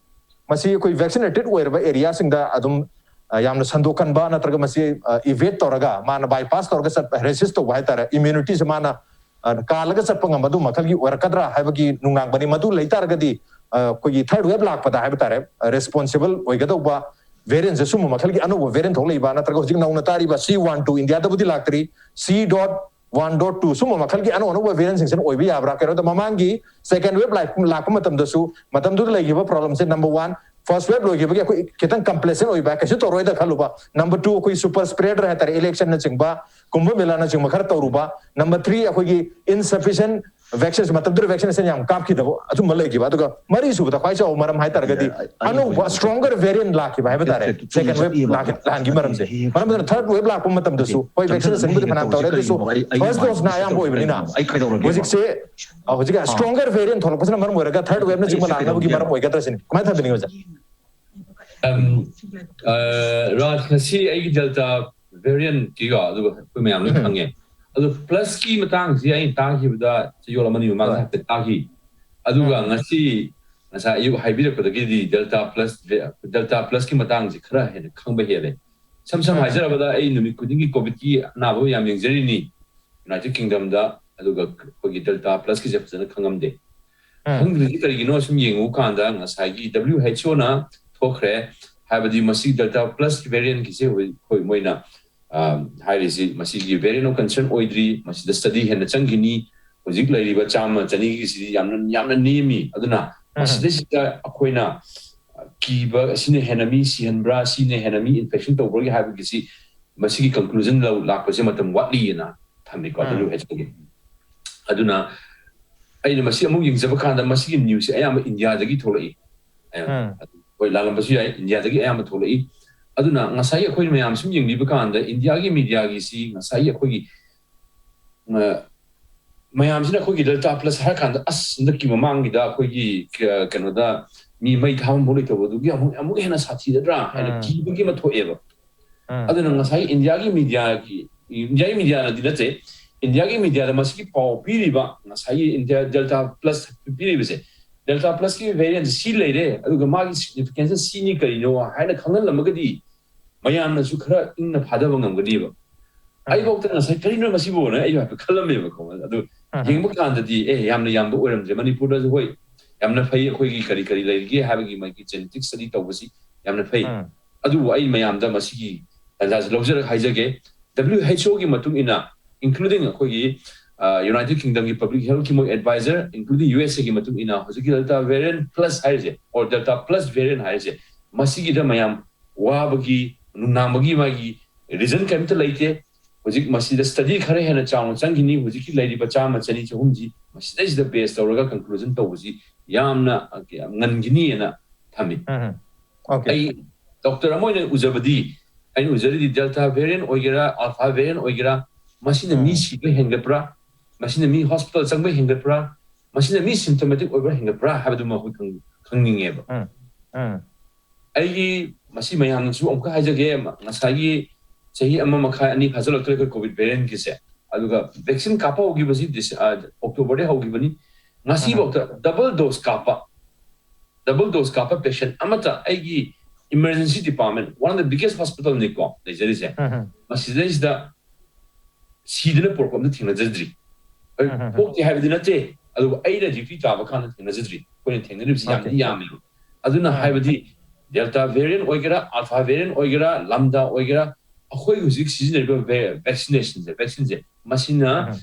ꯃꯁꯤ ꯑꯩꯈꯣꯏ vaccinated ꯑꯣꯏꯔꯕ area ꯁꯤꯡꯗ ꯑꯗꯨꯝ, ꯑ, ꯌꯥꯝꯅ ꯁꯟꯗꯣꯛꯍꯟꯕ ꯅꯠꯇ꯭ꯔꯒ ꯃꯁꯤ, ꯑ, evade ꯇꯧꯔꯒ ꯃꯥꯅ bypass ꯇꯧꯔꯒ ꯆꯠꯄ, resist ꯇꯧꯕ ꯍꯥꯏꯇꯥꯔꯦ, immunity ꯁꯦ ꯃꯥꯅ, ꯑ, ꯀꯥꯜꯂꯒ ꯆꯠꯄ ꯉꯝꯕ ꯑꯗꯨ ꯃꯈꯜꯒꯤ ꯑꯣꯏꯔꯛꯀꯗ꯭ꯔꯥ ꯍꯥꯏꯕꯒꯤ ꯅꯨꯡꯅꯥꯡꯕꯅꯤ꯫ ꯃꯗꯨ ꯂꯩ ꯇꯥꯔꯒꯗꯤ, ꯑ, ꯑꯩꯈꯣꯏꯒꯤ third wave ꯂꯥꯛꯄꯗ ꯍꯥꯏꯕ ꯇꯥꯔꯦ, ꯑ, responsible ꯑꯣꯏꯒꯗꯧꯕ variant ꯁꯦ, ꯁꯨꯝꯕ ꯃꯈꯜꯒꯤ ꯑꯅꯧꯕ variant ꯊꯣꯛꯂꯛꯏꯕ, ꯅꯠꯇ꯭ꯔꯒ ꯍꯧꯖꯤꯛ ꯅꯧꯅ ꯇꯥꯔꯤꯕ C one two, ꯏꯟꯗꯤꯌꯥꯗꯕꯨꯗꯤ ꯂꯥꯛꯇ꯭ꯔꯤ, C dot one dot two, ꯁꯨꯝꯕ ꯃꯈꯜꯒꯤ ꯑꯅꯧ ꯑꯅꯧꯕ variant ꯁꯤꯡꯁꯤꯅ ꯑꯣꯏꯕ ꯌꯥꯕ꯭ꯔꯥ? ꯀꯩꯅꯣꯗ ꯃꯃꯥꯡꯒꯤ second wave ꯂꯥꯛ-, ꯂꯥꯛꯄ ꯃꯇꯝꯗꯁꯨ, ꯃꯇꯝꯗꯨꯗ ꯂꯩꯈꯤꯕ problem ꯁꯦ, number one, first wave ꯂꯣꯏꯈꯤꯕꯒꯤ ꯑꯩꯈꯣꯏ ꯈꯤꯇꯪ complacent ꯑꯣꯏꯕ, ꯀꯩꯁꯨ ꯇꯧꯔꯣꯏꯗ ꯈꯜꯂꯨꯕ꯫ Number two, ꯑꯩꯈꯣꯏ super spreader ꯍꯥꯏꯇꯥꯔꯦ, election ꯅꯆꯤꯡꯕ, ꯀꯨꯝꯚ ꯃꯦꯂꯥꯅꯆꯤꯡꯕ ꯈꯔ ꯇꯧꯔꯨꯕ꯫ Number three, ꯑꯩꯈꯣꯏꯒꯤ insufficient vaccine, ꯃꯇꯝꯗꯨꯗ vaccination ꯌꯥꯝ ꯀꯥꯞꯈꯤꯗꯕ, ꯑꯗꯨꯝꯕ ꯂꯩꯈꯤꯕ꯫ ꯑꯗꯨꯒ ꯃꯔꯤꯁꯨꯕꯗ ꯈ꯭ꯋꯥꯏ ꯆꯥꯎꯕ ꯃꯔꯝ ꯍꯥꯏꯇꯥꯔꯒꯗꯤ, ꯑꯅꯧꯕ stronger variant ꯂꯥꯛꯈꯤꯕ ꯍꯥꯏꯕ ꯇꯥꯔꯦ, second wave ꯂꯥꯛꯈꯤ-, ꯂꯥꯛꯍꯟꯈꯤ ꯃꯔꯝꯁꯦ꯫ ꯃꯔꯝ ꯑꯗꯨꯅ third wave ꯂꯥꯛꯄ ꯃꯇꯝꯗꯁꯨ ꯍꯣꯏ vaccination ꯕꯨꯗꯤ ꯐꯅꯌꯥꯝ ꯇꯧꯔꯦ, ꯑꯗꯨꯁꯨ first dose ꯅ ꯑꯌꯥꯝꯕ ꯑꯣꯏꯕꯅꯤꯅ, ꯍꯧꯖꯤꯛꯁꯦ, ꯑ, ꯍꯧꯖꯤꯛ stronger variant ꯊꯣꯛꯂꯛꯄꯁꯤꯅ ꯃꯔꯝ ꯑꯣꯏꯔꯒ third wave ꯅꯆꯤꯡꯕ ꯂꯥꯛꯅꯕꯒꯤ ꯃꯔꯝ ꯑꯣꯏꯒꯗ꯭ꯔꯥ ꯁꯤꯅꯤ꯫ ꯀꯃꯥꯏꯅ ꯊꯝꯕꯤꯅꯤꯡꯉꯤ ꯑꯣꯖꯥ? ꯎꯝ, ꯑ, ꯔꯥꯖ, ꯉꯁꯤ ꯑꯩꯒꯤ Delta variant ꯀꯤꯒ ꯑꯗꯨꯒ ꯑꯩꯈꯣꯏ ꯃꯌꯥꯝ ꯂꯣꯏ ꯈꯪꯉꯦ꯫ ꯑꯗꯣ plus ꯀꯤ ꯃꯇꯥꯡꯁꯤ ꯑꯩꯅ ꯇꯥꯈꯤꯕꯗ ꯆꯌꯣꯜ ꯑꯃꯅꯤ ꯃꯃꯥꯡꯗ ꯍꯣꯏ꯫ ꯍꯥꯏꯐꯦꯠ ꯇꯥꯈꯤ꯫ ꯑꯗꯨꯒ ꯎꯝ꯫ ꯉꯁꯤ, ꯉꯁꯥꯏ ꯑꯌꯨꯛ ꯍꯥꯏꯕꯤꯔꯛꯄꯗꯒꯤꯗꯤ Delta plus, Delta plus ꯀꯤ ꯃꯇꯥꯡꯁꯤ ꯈꯔ ꯍꯦꯟꯅ ꯈꯪꯕ ꯍꯦꯜꯂꯦ꯫ ꯏꯁꯝ ꯁꯝꯅ ꯎꯝ꯫ ꯍꯥꯏꯖꯔꯕꯗ, ꯑꯩ ꯅꯨꯃꯤꯠ ꯈꯨꯗꯤꯡꯒꯤ COVID ꯀꯤ ꯑꯅꯥꯕ ꯌꯥꯝ ꯌꯦꯡꯖꯔꯤꯅꯤ United Kingdom ꯗ, ꯑꯗꯨꯒ ꯑꯩꯈꯣꯏꯒꯤ Delta plus ꯀꯤꯁꯦ ꯐꯖꯅ ꯈꯪꯉꯝꯗꯦ꯫ ꯎꯝ꯫ ꯈꯪꯗ꯭ꯔꯤꯁꯤ ꯀꯔꯤꯒꯤꯅꯣ ꯁꯨꯝ ꯌꯦꯡꯉꯨ ꯀꯥꯟꯗ, ꯉꯁꯥꯏꯒꯤ W H O ꯅ ꯊꯣꯛꯈ꯭ꯔꯦ, ꯍꯥꯏꯕꯗꯤ ꯃꯁꯤ Delta plus variant ꯀꯤꯁꯦ ꯍꯧꯖꯤꯛ ꯑꯩꯈꯣꯏ ꯃꯣꯏꯅ, ꯑ, ꯍꯥꯏꯔꯤꯁꯤ ꯃꯁꯤꯒꯤ variant of concern ꯑꯣꯏꯗ꯭ꯔꯤ, ꯃꯁꯤꯗ study ꯍꯦꯟꯅ ꯆꯪꯈꯤꯅꯤ, ꯍꯧꯖꯤꯛ ꯂꯩꯔꯤꯕ ꯆꯥꯝꯃ ꯆꯅꯤꯒꯤꯁꯤꯗꯤ ꯌꯥꯝꯅ, ꯌꯥꯝꯅ ꯅꯦꯝꯃꯤ꯫ ꯑꯗꯨꯅ ꯎꯝ꯫ ꯃꯁꯤꯗꯩꯁꯤꯗ ꯑꯩꯈꯣꯏꯅ, ꯑ, ꯀꯤꯕ ꯑꯁꯤꯅ ꯍꯦꯟꯅ ꯃꯤ ꯁꯤꯍꯟꯕ꯭ꯔꯥ, ꯁꯤꯅ ꯍꯦꯟꯅ ꯃꯤ infection ꯇꯧꯕ꯭ꯔꯥ ꯍꯥꯏꯕꯒꯤꯁꯤ, ꯃꯁꯤꯒꯤ conclusion ꯂꯧ-, ꯂꯥꯛꯄꯁꯦ ꯃꯇꯝ ꯋꯥꯠꯂꯤꯑꯅ ꯊꯝꯃꯤꯀꯣ, ꯎꯝ꯫ W H O ꯒꯤ꯫ ꯑꯗꯨꯅ ꯑꯩꯅ ꯃꯁꯤ ꯑꯃꯨꯛ ꯌꯦꯡꯖꯕ ꯀꯥꯟꯗ ꯃꯁꯤꯒꯤ ꯅ꯭ꯌꯨꯁꯁꯦ ꯑꯌꯥꯝꯕ ꯏꯟꯗꯤꯌꯥꯗꯒꯤ ꯊꯣꯛꯂꯛꯏ꯫ ꯑꯌꯥꯝꯕ, ꯎꯝ ꯍꯣꯏ, ꯂꯥꯜꯂꯝꯕꯁꯨ ꯌꯥꯏ, ꯏꯟꯗꯤꯌꯥꯗꯒꯤ ꯑꯌꯥꯝꯕ ꯊꯣꯛꯂꯛꯏ꯫ ꯑꯗꯨꯅ ꯉꯁꯥꯏ ꯑꯩꯈꯣꯏ ꯃꯌꯥꯝ ꯁꯨꯝ ꯌꯦꯡꯕꯤꯕ ꯀꯥꯟꯗ ꯏꯟꯗꯤꯌꯥꯒꯤ ꯃꯤꯗꯤꯌꯥꯒꯤꯁꯤ ꯉꯁꯥꯏꯒꯤ ꯑꯩꯈꯣꯏꯒꯤ ꯑ, ꯃꯌꯥꯝꯁꯤꯅ ꯑꯩꯈꯣꯏꯒꯤ ꯗꯦꯜꯇꯥ ꯄ꯭ꯂꯁ ꯍꯥꯏꯔ ꯀꯥꯟꯗ, "ꯑꯁ, ꯍꯟꯗꯛꯀꯤ ꯃꯃꯥꯡꯒꯤꯗ ꯑꯩꯈꯣꯏꯒꯤ ꯀ- ꯀꯩꯅꯣꯗ ꯃꯤ ꯃꯩ ꯊꯥꯐꯝ ꯐꯥꯎ ꯂꯩꯇꯕ ꯑꯗꯨꯒꯤ ꯑꯃꯨꯛ ꯑꯃꯨꯛ ꯍꯦꯟꯅ ꯁꯥꯊꯤꯒꯗ꯭ꯔꯥ" ꯍꯥꯏꯅ ꯎꯝ ꯀꯤꯕꯒꯤ ꯑꯃ ꯊꯣꯛꯑꯦꯕ꯫ ꯎꯝ ꯑꯗꯨꯅ ꯉꯁꯥꯏ ꯏꯟꯗꯤꯌꯥꯒꯤ ꯃꯤꯗꯤꯌꯥꯒꯤ, ꯏꯟꯗꯤꯌꯥꯒꯤ ꯃꯤꯗꯤꯌꯥꯅꯗꯤ ꯅꯠꯇꯦ, ꯏꯟꯗꯤꯌꯥꯒꯤ ꯃꯤꯗꯤꯌꯥꯗ ꯃꯁꯤꯒꯤ ꯄꯥꯎ ꯄꯤꯔꯤꯕ ꯉꯁꯥꯏꯒꯤ ꯏꯟꯗꯤꯌꯥ ꯗꯦꯜꯇꯥ ꯄ꯭ꯂꯁ ꯄꯤꯔꯤꯕꯁꯦ, ꯗꯦꯜꯇꯥ ꯄ꯭ꯂꯁꯀꯤ ꯚꯦꯔꯤꯌꯟꯁ ꯁꯤ ꯂꯩꯔꯦ, ꯑꯗꯨꯒ ꯃꯥꯒꯤ ꯁꯤꯒꯅꯤꯐꯤꯀꯦꯟꯁ ꯁꯤꯅꯤ ꯀꯔꯤꯅꯣ ꯍꯥꯏꯅ ꯈꯪꯍꯜꯂꯝꯃꯒꯗꯤ ꯃꯌꯥꯝꯅꯁꯨ ꯈꯔ ꯏꯪꯅ ꯐꯥꯗꯕ ꯉꯝꯒꯅꯤꯕ꯫ ꯑꯩꯐꯥꯎꯗ ꯉꯁꯥꯏ "ꯀꯔꯤꯅꯣ ꯃꯁꯤꯕꯨꯅ" ꯑꯩꯁꯨ ꯍꯥꯏꯐꯦꯠ ꯈꯜꯂꯝꯃꯦꯕꯀꯣ꯫ ꯑꯗꯨ ꯌꯦꯡꯕ ꯀꯥꯟꯗꯗꯤ ꯑꯦ, ꯌꯥꯝꯅ ꯌꯥꯝꯕ ꯑꯣꯏꯔꯝꯗ꯭ꯔꯦ꯫ ꯃꯅꯤꯄꯨꯔꯗꯁꯨ ꯍꯣꯏ, ꯌꯥꯝꯅ ꯐꯩ, ꯑꯩꯈꯣꯏꯒꯤ ꯀꯔꯤ ꯀꯔꯤ ꯂꯩꯔꯤꯒꯦ ꯍꯥꯏꯕꯒꯤ ꯃꯥꯒꯤ ꯖꯦꯅꯦꯇꯤꯛ ꯁ꯭ꯇꯗꯤ ꯇꯧꯕꯁꯤ ꯌꯥꯝꯅ ꯐꯩ꯫ ꯎꯝ ꯑꯗꯨꯕꯨ ꯑꯩ ꯃꯌꯥꯝꯗ ꯃꯁꯤꯒꯤ ꯇꯥꯟꯖꯥꯁꯤ ꯂꯧꯖꯔꯒ ꯍꯥꯏꯖꯒꯦ, W H O ꯒꯤ ꯃꯇꯨꯡ ꯏꯟꯅ, including ꯑꯩꯈꯣꯏꯒꯤ ꯌꯨꯅꯥꯏꯇꯦꯗ ꯀꯤꯡꯗꯝꯒꯤ ꯄꯕ꯭ꯂꯤꯛ ꯍꯦꯜꯊꯀꯤ ꯃꯣꯏ adviser, including U S A ꯒꯤ ꯃꯇꯨꯡ ꯏꯟꯅ, ꯍꯧꯖꯤꯛꯀꯤ ꯗꯦꯜꯇꯥ ꯚꯦꯔꯤꯌꯟ ꯄ꯭ꯂꯁ ꯍꯥꯏꯔꯤꯁꯦ, or ꯗꯦꯜꯇꯥ ꯄ꯭ꯂꯁ ꯚꯦꯔꯤꯌꯟ ꯍꯥꯏꯔꯤꯁꯦ, ꯃꯁꯤꯒꯤꯗ ꯃꯌꯥꯝ ꯋꯥꯕꯒꯤ, ꯅꯨꯡꯅꯥꯡꯕꯒꯤ ꯃꯥꯒꯤ ꯔꯤꯖꯟ ꯀꯔꯤꯝꯇ ꯂꯩꯇꯦ꯫ ꯍꯧꯖꯤꯛ ꯃꯁꯤꯗ ꯁ꯭ꯇꯗꯤ ꯈꯔ ꯍꯦꯟꯅ ꯆꯥꯎꯅ ꯆꯪꯈꯤꯅꯤ꯫ ꯍꯧꯖꯤꯛꯀꯤ ꯂꯩꯔꯤꯕ ꯆꯥꯝꯃ, ꯆꯅꯤ, ꯆꯍꯨꯝꯁꯤ ꯃꯁꯤꯗꯩꯁꯤꯗ ꯕꯦꯁ ꯇꯧꯔꯒ ꯀꯟꯀ꯭ꯂꯨꯖꯟ ꯇꯧꯕꯁꯤ ꯌꯥꯝꯅ, ꯑ, ꯉꯟꯈꯤꯅꯤꯅ ꯊꯝꯃꯤ꯫ ꯎꯝ ꯑꯣꯀꯦ ꯑꯩ ꯗꯣꯛꯇꯔ ꯑꯃ ꯑꯣꯏꯅ ꯎꯖꯕꯗꯤ, ꯑꯩꯅ ꯎꯖꯔꯤꯗꯤ ꯗꯦꯜꯇꯥ ꯚꯦꯔꯤꯌꯟ ꯑꯣꯏꯒꯦꯔꯥ, ꯑꯜꯐꯥ ꯚꯦꯔꯤꯌꯟ ꯑꯣꯏꯒꯦꯔꯥ, ꯃꯁꯤꯅ ꯃꯤ ꯎꯝ ꯁꯤꯕ ꯍꯦꯟꯒꯠꯄ꯭ꯔꯥ, ꯃꯁꯤꯅ ꯃꯤ ꯍꯣꯁꯄꯤꯇꯥꯜ ꯆꯪꯕ ꯍꯦꯟꯒꯠꯄ꯭ꯔꯥ, ꯃꯁꯤꯅ ꯃꯤ ꯁꯤꯝꯇꯣꯃꯦꯇꯤꯛ ꯑꯣꯏꯕ꯭ꯔꯥ ꯍꯦꯟꯒꯠꯄ꯭ꯔꯥ ꯍꯥꯏꯕꯗꯨꯃ ꯑꯩꯈꯣꯏ ꯈꯪ- ꯈꯪꯅꯤꯡꯉꯦꯕ꯫ ꯎꯝ ꯎꯝ ꯑꯩꯒꯤ ꯃꯁꯤ ꯃꯌꯥꯝꯅꯁꯨ ꯑꯃꯨꯛꯀ ꯍꯥꯏꯖꯒꯦ, ꯉꯁꯥꯏꯒꯤ ꯆꯍꯤ ꯑꯃ ꯃꯈꯥꯏ ꯑꯅꯤ ꯐꯥꯖꯤꯜꯂꯛꯇ꯭ꯔꯦ ꯑꯩꯈꯣꯏ ꯀꯣꯚꯤꯗ ꯚꯦꯔꯤꯌꯟꯒꯤꯁꯦ꯫ ꯑꯗꯨꯒ ꯚꯦꯛꯁꯤꯟ ꯀꯥꯞꯄ ꯍꯧꯈꯤꯕꯁꯤ ꯗꯤꯁ- ꯑ, ꯑꯣꯛꯇꯣꯕꯔꯗꯩ ꯍꯧꯈꯤꯕꯅꯤ꯫ ꯎꯝ ꯉꯁꯤꯐꯥꯎꯗ ꯗꯕꯜ ꯗꯣꯁ ꯀꯥꯞꯄ, ꯗꯕꯜ ꯗꯣꯁ ꯀꯥꯞꯄ ꯄꯦꯁꯦꯟ ꯑꯃꯠꯇ ꯑꯩꯒꯤ emergency department, one of the biggest hospital ꯅꯤꯀꯣ ꯂꯩꯖꯔꯤꯁꯦ, ꯎꯝ ꯃꯁꯤꯗꯩꯁꯤꯗ ꯁꯤꯗꯅ ꯄꯣꯔꯛꯄ ꯑꯝꯇ ꯊꯦꯡꯅꯖꯗ꯭ꯔꯤ꯫ ꯑꯩ ꯎꯝ ꯎꯝ ꯄꯣꯛꯇꯦ ꯍꯥꯏꯕꯗꯤ ꯅꯠꯇꯦ, ꯑꯗꯨꯕꯨ ꯑꯩꯅ ꯗ꯭ꯌꯨꯇꯤ ꯇꯥꯕ ꯀꯥꯟꯗ ꯊꯦꯡꯅꯖꯗ꯭ꯔꯤ꯫ ꯑꯩꯈꯣꯏꯅ ꯊꯦꯡꯅꯔꯤꯕꯁꯤ ꯑꯣꯀꯦ ꯌꯥꯝꯗꯤ ꯌꯥꯝꯃꯦꯕ꯫ ꯑꯗꯨꯅ ꯎꯝ ꯍꯥꯏꯕꯗꯤ ꯗꯦꯜꯇꯥ ꯚꯦꯔꯤꯌꯟ ꯑꯣꯏꯒꯦꯔꯥ, ꯑꯜꯐꯥ ꯚꯦꯔꯤꯌꯟ ꯑꯣꯏꯒꯦꯔꯥ, ꯂꯝꯗꯥ ꯑꯣꯏꯒꯦꯔꯥ, ꯑꯩꯈꯣꯏ ꯍꯧꯖꯤꯛ ꯁꯤꯖꯤꯟꯅꯔꯤꯕ ꯚꯦ- ꯚꯦꯛꯁꯤꯅꯦꯁꯟꯁꯦ, ꯚꯦꯛꯁꯤꯟꯁꯦ, ꯃꯁꯤꯅ ꯎꯝ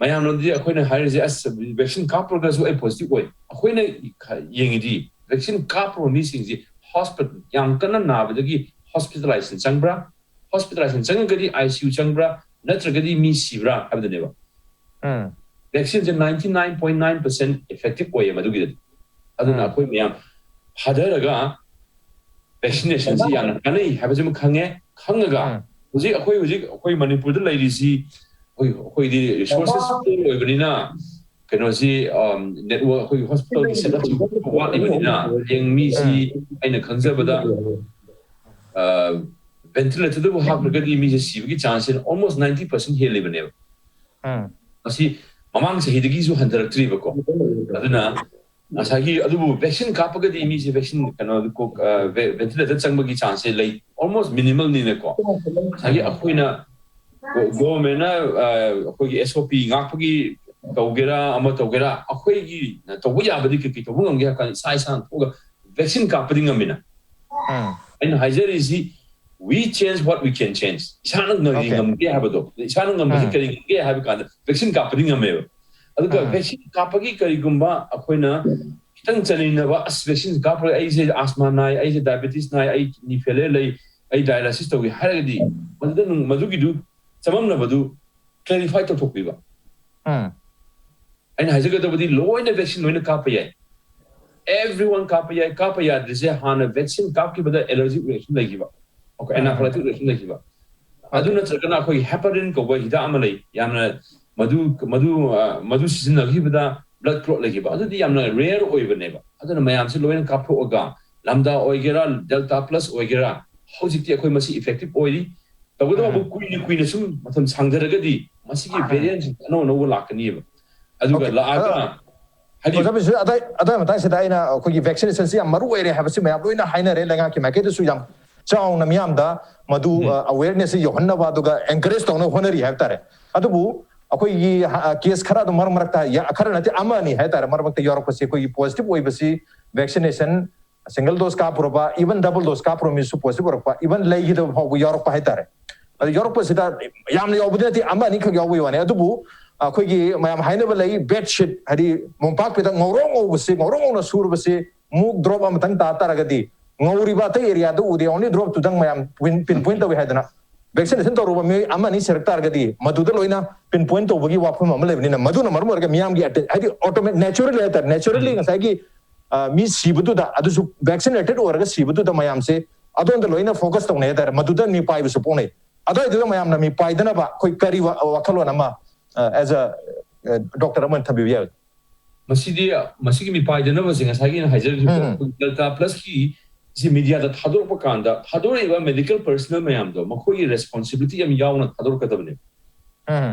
ꯃꯌꯥꯝꯅꯗꯤ ꯑꯩꯈꯣꯏꯅ ꯍꯥꯏꯔꯤꯁꯦ, "ꯑꯁ, ꯚꯦꯛꯁꯤꯟ ꯀꯥꯞꯄꯨꯔꯒꯁꯨ ꯑꯩ ꯄꯣꯖꯤꯇꯤꯚ ꯑꯣꯏ"꯫ ꯑꯩꯈꯣꯏꯅ ꯈ- ꯌꯦꯡꯉꯤꯗꯤ ꯚꯦꯛꯁꯤꯟ ꯀꯥꯞꯄꯨꯕ ꯃꯤꯁꯤꯡꯁꯤ ꯍꯣꯁꯄꯤꯇꯥꯜ ꯌꯥꯝ ꯀꯟꯅ ꯅꯥꯕꯗꯒꯤ ꯍꯣꯁꯄꯤꯇꯥꯂꯥꯏꯖꯦꯁꯟ ꯆꯪꯕ꯭ꯔꯥ, ꯍꯣꯁꯄꯤꯇꯥꯂꯥꯏꯖꯦꯁꯟ ꯆꯪꯉꯒꯗꯤ ꯑꯥꯏ ꯁꯤ ꯌꯨ ꯆꯪꯕ꯭ꯔꯥ, ꯅꯠꯇ꯭ꯔꯒꯗꯤ ꯃꯤ ꯁꯤꯕ꯭ꯔꯥ ꯍꯥꯏꯕꯗꯨꯅꯦꯕ꯫ ꯎꯝ ꯚꯦꯛꯁꯤꯟꯁꯦ ninety nine point nine percent effective ꯑꯣꯏꯌꯦ ꯃꯗꯨꯒꯤꯗꯗꯤ꯫ ꯑꯗꯨꯅ ꯎꯝ꯫ ꯑꯩꯈꯣꯏ ꯃꯌꯥꯝ ꯊꯥꯗꯔꯒ ꯚꯦꯛꯁꯤꯅꯦꯁꯟꯁꯤ ꯌꯥꯝꯅ ꯀꯥꯟꯅꯩ ꯍꯥꯏꯕꯁꯤꯃ ꯈꯪꯉꯦ꯫ ꯈꯪꯉꯒ ꯎꯝ꯫ ꯍꯧꯖꯤꯛ ꯑꯩꯈꯣꯏ ꯍꯧꯖꯤꯛ ꯑꯩꯈꯣꯏ ꯃꯅꯤꯄꯨꯔꯗ ꯂꯩꯔꯤꯁꯤ ꯑꯩꯈꯣꯏ ꯑꯩꯈꯣꯏꯗꯤ ꯔꯤꯁꯣꯔꯁꯦꯁ ꯑꯣꯏꯕꯅꯤꯅ ꯀꯩꯅꯣꯁꯤ ꯅꯦꯠꯋꯥꯔꯛ ꯑꯩꯈꯣꯏꯒꯤ ꯍꯣꯁꯄꯤꯇꯥꯜꯒꯤ ꯁꯦꯠꯑꯞꯁꯤ ꯋꯥꯠꯂꯤꯕꯅꯤꯅ ꯍꯌꯦꯡ ꯃꯤꯁꯤ ꯑꯩꯅ ꯈꯪꯖꯕꯗ ꯚꯦꯟꯇꯤꯂꯦꯇꯔꯗꯕꯨ ꯍꯥꯞꯈ꯭ꯔꯒꯗꯤ ꯃꯤꯁꯦ ꯁꯤꯕꯒꯤ ꯆꯥꯟꯁꯁꯦ almost ninety percent ꯍꯦꯜꯂꯤꯕꯅꯦꯕ꯫ ꯎꯝ꯫ ꯃꯁꯤ ꯃꯃꯥꯡ ꯆꯍꯤꯗꯒꯤꯁꯨ ꯍꯟꯊꯔꯛꯇ꯭ꯔꯤꯕꯀꯣ꯫ ꯑꯗꯨꯅ ꯉꯁꯥꯏꯒꯤ ꯑꯗꯨꯕꯨ ꯚꯦꯛꯁꯤꯟ ꯀꯥꯞꯄꯒꯗꯤ ꯃꯤꯁꯦ ꯚꯦꯛꯁꯤꯟ ꯀꯩꯅꯣ ꯚꯦꯟꯇꯤꯂꯦꯇꯔ ꯆꯪꯕꯒꯤ ꯆꯥꯟꯁꯁꯦ ꯂꯩ, almost ꯃꯤꯅꯤꯃꯜꯅꯤꯅꯀꯣ꯫ ꯉꯁꯥꯏꯒꯤ ꯑꯩꯈꯣꯏꯅ ꯒꯣꯚꯔꯟꯃꯦꯟꯠꯅ ꯑꯩꯈꯣꯏꯒꯤ ꯑꯦꯁ ꯑꯣ ꯄꯤ ꯉꯥꯛꯄꯒꯤ ꯇꯧꯒꯦꯔꯥ ꯑꯃ ꯇꯧꯒꯦꯔꯥ, ꯑꯩꯈꯣꯏꯒꯤ ꯇꯧꯕ ꯌꯥꯕꯗꯤ ꯀꯩ ꯀꯩ ꯇꯧꯕ ꯉꯝꯒꯦ ꯍꯥꯏꯕ ꯀꯥꯟꯗ ꯏꯁꯥ ꯏꯁꯥꯅ ꯊꯣꯛꯑꯒ ꯚꯦꯛꯁꯤꯟ ꯀꯥꯞꯄꯗꯤ ꯉꯝꯃꯤꯅ꯫ ꯎꯝ꯫ ꯑꯩꯅ ꯍꯥꯏꯖꯔꯤꯁꯤ, we change what we can change. ꯏꯁꯥꯅ ꯀꯔꯤ Okay. ꯉꯝꯒꯦ ꯍꯥꯏꯕꯗꯣ, ꯏꯁꯥꯅ ꯉꯝꯕꯁꯤ ꯎꯝ꯫ ꯀꯔꯤ ꯉꯝꯒꯦ ꯍꯥꯏꯕ ꯀꯥꯟꯗ ꯚꯦꯛꯁꯤꯟ ꯀꯥꯞꯄꯗꯤ ꯉꯝꯃꯦꯕ꯫ ꯑꯗꯨꯒ ꯎꯝ꯫ ꯚꯦꯛꯁꯤꯟ ꯀꯥꯞꯄꯒꯤ ꯀꯔꯤꯒꯨꯝꯕ ꯑꯩꯈꯣꯏꯅ ꯈꯤꯇꯪ ꯆꯅꯤꯡꯅꯕ, ꯑꯁ, ꯚꯦꯛꯁꯤꯟ ꯀꯥꯞꯄ꯭ꯔꯦ, ꯑꯩꯁꯦ ꯑꯁꯃꯥ ꯅꯥꯏ, ꯑꯩꯁꯦ ꯗꯥꯏꯕꯦꯇꯤꯁ ꯅꯥꯏ, ꯑꯩ ꯀꯤꯗꯅꯤ ꯐꯦꯂꯤꯌꯔ ꯂꯩ, ꯑꯩ ꯗꯥꯏꯂꯥꯏꯁꯤꯁ ꯇꯧꯏ ꯍꯥꯏꯔꯒꯗꯤ ꯃꯗꯨꯗ ꯅꯨꯡ-, ꯃꯗꯨꯒꯤꯗꯨ ꯆꯃꯝꯅꯕꯗꯨ ꯀ꯭ꯂꯦꯔꯤꯐꯥꯏ ꯇꯧꯊꯣꯛꯄꯤꯕ꯫ ꯎꯝ꯫ ꯑꯩꯅ ꯍꯥꯏꯖꯒꯗꯕꯗꯤ ꯂꯣꯏꯅ ꯚꯦꯛꯁꯤꯟ ꯂꯣꯏꯅ ꯀꯥꯞꯄ ꯌꯥꯏ꯫ Everyone ꯀꯥꯞꯄ ꯌꯥꯏ꯫ ꯀꯥꯞꯄ ꯌꯥꯗ꯭ꯔꯤꯁꯦ ꯍꯥꯟꯅ ꯚꯦꯛꯁꯤꯟ ꯀꯥꯞꯈꯤꯕꯗ ꯑꯦꯂꯔꯖꯤꯛ ꯔꯤꯌꯦꯛꯁꯟ ꯂꯩꯈꯤꯕ, ꯑꯩꯈꯣꯏ ꯎꯝ꯫ ꯑꯦꯅꯥꯐꯥꯏꯂꯦꯛꯇꯤꯛ ꯔꯤꯌꯦꯛꯁꯟ ꯂꯩꯈꯤꯕ꯫ ꯑꯗꯨ Okay. ꯅꯠꯇ꯭ꯔꯒꯅ ꯑꯩꯈꯣꯏꯒꯤ ꯍꯦꯄꯥꯔꯤꯟ ꯀꯧꯕ ꯍꯤꯗꯥꯛ ꯑꯃ ꯂꯩ, ꯌꯥꯝꯅ ꯃꯗꯨ ꯃꯗꯨ ꯑ, ꯃꯗꯨ ꯁꯤꯖꯤꯟꯅꯈꯤꯕꯗ ꯕ꯭ꯂꯗ ꯀ꯭ꯂꯣꯠ ꯂꯩꯈꯤꯕ, ꯑꯗꯨꯗꯤ ꯌꯥꯝꯅ ꯔꯦꯌꯔ ꯑꯣꯏꯕꯅꯦꯕ꯫ ꯑꯗꯨꯅ ꯃꯌꯥꯝꯁꯤ ꯂꯣꯏꯅ ꯀꯥꯞꯊꯣꯛꯑꯒ ꯂꯝꯗꯥ ꯑꯣꯏꯒꯦꯔꯥ, ꯗꯦꯜꯇꯥ ꯄ꯭ꯂꯁ ꯑꯣꯏꯒꯦꯔꯥ, ꯍꯧꯖꯤꯛꯇꯤ ꯑꯩꯈꯣꯏ ꯃꯁꯤ ꯏꯐꯦꯛꯇꯤꯞ ꯑꯣꯏꯔꯤ꯫ ꯇꯧꯕꯇꯕꯨ ꯎꯝ꯫ ꯀꯨꯏꯅ ꯀꯨꯏꯅ ꯁꯨꯝ ꯃꯇꯝ ꯁꯥꯡꯊꯔꯒꯗꯤ ꯃꯁꯤꯒꯤ ꯎꯝ꯫ ꯚꯦꯔꯤꯌꯦꯟꯁꯤꯡ ꯑꯅꯧ ꯑꯅꯧꯕ ꯂꯥꯛꯀꯅꯤꯕ꯫ ꯑꯗꯨꯒ Okay. ꯂꯥꯛꯑꯒ ꯑꯗꯣ, ꯍꯥꯏꯗꯤ ꯑꯣꯖꯥ ꯕꯤꯁꯨ, ꯑꯗꯥꯏ-, ꯑꯗꯥꯏ ꯃꯇꯥꯡꯁꯤꯗ ꯑꯩꯅ ꯑꯩꯈꯣꯏꯒꯤ ꯚꯦꯛꯁꯤꯅꯦꯁꯟꯁꯤ ꯌꯥꯝ ꯃꯔꯨ ꯑꯣꯏꯔꯦ ꯍꯥꯏꯕꯁꯤ ꯃꯌꯥꯝ ꯂꯣꯏꯅ ꯍꯥꯏꯅꯔꯦ, ꯂꯩꯉꯥꯛꯀꯤ ꯃꯥꯏꯀꯩꯗꯁꯨ ꯌꯥꯝ ꯆꯥꯎꯅ ꯃꯤꯌꯥꯝꯗ ꯃꯗꯨ, ꯎꯝ꯫ ꯑ, ꯑꯋꯦꯔꯅꯦꯁꯁꯤ ꯌꯧꯍꯟꯅꯕ ꯑꯗꯨꯒ ꯑꯦꯟꯀꯔꯦꯖ ꯇꯧꯅꯕ ꯍꯣꯠꯅꯔꯤ ꯍꯥꯏꯕ ꯇꯥꯔꯦ꯫ ꯑꯗꯨꯕꯨ ꯑꯩꯈꯣꯏꯒꯤ, ꯑ, ꯀꯦꯁ ꯈꯔ ꯑꯗꯨꯝ ꯃꯔꯛ ꯃꯔꯛꯇ ꯌꯥ-, ꯈꯔ ꯅꯠꯇꯦ, ꯑꯃ ꯑꯅꯤ ꯍꯥꯏ ꯇꯥꯔꯦ, ꯃꯔꯛ ꯃꯔꯛꯇ ꯌꯥꯎꯔꯛꯄꯁꯤ ꯑꯩꯈꯣꯏꯒꯤ ꯄꯣꯖꯤꯇꯤꯚ ꯑꯣꯏꯕꯁꯤ ꯚꯦꯛꯁꯤꯅꯦꯁꯟ ꯁꯤꯡꯒꯜ ꯗꯣꯁ ꯀꯥꯞꯄꯨꯔꯕ, ꯏꯚꯟ ꯗꯕꯜ ꯗꯣꯁ ꯀꯥꯞꯄꯨꯔꯕ ꯃꯤꯁꯨ ꯄꯣꯖꯤꯇꯤꯚ ꯑꯣꯏꯔꯛꯄ, ꯏꯚꯟ ꯂꯩꯈꯤꯗꯕ ꯐꯥꯎꯕ ꯌꯥꯎꯔꯛꯄ ꯍꯥꯏ ꯇꯥꯔꯦ꯫ ꯑꯗꯨ ꯌꯥꯎꯔꯛꯄꯁꯤꯗ ꯌꯥꯝꯅ ꯌꯥꯎꯕꯗꯤ ꯅꯠꯇꯦ, ꯑꯃ ꯑꯅꯤꯈꯛ ꯌꯥꯎꯕꯒꯤ ꯋꯥꯅꯤ꯫ ꯑꯗꯨꯕꯨ ꯑꯩꯈꯣꯏꯒꯤ ꯃꯌꯥꯝ ꯍꯥꯏꯅꯕ ꯂꯩ, ꯕꯦꯗꯁꯤꯠ, ꯍꯥꯏꯗꯤ ꯃꯣꯝꯄꯥꯛ ꯐꯤꯗꯛ ꯉꯧꯔꯣꯛ ꯉꯧꯕꯁꯤ, ꯉꯧꯔꯣꯛ ꯉꯧꯅ ꯁꯨꯔꯕꯁꯤ, ꯃꯨꯛ ꯗ꯭ꯔꯣꯞ ꯑꯃꯇꯪ ꯇꯥ ꯇꯥꯔꯒꯗꯤ ꯉꯧꯔꯤꯕ ꯑꯇꯩ ꯑꯦꯔꯤꯌꯥꯗꯨ ꯎꯗꯦ, ꯑꯣꯟꯂꯤ ꯗ꯭ꯔꯣꯞꯇꯨꯗꯪ ꯃꯌꯥꯝ ꯄꯤꯟ ꯄꯣꯏꯟ ꯇꯧꯏ ꯍꯥꯏꯗꯅ꯫ ꯚꯦꯛꯁꯤꯅꯦꯁꯟ ꯇꯧꯔꯨꯕ ꯃꯤꯑꯣꯏ ꯑꯃ ꯑꯅꯤ ꯁꯤꯔꯛ ꯇꯥꯔꯒꯗꯤ ꯃꯗꯨꯗ ꯂꯣꯏꯅ ꯄꯤꯟ ꯄꯣꯏꯟ ꯇꯧꯕꯒꯤ ꯋꯥꯐꯝ ꯑꯃ ꯂꯩꯕꯅꯤꯅ, ꯃꯗꯨꯅ ꯃꯔꯝ ꯑꯣꯏꯔꯒ ꯃꯤꯌꯥꯝꯒꯤ ꯑꯇꯦ- ꯍꯥꯏꯗꯤ ꯑꯣꯇꯣꯃꯦ ꯅꯦꯆꯔꯦꯜꯂꯤ ꯍꯥꯏꯇꯥꯔꯦ, ꯅꯦꯆꯔꯦꯜꯂꯤ ꯉꯁꯥꯏꯒꯤ ꯑ, ꯃꯤ ꯁꯤꯕꯗꯨꯗ, ꯑꯗꯨꯁꯨ ꯚꯦꯛꯁꯤꯅꯦꯇꯦꯠ ꯑꯣꯏꯔꯒ ꯁꯤꯕꯗꯨꯗ ꯃꯌꯥꯝꯁꯦ ꯑꯗꯣꯝꯗ ꯂꯣꯏꯅ ꯐꯣꯀꯁ ꯇꯧꯅꯩ ꯍꯥꯏꯇꯥꯔꯦ, ꯃꯗꯨꯗ ꯃꯤꯄꯥꯏꯕꯁꯨ ꯄꯣꯛꯅꯩ꯫ ꯑꯗꯨꯋꯥꯏꯗꯨꯗ ꯃꯌꯥꯝꯅ ꯃꯤꯄꯥꯏꯗꯅꯕ ꯑꯩꯈꯣꯏ ꯀꯔꯤ ꯋꯥ- ꯋꯥꯈꯜꯂꯣꯟ ꯑꯃ ꯑꯦꯖ ꯑ ꯗꯣꯛꯇꯔ ꯑꯃ ꯑꯣꯏꯅ ꯊꯝꯕꯤꯕ ꯌꯥꯏ? ꯃꯁꯤꯗꯤ ꯃꯁꯤꯒꯤ ꯃꯤꯄꯥꯏꯗꯅꯕꯁꯦ ꯉꯁꯥꯏꯒꯤ ꯑꯩꯅ ꯍꯥꯏꯖꯔꯤꯕꯗꯣ ꯎꯝ꯫ ꯑꯩꯈꯣꯏ ꯗꯦꯜꯇꯥ ꯄ꯭ꯂꯁꯀꯤ ꯁꯤ ꯃꯤꯗꯤꯌꯥꯗ ꯊꯥꯗꯣꯔꯛꯄ ꯀꯥꯟꯗ ꯊꯥꯗꯣꯔꯛꯏꯕ ꯃꯦꯗꯤꯀꯦꯜ ꯄꯔꯁꯅꯦꯜ ꯃꯌꯥꯝꯗꯣ ꯃꯈꯣꯏꯒꯤ ꯔꯦꯁꯄꯣꯟꯁꯤꯕꯤꯂꯤꯇꯤ ꯌꯥꯝ ꯌꯥꯎꯅ ꯊꯥꯗꯣꯔꯛꯀꯗꯕꯅꯦ꯫ ꯎꯝ.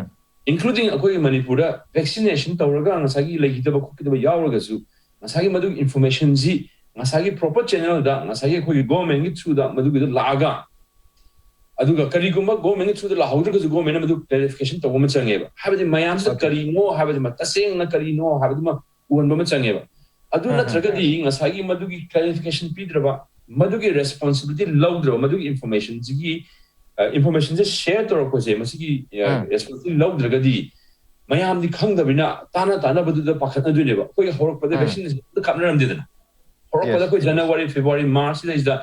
ꯏꯟꯀ꯭ꯂꯨꯗꯤꯡ ꯑꯩꯈꯣꯏꯒꯤ ꯃꯅꯤꯄꯨꯔꯗ ꯚꯦꯛꯁꯤꯅꯦꯁꯟ ꯇꯧꯔꯒ ꯉꯁꯥꯏꯒꯤ ꯂꯩꯈꯤꯗꯕ ꯈꯣꯠꯈꯤꯗꯕ ꯌꯥꯎꯔꯒꯁꯨ ꯉꯁꯥꯏꯒꯤ ꯃꯗꯨꯒꯤ ꯏꯟꯐꯣꯔꯃꯦꯁꯟꯁꯤ ꯉꯁꯥꯏꯒꯤ ꯄ꯭ꯔꯣꯄꯔ ꯆꯦꯅꯦꯜꯗ ꯉꯁꯥꯏꯒꯤ ꯑꯩꯈꯣꯏꯒꯤ ꯒꯣꯔꯃꯦꯟꯒꯤ ꯊ꯭ꯔꯨꯗ ꯃꯗꯨꯒꯤꯗꯣ ꯂꯥꯛꯑꯒ, ꯑꯗꯨꯒ ꯀꯔꯤꯒꯨꯝꯕ ꯒꯣꯔꯃꯦꯟꯒꯤ ꯊ꯭ꯔꯨꯗ ꯂꯥꯛꯍꯧꯗ꯭ꯔꯒꯁꯨ ꯒꯣꯔꯃꯦꯟꯅ ꯃꯗꯨ ꯀ꯭ꯂꯦꯔꯤꯐꯤꯀꯦꯁꯟ ꯇꯧꯕ ꯑꯃ ꯆꯪꯉꯦꯕ꯫ ꯍꯥꯏꯕꯗꯤ ꯃꯌꯥꯝꯁꯤꯗ Okay. ꯀꯔꯤꯅꯣ ꯍꯥꯏꯕꯗꯨꯃ, ꯇꯁꯦꯡꯅ ꯀꯔꯤꯅꯣ ꯍꯥꯏꯕꯗꯨꯃ ꯎꯍꯟꯕ ꯑꯃ ꯆꯪꯉꯦꯕ꯫ ꯑꯗꯨ ꯎꯝ, ꯎꯝ. ꯅꯠꯇ꯭ꯔꯒꯗꯤ ꯉꯁꯥꯏꯒꯤ ꯃꯗꯨꯒꯤ ꯀ꯭ꯂꯦꯔꯤꯐꯤꯀꯦꯁꯟ ꯄꯤꯗ꯭ꯔꯕ, ꯃꯗꯨꯒꯤ ꯔꯦꯁꯄꯣꯟꯁꯤꯕꯤꯂꯤꯇꯤ ꯂꯧꯗ꯭ꯔꯕ, ꯃꯗꯨꯒꯤ ꯏꯟꯐꯣꯔꯃꯦꯁꯟꯁꯤꯒꯤ ꯏꯟꯐꯣꯔꯃꯦꯁꯟꯁꯦ ꯁꯦꯌꯔ ꯇꯧꯔꯛꯄꯁꯦ ꯃꯁꯤꯒꯤ ꯎꯝ. ꯔꯦꯁꯄꯣꯟꯁꯤꯕꯤꯂꯤꯇꯤ ꯂꯧꯗ꯭ꯔꯒꯗꯤ ꯃꯌꯥꯝꯗꯤ ꯈꯪꯗꯕꯅꯤꯅ ꯇꯥꯅ ꯇꯥꯅꯕꯗꯨꯗ ꯄꯥꯈꯠꯅꯗꯣꯏꯅꯦꯕ꯫ ꯑꯩꯈꯣꯏꯒꯤ ꯍꯧꯔꯛꯄꯗ ꯎꯝ. ꯚꯦꯛꯁꯤꯅꯦꯁꯟ ꯑꯝꯇ ꯀꯥꯞꯅꯔꯝꯗꯦꯗꯅ꯫ ꯍꯧꯔꯛꯄꯗ Yes. ꯑꯩꯈꯣꯏ ꯖꯅꯋꯥꯔꯤ, ꯐꯦꯕ꯭ꯔꯨꯋꯥꯔꯤ, ꯃꯥꯔꯆꯁꯤꯗꯩꯁꯤꯗ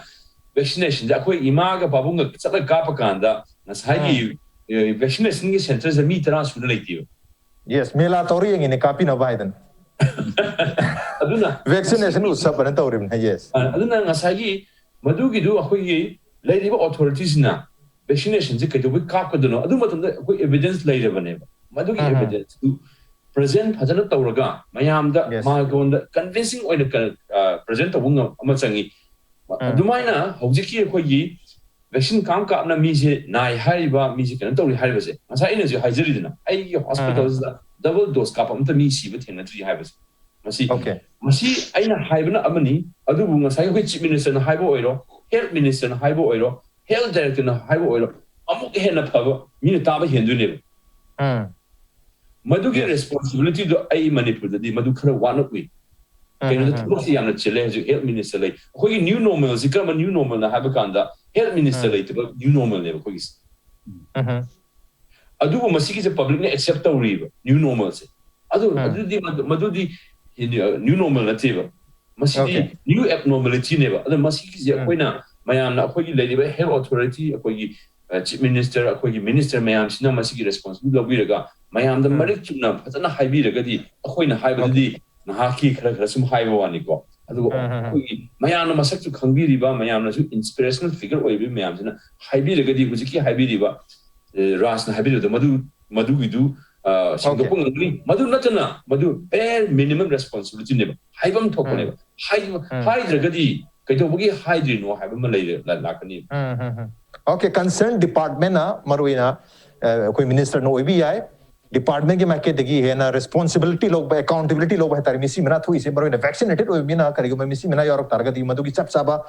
ꯚꯦꯛꯁꯤꯅꯦꯁꯟꯁꯦ ꯑꯩꯈꯣꯏ ꯏꯃꯥꯒ ꯄꯥꯕꯨꯡꯒ ꯆꯠꯂꯒ ꯀꯥꯞꯄ ꯀꯥꯟꯗ ꯉꯁꯥꯏꯒꯤ ꯚꯦꯛꯁꯤꯅꯦꯁꯟꯒꯤ ꯁꯦꯟꯇꯔꯁꯦ ꯃꯤ ꯇꯔꯥ ꯁꯨꯅ ꯂꯩꯇꯦꯕ꯫ ꯌꯦꯁ, ꯃꯦꯂꯥ ꯇꯧꯔ ꯌꯦꯡꯉꯤꯅꯦ ꯀꯥꯞꯄꯤꯅꯕ ꯍꯥꯏꯗꯅ꯫ ꯑꯗꯨꯅ ꯚꯦꯛꯁꯤꯅꯦꯁꯟ ꯎꯠꯁꯕꯅ ꯇꯧꯔꯤꯕꯅꯤ꯫ ꯌꯦꯁ. ꯑ, ꯑꯗꯨꯅ ꯉꯁꯥꯏꯒꯤ ꯃꯗꯨꯒꯤꯗꯨ ꯑꯩꯈꯣꯏꯒꯤ ꯂꯩꯔꯤꯕ ꯑꯣꯊꯣꯔꯤꯇꯤꯁꯤꯅ ꯚꯦꯛꯁꯤꯅꯦꯁꯟꯁꯦ ꯀꯩꯗꯧꯕꯩ ꯀꯥꯞꯀꯗꯣꯏꯅꯣ? ꯑꯗꯨ ꯃꯇꯝꯗ ꯑꯩꯈꯣꯏ ꯑꯦꯚꯤꯗꯦꯟꯁ ꯂꯩꯔꯕꯅꯦꯕ꯫ ꯃꯗꯨꯒꯤ ꯎꯝ, ꯎꯝ. ꯑꯦꯚꯤꯗꯦꯟꯁꯇꯨ ꯄ꯭ꯔꯖꯦꯟ ꯐꯖꯅ ꯇꯧꯔꯒ ꯃꯌꯥꯝꯗ Yes. ꯃꯉꯣꯟꯗ ꯀꯟꯚꯤꯟꯁꯤꯡ ꯑꯣꯏꯅ ꯄ꯭ꯔꯖꯦꯟ ꯇꯧꯕ ꯉꯝ- ꯑꯃ ꯆꯪꯉꯤ꯫ ꯎꯝ. ꯑꯗꯨꯃꯥꯏꯅ ꯍꯧꯖꯤꯛꯀꯤ ꯑꯩꯈꯣꯏꯒꯤ ꯚꯦꯛꯁꯤꯟ ꯀꯥꯞ ꯀꯥꯞꯅ ꯃꯤꯁꯦ ꯅꯥꯏ ꯍꯥꯏꯔꯤꯕ, ꯃꯤꯁꯦ ꯀꯩꯅꯣ ꯇꯧꯔꯤ ꯍꯥꯏꯔꯤꯕꯁꯦ, ꯉꯁꯥꯏ ꯑꯩꯅꯁꯨ ꯍꯥꯏꯖꯔꯤꯗꯅ, ꯑꯩꯒꯤ ꯍꯣꯁꯄꯤꯇꯥꯜꯁꯤꯗ ꯗꯕꯜ ꯗꯣꯁ ꯀꯥꯞꯄ ꯑꯝꯇ ꯃꯤ ꯁꯤꯕ ꯊꯦꯡꯅꯗ꯭ꯔꯤ ꯍꯥꯏꯕꯁꯦ꯫ ꯃꯁꯤ Okay. ꯃꯁꯤ ꯑꯩꯅ ꯍꯥꯏꯕꯅ ꯑꯃꯅꯤ, ꯑꯗꯨꯕꯨ ꯉꯁꯥꯏ ꯑꯩꯈꯣꯏ ꯆꯤꯐ ꯃꯤꯅꯤꯁꯇꯔꯅ ꯍꯥꯏꯕ ꯑꯣꯏꯔꯣ, ꯍꯦꯜꯊ ꯃꯤꯅꯤꯁꯇꯔꯅ ꯍꯥꯏꯕ ꯑꯣꯏꯔꯣ, ꯍꯦꯜꯊ ꯗꯥꯏꯔꯦꯛꯇꯔꯅ ꯍꯥꯏꯕ ꯑꯣꯏꯔꯣ, ꯑꯃꯨꯛ ꯍꯦꯟꯅ ꯐꯕ ꯃꯤꯅ ꯇꯥꯕ ꯍꯦꯟꯗꯣꯏꯅꯦꯕ꯫ ꯎꯝ. ꯃꯗꯨꯒꯤ Yes. ꯔꯦꯁꯄꯣꯟꯁꯤꯕꯤꯂꯤꯇꯤꯗꯣ ꯑꯩ ꯃꯅꯤꯄꯨꯔꯗꯗꯤ ꯃꯗꯨ ꯈꯔ ꯋꯥꯠꯂꯛꯏ꯫ ꯎꯝ, ꯀꯩꯅꯣꯗ ꯎꯝ, ꯎꯝ. ꯊꯕꯛꯁꯤ ꯌꯥꯝꯅ ꯆꯤꯜꯂꯦ ꯍꯧꯖꯤꯛ, ꯍꯦꯜꯊ ꯃꯤꯅꯤꯁꯇꯔ ꯂꯩ꯫ ꯑꯩꯈꯣꯏꯒꯤ ꯅ꯭ꯌꯨ ꯅꯣꯔꯃꯦꯜꯁꯤ ꯀꯔꯝꯕ ꯅ꯭ꯌꯨ ꯅꯣꯔꯃꯦꯜꯅ ꯍꯥꯏꯕ ꯀꯥꯟꯗ ꯍꯦꯜꯊ ꯃꯤꯅꯤꯁꯇꯔ ꯎꯝ. ꯂꯩꯇꯕ ꯅ꯭ꯌꯨ ꯅꯣꯔꯃꯦꯜꯅꯦꯕ ꯑꯩꯈꯣꯏꯒꯤꯁꯦ꯫ ꯎꯝ. ꯑꯗꯨꯕꯨ ꯃꯁꯤꯒꯤꯁꯦ ꯄꯕ꯭ꯂꯤꯛꯅ ꯑꯦꯛꯁꯦꯞ ꯇꯧꯔꯤꯕ ꯅ꯭ꯌꯨ ꯅꯣꯔꯃꯦꯜꯁꯦ꯫ ꯑꯗꯨ ꯎꯝ. ꯑꯗꯨꯗꯤ ꯃꯗꯨ- ꯃꯗꯨꯗꯤ ꯅ꯭ꯌꯨ ꯅꯣꯔꯃꯦꯜ ꯅꯠꯇꯦꯕ, ꯃꯁꯤꯗꯤ Okay. ꯅ꯭ꯌꯨ ꯑꯦꯕꯅꯣꯔꯃꯦꯂꯤꯇꯤꯅꯦꯕ꯫ ꯑꯗꯣ ꯃꯁꯤꯒꯤꯁꯦ ꯎꯝ. ꯑꯩꯈꯣꯏꯅ ꯃꯌꯥꯝꯅ ꯑꯩꯈꯣꯏꯒꯤ ꯂꯩꯔꯤꯕ ꯍꯦꯜꯊ ꯑꯣꯊꯣꯔꯤꯇꯤ, ꯑꯩꯈꯣꯏꯒꯤ ꯆꯤꯐ ꯃꯤꯅꯤꯁꯇꯔ, ꯑꯩꯈꯣꯏꯒꯤ ꯃꯤꯅꯤꯁꯇꯔ ꯃꯌꯥꯝꯁꯤꯅ ꯃꯁꯤꯒꯤ ꯔꯦꯁꯄꯣꯟꯁꯤꯕꯤꯂꯤꯇꯤ ꯂꯧꯕꯤꯔꯒ ꯃꯌꯥꯝꯗ ꯃꯔꯤꯛ ꯆꯨꯝꯅ ꯐꯖꯅ ꯍꯥꯏꯕꯤꯔꯒꯗꯤ, ꯑꯩꯈꯣꯏꯅ ꯍꯥꯏꯕꯗꯨꯗꯤ ꯉꯥꯏꯍꯥꯛꯀꯤ ꯈꯔ ꯈꯔ ꯁꯨꯝ ꯍꯥꯏꯕ ꯋꯥꯅꯤꯀꯣ꯫ ꯑꯗꯨꯒ ꯑꯩꯈꯣꯏꯒꯤ ꯃꯌꯥꯝꯅ ꯃꯁꯛꯁꯨ ꯈꯪꯕꯤꯔꯤꯕ, ꯃꯌꯥꯝꯅꯁꯨ ꯏꯟꯁꯄꯤꯔꯦꯁꯅꯦꯜ ꯐꯤꯒꯔ ꯑꯣꯏꯕ ꯃꯌꯥꯝꯁꯤꯅ ꯍꯥꯏꯕꯤꯔꯒꯗꯤ, ꯍꯧꯖꯤꯛꯀꯤ ꯍꯥꯏꯕꯤꯔꯤꯕ, ꯑ, ꯔꯥꯖꯅ ꯍꯥꯏꯕꯤꯔꯤꯕꯗꯣ, ꯃꯗꯨ, ꯃꯗꯨꯒꯤꯗꯨ, ꯑ, ꯁꯦꯡꯗꯣꯛꯄ ꯉꯝꯒꯅꯤ꯫ ꯃꯗꯨ ꯅꯠꯇꯅ ꯃꯗꯨ ꯕꯦꯔ ꯃꯤꯅꯤꯃꯝ ꯔꯦꯁꯄꯣꯟꯁꯤꯕꯤꯂꯤꯇꯤꯅꯦꯕ, ꯍꯥꯏꯐꯝ ꯊꯣꯛꯄꯅꯦꯕ꯫ ꯍꯥꯏ-, ꯍꯥꯏꯗ꯭ꯔꯒꯗꯤ ꯀꯩꯗꯧꯕꯒꯤ ꯍꯥꯏꯗ꯭ꯔꯤꯅꯣ ꯍꯥꯏꯕ ꯑꯃ ꯂꯩꯔꯦ, ꯂꯥꯛꯀꯅꯤ꯫ Okay, concern department ꯅ ꯃꯔꯨꯑꯣꯏꯅ, ꯑ, ꯑꯩꯈꯣꯏ ꯃꯤꯅꯤꯁꯇꯔꯅ ꯑꯣꯏꯕ ꯌꯥꯏ, ꯗꯤꯄꯥꯔꯠꯃꯦꯟꯒꯤ ꯃꯥꯏꯀꯩꯗꯒꯤ ꯍꯦꯟꯅ ꯔꯦꯁꯄꯣꯟꯁꯤꯕꯤꯂꯤꯇꯤ ꯂꯧꯕ, ꯑꯦꯀꯥꯎꯟꯇꯦꯕꯤꯂꯤꯇꯤ ꯂꯧꯕ ꯍꯥꯏꯇꯥꯔꯦ, ꯃꯤꯁꯤ ꯃꯤꯅꯥ ꯊꯣꯛꯏꯁꯦ꯫ ꯃꯔꯨꯑꯣꯏꯅ ꯚꯦꯛꯁꯤꯅꯦꯇꯦꯠ ꯑꯣꯏꯕ ꯃꯤꯅ, ꯀꯔꯤꯒꯨꯝꯕ ꯃꯤꯁꯤ ꯃꯤꯅꯥ ꯌꯥꯎꯔꯛ ꯇꯥꯔꯒꯗꯤ, ꯃꯗꯨꯒꯤ ꯆꯞ ꯆꯥꯕ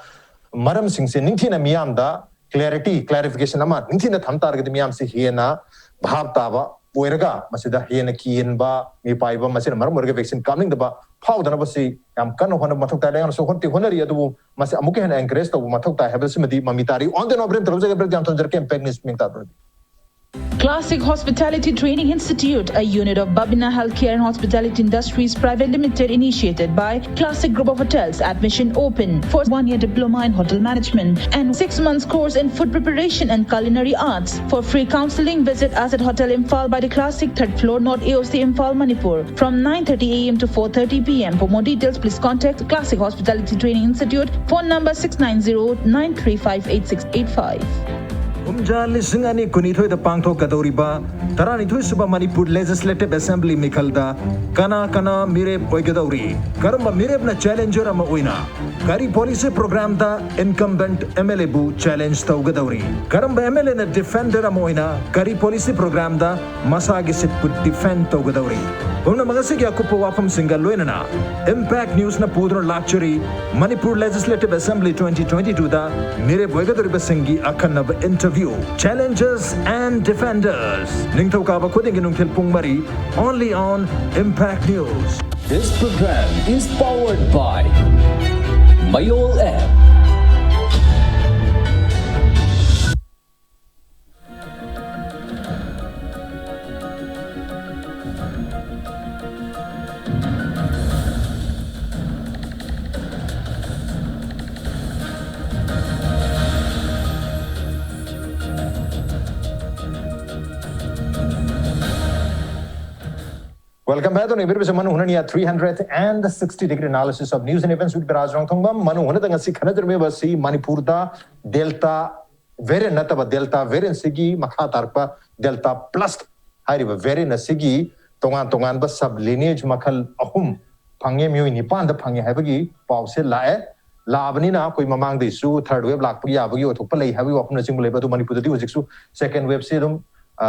ꯃꯔꯝꯁꯤꯡꯁꯦ ꯅꯤꯡꯊꯤꯅ ꯃꯤꯌꯥꯝꯗ ꯀ꯭ꯂꯦꯔꯤꯇꯤ, ꯀ꯭ꯂꯦꯔꯤꯐꯤꯀꯦꯁꯟ ꯑꯃ ꯅꯤꯡꯊꯤꯅ ꯊꯝ ꯇꯥꯔꯒꯗꯤ, ꯃꯤꯌꯥꯝꯁꯤ ꯍꯦꯟꯅ ꯚꯥꯞ ꯇꯥꯕ ꯑꯣꯏꯔꯒ ꯃꯁꯤꯗ ꯍꯦꯟꯅ ꯀꯤꯍꯟꯕ, ꯃꯤꯄꯥꯏꯕ, ꯃꯁꯤꯅ ꯃꯔꯝ ꯑꯣꯏꯔꯒ ꯚꯦꯛꯁꯤꯟ ꯀꯥꯞꯅꯤꯡꯗꯕ ꯐꯥꯎꯗꯅꯕꯁꯤ ꯌꯥꯝ ꯀꯟꯅ ꯍꯣꯠꯅꯕ ꯃꯊꯧ ꯇꯥꯏ꯫ ꯂꯩꯉꯥꯛꯅꯁꯨ ꯍꯣꯠꯇꯤ ꯍꯣꯠꯅꯔꯤ, ꯑꯗꯨꯕꯨ ꯃꯁꯤ ꯑꯃꯨꯛꯀ ꯍꯦꯟꯅ ꯑꯦꯟꯀꯔꯦꯖ ꯇꯧꯕ ꯃꯊꯧ ꯇꯥꯏ ꯍꯥꯏꯕꯁꯤꯃꯗꯤ ꯃꯃꯤ ꯇꯥꯔꯤ꯫ On the note, ꯕ꯭ꯔꯦꯛ ꯇꯧꯖꯒꯦ, ꯕ꯭ꯔꯦꯛ ꯌꯥꯝ ꯊꯝꯖꯔꯛꯀꯦ, ꯏꯝꯄꯦꯛ ꯅ꯭ꯌꯨꯁ ꯃꯤꯡ ꯇꯥꯗꯨꯅ꯫ Classic Hospitality Training Institute, a unit of Babina Healthcare and Hospitality Industries Private Limited, initiated by Classic Group of Hotels. Admission open for one-year diploma in hotel management and six months course in food preparation and culinary arts. For free counseling, visit Asset Hotel Imphal by the Classic, third floor, North A O C, Imphal, Manipur, from nine thirty a m to four thirty p m. For more details, please contact Classic Hospitality Training Institute, phone number six nine zero nine three five eight six eight five. ꯀꯨꯝꯖꯥ ꯂꯤꯁꯤꯡ ꯑꯅꯤ ꯀꯨꯟꯅꯤꯊꯣꯏꯗ ꯄꯥꯡꯊꯣꯛꯀꯗꯧꯔꯤꯕ ꯇꯔꯥꯅꯤꯊꯣꯏ ꯁꯨꯕ Manipur legislative assembly ꯃꯤꯈꯜꯗ ꯀꯅꯥ ꯀꯅꯥ ꯃꯤꯔꯦꯞ ꯑꯣꯏꯒꯗꯧꯔꯤ? ꯀꯔꯝꯕ ꯃꯤꯔꯦꯞꯅ challenger ꯑꯃ ꯑꯣꯏꯅ ꯀꯔꯤ ꯄꯣꯂꯤꯁꯤ ꯄ꯭ꯔꯣꯒ꯭ꯔꯥꯝꯗ ꯏꯟꯀꯝꯕꯦꯟꯠ ꯑꯦꯝ ꯑꯦꯜ ꯑꯦꯕꯨ ꯆꯦꯂꯦꯟꯖ ꯇꯧꯒꯗꯧꯔꯤ? ꯀꯔꯝꯕ ꯑꯦꯝ ꯑꯦꯜ ꯑꯦꯅ ꯗꯤꯐꯦꯟꯗꯔ ꯑꯃ ꯑꯣꯏꯅ ꯀꯔꯤ ꯄꯣꯂꯤꯁꯤ ꯄ꯭ꯔꯣꯒ꯭ꯔꯥꯝꯗ ꯃꯁꯥꯒꯤ ꯁꯤꯠꯄꯨ ꯗꯤꯐꯦꯟꯗ ꯇꯧꯒꯗꯧꯔꯤ? ꯄꯨꯝꯅꯃꯛ ꯑꯁꯤꯒꯤ ꯑꯀꯨꯞꯄ ꯋꯥꯐꯝꯁꯤꯡꯒ ꯂꯣꯏꯅꯅ ꯏꯝꯄꯦꯛ ꯅ꯭ꯌꯨꯁꯅ ꯄꯨꯗꯨꯅ ꯂꯥꯛꯆꯔꯤ꯫ Manipur legislative assembly twenty twenty ꯇꯨꯗ ꯃꯤꯔꯦꯞ ꯑꯣꯏꯒꯗꯧꯔꯤꯕꯁꯤꯡꯒꯤ ꯑꯈꯟꯅꯕ ꯏꯟꯇꯔꯚ꯭ꯌꯨ, Challengers and Defenders, ꯅꯤꯡꯊꯧꯀꯥꯕ ꯈꯨꯗꯤꯡꯒꯤ ꯅꯨꯡꯊꯤꯜ ꯄꯨꯡ ꯃꯔꯤ, only on Impact News. This program is powered by Mayol app. Welcome back to Nibir Bishamanu Hunania three hundred and sixty degree analysis of news and events with Biraj Rongthongbam. Manu Hunada ngasi khana derme basi Manipur da Delta variant nataba Delta variant sigi makha tarpa Delta plus hairiba variant sigi tongan tongan ba sub lineage makhal ahum phange miyoi nipan da phange haibagi pause lae. Labanina koi mamang de su third wave lakpagi abagi othok palai habi wapna sing bulai ba tu Manipur da di hojik su second wave se dum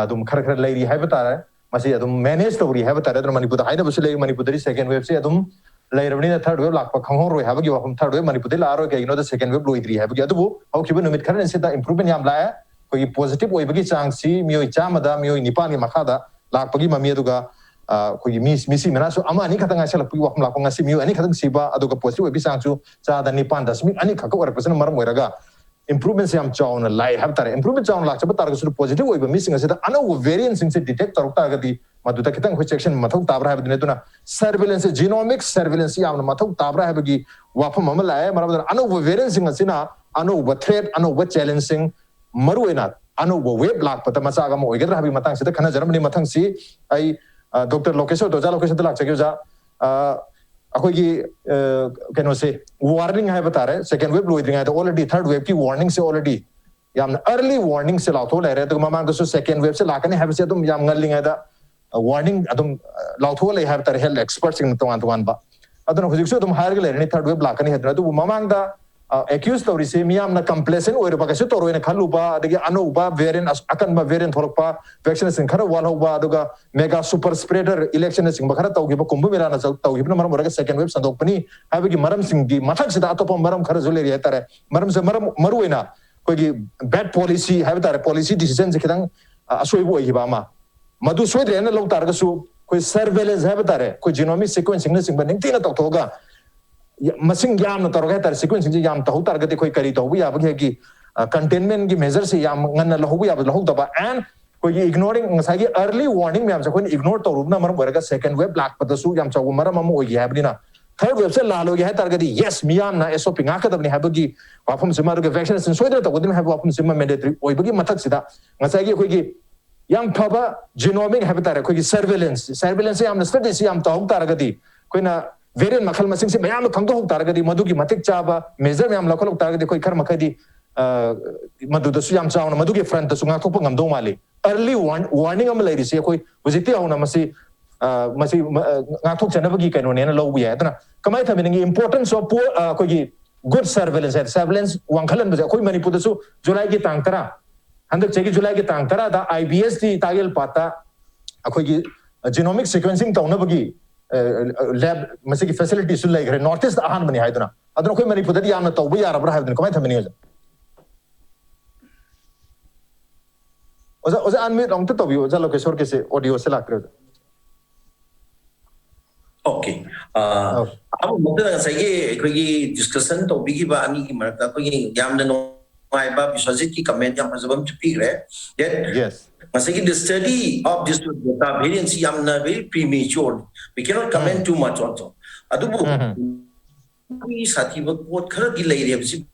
dum khar khar lai ri haiba tare. Masi adum manage tawri haiba tare adum Manipur da haina basu lai Manipur da second wave se adum lai rabni na third wave lakpa khangho roi haba gi wahum third wave Manipur da la roi kai no da second wave loi dri haba gi adu bu hau kiba numit khar se da improvement yam la koi positive oi bagi chang si miyoi chama da miyoi nipan gi makha da lakpa gi mami aduga koi mi misi mena su ama ani khatang asa lakpa gi wahum lakpa ngasi miyoi ani khatang si ba aduga positive oi bi chang su cha da nipan da smi ani khaka ora percent maram oi raga improvement se yam chauna lai hab tare improvement chauna lak chaba targa su positive oiba mi singa se da ano variant sing se detect taruk targa di madu da kitang khoi section mathau tabra hab dine tuna surveillance genomic surveillance yam mathau tabra hab gi wapam mama lai mara da ano variant sing se na ano ba threat ano ba challenge sing maru ena ano ba wave lak pata macha ga mo oiga hab matang se da khana jaram ni matang si ai Dr. Lokesha to ja Lokesha da lak chakyo ja ꯑꯩꯈꯣꯏꯒꯤ ꯀꯩꯅꯣꯁꯦ warning ꯍꯥꯏꯕ ꯇꯥꯔꯦ second wave ꯂꯣꯏꯗ꯭ꯔꯤꯉꯩꯗ already third wave ꯀꯤ warning ꯁꯦ already ꯌꯥꯝꯅ early warning ꯁꯦ ꯂꯥꯎꯊꯣꯛ ꯂꯩꯔꯦ ꯑꯗꯨꯒ ꯃꯃꯥꯡꯗꯁꯨ second wave ꯁꯦ ꯂꯥꯛꯀꯅꯤ ꯍꯥꯏꯕꯁꯦ ꯑꯗꯨꯝ ꯌꯥꯝ ꯉꯜꯂꯤꯉꯩꯗ warning ꯑꯗꯨꯝ ꯂꯥꯎꯊꯣꯛꯑ ꯂꯩ ꯍꯥꯏꯕ ꯇꯥꯔꯦ health expert ꯁꯤꯡꯅ ꯇꯣꯉꯥꯟ ꯇꯣꯉꯥꯟꯕ ꯑꯗꯨꯅ ꯍꯧꯖꯤꯛꯁꯨ ꯑꯗꯨꯝ ꯍꯥꯏꯔꯒ ꯂꯩꯔꯅꯤ third wave ꯂꯥꯛꯀꯅꯤ ꯍꯥꯏꯗꯅ ꯑꯗꯨꯕꯨ ꯃꯃꯥꯡꯗ accuse ꯇꯧꯔꯤꯁꯦ ꯃꯤꯌꯥꯝꯅ complacent ꯑꯣꯏꯔꯕ ꯀꯩꯁꯨ ꯇꯧꯔꯣꯏꯅ ꯈꯜꯂꯨꯕ ꯑꯗꯒꯤ ꯑꯅꯧꯕ variant ꯑꯀꯟꯕ variant ꯊꯣꯛꯂꯛꯄ vaccination ꯈꯔ ꯋꯥꯠꯍꯧꯕ ꯑꯗꯨꯒ mega super spreader election ꯅꯆꯤꯡꯕ ꯈꯔ ꯇꯧꯈꯤꯕ ꯀꯨꯝꯚ ꯃꯦꯂꯥꯅ ꯇꯧꯈꯤꯕꯅ ꯃꯔꯝ ꯑꯣꯏꯔꯒ second wave ꯁꯟꯗꯣꯛꯄꯅꯤ ꯍꯥꯏꯕꯒꯤ ꯃꯔꯝꯁꯤꯡꯒꯤ ꯃꯊꯛꯁꯤꯗ ꯑꯇꯣꯞꯄ ꯃꯔꯝ ꯈꯔꯁꯨ ꯂꯩꯔꯤ ꯍꯥꯏꯇꯥꯔꯦ ꯃꯔꯝꯁꯦ ꯃꯔꯝ ꯃꯔꯨ ꯑꯣꯏꯅ ꯑꯩꯈꯣꯏꯒꯤ bad policy ꯍꯥꯏꯕ ꯇꯥꯔꯦ policy decision ꯁꯦ ꯈꯤꯇꯪ ꯑꯁꯣꯏꯕ ꯑꯣꯏꯈꯤꯕ ꯑꯃ ꯃꯗꯨ ꯁꯣꯏꯗ꯭ꯔꯦꯅ ꯂꯧ ꯇꯥꯔꯒꯁꯨ ꯑꯩꯈꯣꯏ surveillance ꯍꯥꯏꯕ ꯇꯥꯔꯦ ꯑꯩꯈꯣꯏ genomic sequencing ꯅꯆꯤꯡꯕ ꯅꯤꯡꯊꯤꯅ ꯇꯧꯊꯣꯛꯑꯒ ꯃꯁꯤꯡ ꯌꯥꯝꯅ ꯇꯧꯔꯒ ꯍꯥꯏꯇꯥꯔꯦ sequencing ꯁꯦ ꯌꯥꯝ ꯇꯧꯍꯧ ꯇꯥꯔꯒꯗꯤ ꯑꯩꯈꯣꯏ ꯀꯔꯤ ꯇꯧꯕ ꯌꯥꯕꯒꯦ ꯍꯥꯏꯒꯤ containment ꯒꯤ measure ꯁꯦ ꯌꯥꯝ ꯉꯟꯅ ꯂꯧꯍꯧꯕ ꯌꯥꯕ ꯂꯧꯍꯧꯗꯕ and ꯑꯩꯈꯣꯏꯒꯤ ignoring ꯉꯁꯥꯏꯒꯤ early warning ꯃꯌꯥꯝꯁꯦ ꯑꯩꯈꯣꯏꯅ ignore ꯇꯧꯔꯨꯕꯅ ꯃꯔꯝ ꯑꯣꯏꯔꯒ second wave ꯂꯥꯛꯄꯗꯁꯨ ꯌꯥꯝ ꯆꯥꯎꯕ ꯃꯔꯝ ꯑꯃ ꯑꯣꯏꯒꯦ ꯍꯥꯏꯕꯅꯤꯅ third wave ꯁꯦ ꯂꯥꯜꯂꯣꯏꯒꯦ ꯍꯥꯏ ꯇꯥꯔꯒꯗꯤ yes ꯃꯤꯌꯥꯝꯅ S O P ꯉꯥꯛꯀꯗꯕꯅꯤ ꯍꯥꯏꯕꯒꯤ ꯋꯥꯐꯝꯁꯤꯃ ꯑꯗꯨꯒ vaccination ꯁꯣꯏꯗꯅ ꯇꯧꯒꯗꯕꯅꯤ ꯍꯥꯏꯕ ꯋꯥꯐꯝꯁꯤꯃ mandatory ꯑꯣꯏꯕꯒꯤ ꯃꯊꯛꯁꯤꯗ ꯉꯁꯥꯏꯒꯤ ꯑꯩꯈꯣꯏꯒꯤ ꯌꯥꯝ ꯐꯕ genomic ꯍꯥꯏꯕ ꯇꯥꯔꯦ, ꯑꯩꯈꯣꯏꯒꯤ surveillance, surveillance ꯌꯥꯝꯅ study ꯁꯤ ꯌꯥꯝ ꯇꯧꯍꯧ ꯇꯥꯔꯒꯗꯤ, ꯑꯩꯈꯣꯏꯅ variant ꯃꯈꯜ ꯃꯁꯤꯡꯁꯤ ꯃꯌꯥꯝꯅ ꯈꯪꯗꯣꯛꯍꯧ ꯇꯥꯔꯒꯗꯤ, ꯃꯗꯨꯒꯤ ꯃꯇꯤꯛ ꯆꯥꯕ measure ꯃꯌꯥꯝ ꯂꯧꯈꯠꯍꯧ ꯇꯥꯔꯒꯗꯤ, ꯑꯩꯈꯣꯏ ꯈꯔ ꯃꯈꯩꯗꯤ ꯑ, ꯃꯗꯨꯗꯁꯨ ꯌꯥꯝ ꯆꯥꯎꯅ ꯃꯗꯨꯒꯤ front ꯇꯁꯨ ꯉꯥꯛꯊꯣꯛꯄ ꯉꯝꯗꯧ ꯃꯥꯜꯂꯤ꯫ Early warn-, warning ꯑꯃ ꯂꯩꯔꯤꯁꯦ ꯑꯩꯈꯣꯏ ꯍꯧꯖꯤꯛꯇꯤ ꯍꯧꯅ ꯃꯁꯤ, ꯑ, ꯃꯁꯤ, ꯃ-, ꯑ, ꯉꯥꯛꯊꯣꯛꯆꯅꯕꯒꯤ ꯀꯩꯅꯣꯅꯦꯅ ꯂꯧꯕ ꯌꯥꯏ꯫ ꯑꯗꯨꯅ ꯀꯃꯥꯏꯅ ꯊꯝꯕꯤꯅꯤꯡꯉꯤ? Importance of poor, ꯑ, ꯑꯩꯈꯣꯏꯒꯤ good surveillance ꯍꯥꯏ, surveillance ꯋꯥꯡꯈꯠꯍꯟꯕꯁꯦ ꯑꯩꯈꯣꯏ ꯃꯅꯤꯄꯨꯔꯗꯁꯨ ꯖꯨꯂꯥꯏꯒꯤ ꯇꯥꯡ ꯇꯔꯥ, ꯍꯟꯗꯛ ꯆꯍꯤꯒꯤ ꯖꯨꯂꯥꯏꯒꯤ ꯇꯥꯡ ꯇꯔꯥꯗ I B S T ꯇꯥꯒꯦꯜ ꯄꯥꯠꯇ ꯑꯩꯈꯣꯏꯒꯤ genomic sequencing ꯇꯧꯅꯕꯒꯤ, ꯑ, lab ꯃꯁꯤꯒꯤ facility ꯁꯨ ꯂꯩꯈ꯭ꯔꯦ꯫ North East ꯑꯍꯥꯟꯕꯅꯤ ꯍꯥꯏꯗꯨꯅ꯫ ꯑꯗꯨꯅ ꯑꯩꯈꯣꯏ ꯃꯅꯤꯄꯨꯔꯗꯗꯤ ꯌꯥꯝꯅ ꯇꯧꯕ ꯌꯥꯔꯕ꯭ꯔꯥ ꯍꯥꯏꯕꯗꯨꯅꯤ꯫ ꯀꯃꯥꯏꯅ ꯊꯝꯕꯤꯅꯤꯡꯉꯤ ꯑꯣꯖꯥ? ꯑꯣꯖꯥ, ꯑꯣꯖꯥ, unmute ꯑꯃꯨꯛꯇ ꯇꯧꯕꯤꯌꯨ, ꯑꯣꯖꯥ ꯂꯣꯀꯦꯁꯣꯔꯒꯤꯁꯦ, audio ꯁꯦ ꯂꯥꯛꯇ꯭ꯔꯦ, ꯑꯣꯖꯥ꯫ Okay. ꯑ, ꯑꯧ꯫ ꯑꯍꯥꯟꯕꯃꯛꯇꯗ ꯉꯁꯥꯏꯒꯤ ꯑꯩꯈꯣꯏꯒꯤ discussion ꯇꯧꯕꯤꯈꯤꯕ ꯑꯅꯤꯒꯤ ꯃꯔꯛꯇ ꯑꯩꯈꯣꯏꯒꯤ ꯌꯥꯝꯅ ꯅꯨꯡꯉꯥꯏꯕ ꯕꯤꯁ꯭ꯋꯖꯤꯠꯀꯤ comment ꯌꯥꯝ ꯐꯖꯕ ꯑꯃ ꯄꯤꯈ꯭ꯔꯦ꯫ That Yes. ꯉꯁꯥꯏꯒꯤ the study of this Delta variant ꯁꯤ ꯌꯥꯝꯅ very premature꯫ We cannot comment um. too much also꯫ ꯑꯗꯨꯕꯨ ꯎꯝ ꯍꯝ꯫ ꯑꯩꯈꯣꯏꯒꯤ ꯁꯥꯊꯤꯕ ꯄꯣꯠ ꯈꯔꯗꯤ ꯂꯩꯔꯦꯕ, ꯁꯤ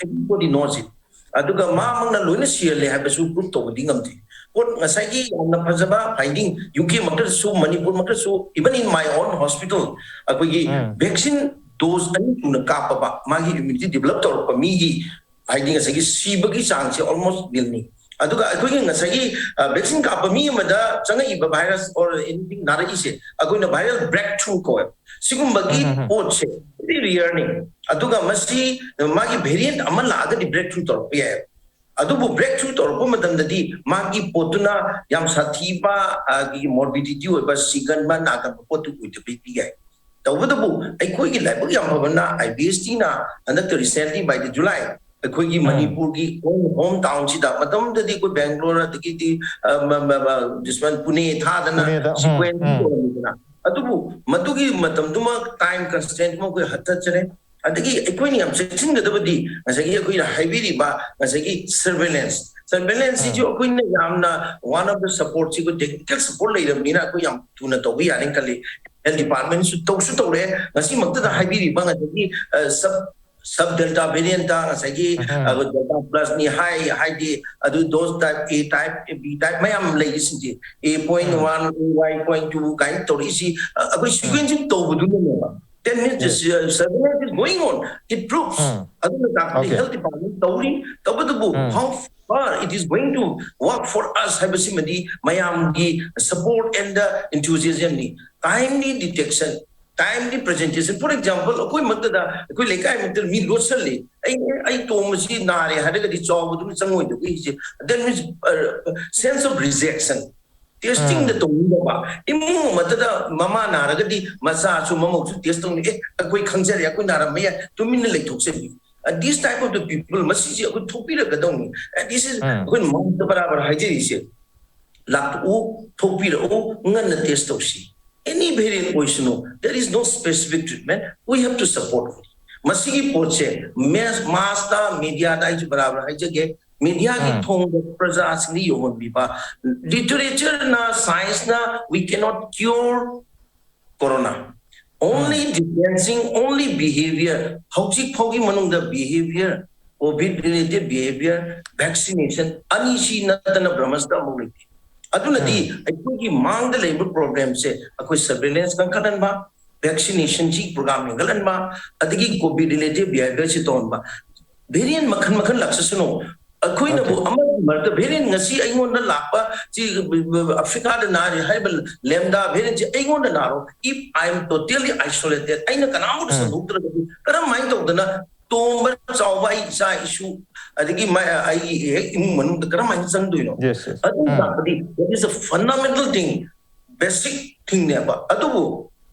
everybody knows it꯫ ꯑꯗꯨꯒ ꯃꯥꯃꯛꯅ ꯂꯣꯏꯅ ꯁꯤꯍꯜꯂꯦ ꯍꯥꯏꯕꯁꯨ prove ꯇꯧꯕꯗꯤ ꯉꯝꯗꯦ꯫ ꯄꯣꯠ ꯉꯁꯥꯏꯒꯤ ꯌꯥꯝꯅ ꯐꯖꯕ finding, U K ꯃꯛꯇꯗꯁꯨ, Manipur ꯃꯛꯇꯗꯁꯨ, even in my own hospital, ꯑꯩꯈꯣꯏꯒꯤ ꯎꯝ꯫ vaccine dose ꯑꯅꯤ ꯊꯨꯅ ꯀꯥꯞꯄꯕ, ꯃꯥꯒꯤ immunity develop ꯇꯧꯔꯛꯄ ꯃꯤꯒꯤ, ꯍꯥꯏꯗꯤ ꯉꯁꯥꯏꯒꯤ ꯁꯤꯕꯒꯤ ꯆꯥꯡꯁꯦ almost nil ꯅꯤ꯫ ꯑꯗꯨꯒ ꯑꯩꯈꯣꯏꯒꯤ ꯉꯁꯥꯏꯒꯤ, ꯑ, vaccine ꯀꯥꯞꯄ ꯃꯤ ꯑꯃꯗ ꯆꯪꯉꯛꯏꯕ virus or anything ꯅꯥꯔꯛꯏꯁꯦ ꯑꯩꯈꯣꯏꯅ viral breakthrough ꯀꯧꯋꯦꯕ꯫ ꯁꯤꯒꯨꯝꯕꯒꯤ ꯎꯝ, ꯎꯝ, ꯎꯝ꯫ ꯄꯣꯠꯁꯦ very rare ꯅꯤ꯫ ꯑꯗꯨꯒ ꯃꯁꯤ ꯃꯥꯒꯤ variant ꯑꯃ ꯂꯥꯛꯑꯒꯗꯤ breakthrough ꯇꯧꯔꯛꯄ ꯌꯥꯏ꯫ ꯑꯗꯨꯕꯨ breakthrough ꯇꯧꯔꯛꯄ ꯃꯇꯝꯗꯗꯤ ꯃꯥꯒꯤ ꯄꯣꯠꯇꯨꯅ ꯌꯥꯝ ꯁꯥꯊꯤꯕ, ꯑ, ꯒꯤ morbidity ꯑꯣꯏꯕ, ꯁꯤꯒꯟꯕ, ꯅꯥꯒꯟꯕ ꯄꯣꯠꯇꯨ ꯑꯣꯏꯗꯕꯗꯤ ꯌꯥꯏ꯫ ꯇꯧꯕꯇꯕꯨ ꯑꯩꯈꯣꯏꯒꯤ ꯂꯥꯏꯕꯛ ꯌꯥꯝ ꯐꯕꯅ I B S T ꯅ ꯍꯟꯗꯛꯇ recently by the July ꯑꯩꯈꯣꯏꯒꯤ ꯎꯝ꯫ ꯃꯅꯤꯄꯨꯔꯒꯤ own home town ꯁꯤꯗ, ꯃꯇꯝꯗꯨꯗꯗꯤ ꯑꯩꯈꯣꯏ ꯕꯦꯡꯒ꯭ꯂꯣꯔ ꯑꯗꯒꯤꯗꯤ, ꯑ, ꯃ-, ꯃ-, ꯃ-, this one, ꯄꯨꯅꯦ ꯊꯥꯗꯅ ꯄꯨꯅꯦꯗ, ꯎꯝ, sequence ꯎꯝ꯫ ꯇꯧꯔꯝꯃꯤꯗꯅ꯫ ꯑꯗꯨꯕꯨ ꯃꯗꯨꯒꯤ ꯃꯇꯝꯗꯨꯃ time constraint ꯑꯃ ꯑꯩꯈꯣꯏ ꯍꯟꯊꯠꯆꯔꯦ꯫ ꯑꯗꯒꯤ ꯑꯩꯈꯣꯏꯅ ꯌꯥꯝ ꯆꯦꯛꯁꯤꯟꯒꯗꯕꯗꯤ ꯉꯁꯥꯏꯒꯤ ꯑꯩꯈꯣꯏꯅ ꯍꯥꯏꯕꯤꯔꯤꯕ ꯉꯁꯥꯏꯒꯤ surveillance, surveillance ꯁꯤꯁꯨ ꯎꯝ꯫ ꯑꯩꯈꯣꯏꯅ ꯌꯥꯝꯅ one of the support ꯁꯤ ꯑꯩꯈꯣꯏ technical support ꯂꯩꯔꯕꯅꯤꯅ ꯑꯩꯈꯣꯏ ꯌꯥꯝ ꯊꯨꯅ ꯇꯧꯕ ꯌꯥꯅꯤ ꯈꯜꯂꯤ꯫ Health department ꯁꯨ ꯇꯧꯁꯨ ꯇꯧꯔꯦ꯫ ꯉꯁꯤꯃꯛꯇꯗ ꯎꯝ꯫ ꯍꯥꯏꯕꯤꯔꯤꯕ ꯉꯁꯥꯏꯒꯤ, ꯑ, sub sub delta variant ꯉꯁꯥꯏꯒꯤ Mhm. ꯑꯗꯨ delta plus ꯅꯤ ꯍꯥꯏ ꯍꯥꯏꯗꯤ ꯑꯗꯨ dose type A type B type ꯃꯌꯥꯝ ꯂꯩꯔꯤꯁꯤꯡꯁꯦ A point one Y point two ꯀꯥꯏꯅ ꯇꯧꯔꯛꯏꯁꯤ ꯑ, ꯑꯩꯈꯣꯏ sequencing ꯇꯧꯕꯗꯨꯅꯅꯦꯕ. That means the surveillance is going on. It proves. Mm. ꯑꯗꯨꯅ ꯇꯥꯛꯄꯗꯤ Okay. health department ꯇꯧꯔꯤ, ꯇꯧꯕꯇꯕꯨ Mm. how far it is going to work for us ꯍꯥꯏꯕꯁꯤꯃꯗꯤ ꯃꯌꯥꯝꯒꯤ support and the enthusiasm ꯅꯤ. Timely detection, timely presentation. For example, ꯑꯩꯈꯣꯏ ꯃꯛꯇꯗ, ꯑꯩꯈꯣꯏ ꯂꯩꯀꯥꯏ ꯃꯛꯇꯗ ꯃꯤ ꯂꯣꯠꯁꯜꯂꯤ, ꯑꯩ ꯑꯩ ꯇꯣꯝꯕꯁꯤ ꯅꯥꯔꯦ ꯍꯥꯏꯔꯒꯗꯤ ꯆꯥꯎꯕꯗꯨꯅ ꯆꯪꯉꯣꯏꯗꯕꯒꯤ ꯍꯧꯖꯤꯛ. That means, uh, sense of rejection. Testing ꯗ ꯇꯧꯅꯤꯡꯗꯕ, ꯏꯃꯨꯡ ꯑꯃꯠꯇꯗ ꯃꯃꯥ ꯅꯥꯔꯒꯗꯤ ꯃꯆꯥꯁꯨ ꯃꯃꯧꯁꯨ test ꯇꯧꯅꯤ, ꯑꯦ ꯑꯩꯈꯣꯏ ꯈꯪꯖꯔꯦ, ꯑꯩꯈꯣꯏ ꯅꯥꯔꯝꯕ ꯌꯥꯏ, ꯇꯨꯃꯤꯟꯅ ꯂꯩꯊꯣꯛꯆꯅꯤ. And this type of the people, ꯃꯁꯤꯁꯦ ꯑꯩꯈꯣꯏ ꯊꯣꯛꯄꯤꯔꯛꯀꯗꯧꯅꯤ. And this is ꯎꯝ. ꯑꯩꯈꯣꯏꯅ ꯃꯃꯥꯡꯗ ꯕꯔꯥꯕꯔ ꯍꯥꯏꯖꯔꯤꯁꯦ, ꯂꯥꯛꯄꯤꯔꯛꯎ, ꯊꯣꯛꯄꯤꯔꯛꯎ, ꯉꯟꯅ test ꯇꯧꯁꯤ. Any variant ꯑꯣꯏꯁꯅꯨ, there is no specific treatment, we have to support. ꯃꯁꯤꯒꯤ ꯄꯣꯠꯁꯦ mass, mass ꯇ, media ꯗ ꯑꯩꯁꯨ ꯕꯔꯥꯕꯔ ꯍꯥꯏꯖꯒꯦ, media ꯒꯤ ꯎꯝ. ꯊꯣꯡꯗ ꯄ꯭ꯔꯖꯥꯁꯤꯡꯗ ꯌꯧꯍꯟꯕꯤꯕ. Literature ꯅ, science ꯅ, we cannot cure corona. Only distancing, only behavior. ꯍꯧꯖꯤꯛ ꯐꯥꯎꯒꯤ ꯃꯅꯨꯡꯗ behavior, COVID related behavior, vaccination ꯑꯅꯤꯁꯤ ꯅꯠꯇꯅ ꯕ꯭ꯔꯍꯃꯁꯇ ꯑꯃꯨꯛ ꯂꯩꯇꯦ. ꯑꯗꯨꯅꯗꯤ ꯑꯩꯈꯣꯏꯒꯤ ꯃꯥꯡꯗ ꯂꯩꯕ problem ꯁꯦ ꯑꯩꯈꯣꯏ surveillance ꯀꯟꯈꯠꯍꯟꯕ, vaccination ꯁꯤ program ꯍꯦꯟꯒꯠꯍꯟꯕ, ꯑꯗꯒꯤ COVID related behavior ꯁꯤ ꯇꯧꯍꯟꯕ. Variant ꯃꯈꯜ ꯃꯈꯜ ꯂꯥꯛꯆꯁꯅꯨ, ꯑꯩꯈꯣꯏꯅꯕꯨ ꯑꯃꯒꯤ ꯃꯔꯛꯇ variant ꯉꯁꯤ ꯑꯩꯉꯣꯟꯗ ꯂꯥꯛꯄ ꯁꯤ ꯑꯐ꯭ꯔꯤꯀꯥꯗ ꯅꯥꯔꯤ ꯍꯥꯏꯔꯤꯕ Lambda variant ꯁꯤ ꯑꯩꯉꯣꯟꯗ ꯅꯥꯔꯣ, if I am totally isolated, ꯑꯩꯅ ꯀꯅꯥꯝꯇ ꯁꯟꯗꯣꯛꯇ꯭ꯔꯒꯗꯤ ꯀꯔꯝꯍꯥꯏꯅ ꯇꯧꯗꯅ ꯇꯣꯝꯕ ꯆꯥꯎꯕ ꯑꯩ ꯏꯆꯥ ꯏꯁꯨ ꯑꯗꯒꯤ ꯃ-, ꯑꯩꯒꯤ ꯍꯦꯛ ꯏꯃꯨꯡ ꯃꯅꯨꯡꯗ ꯀꯔꯝꯍꯥꯏꯅ ꯆꯪꯗꯣꯏꯅꯣ? Yes, yes. ꯑꯗꯨ ꯎꯝ. ꯇꯥꯛꯄꯗꯤ that is a fundamental thing, basic thing ꯅꯦꯕ. ꯑꯗꯨꯕꯨ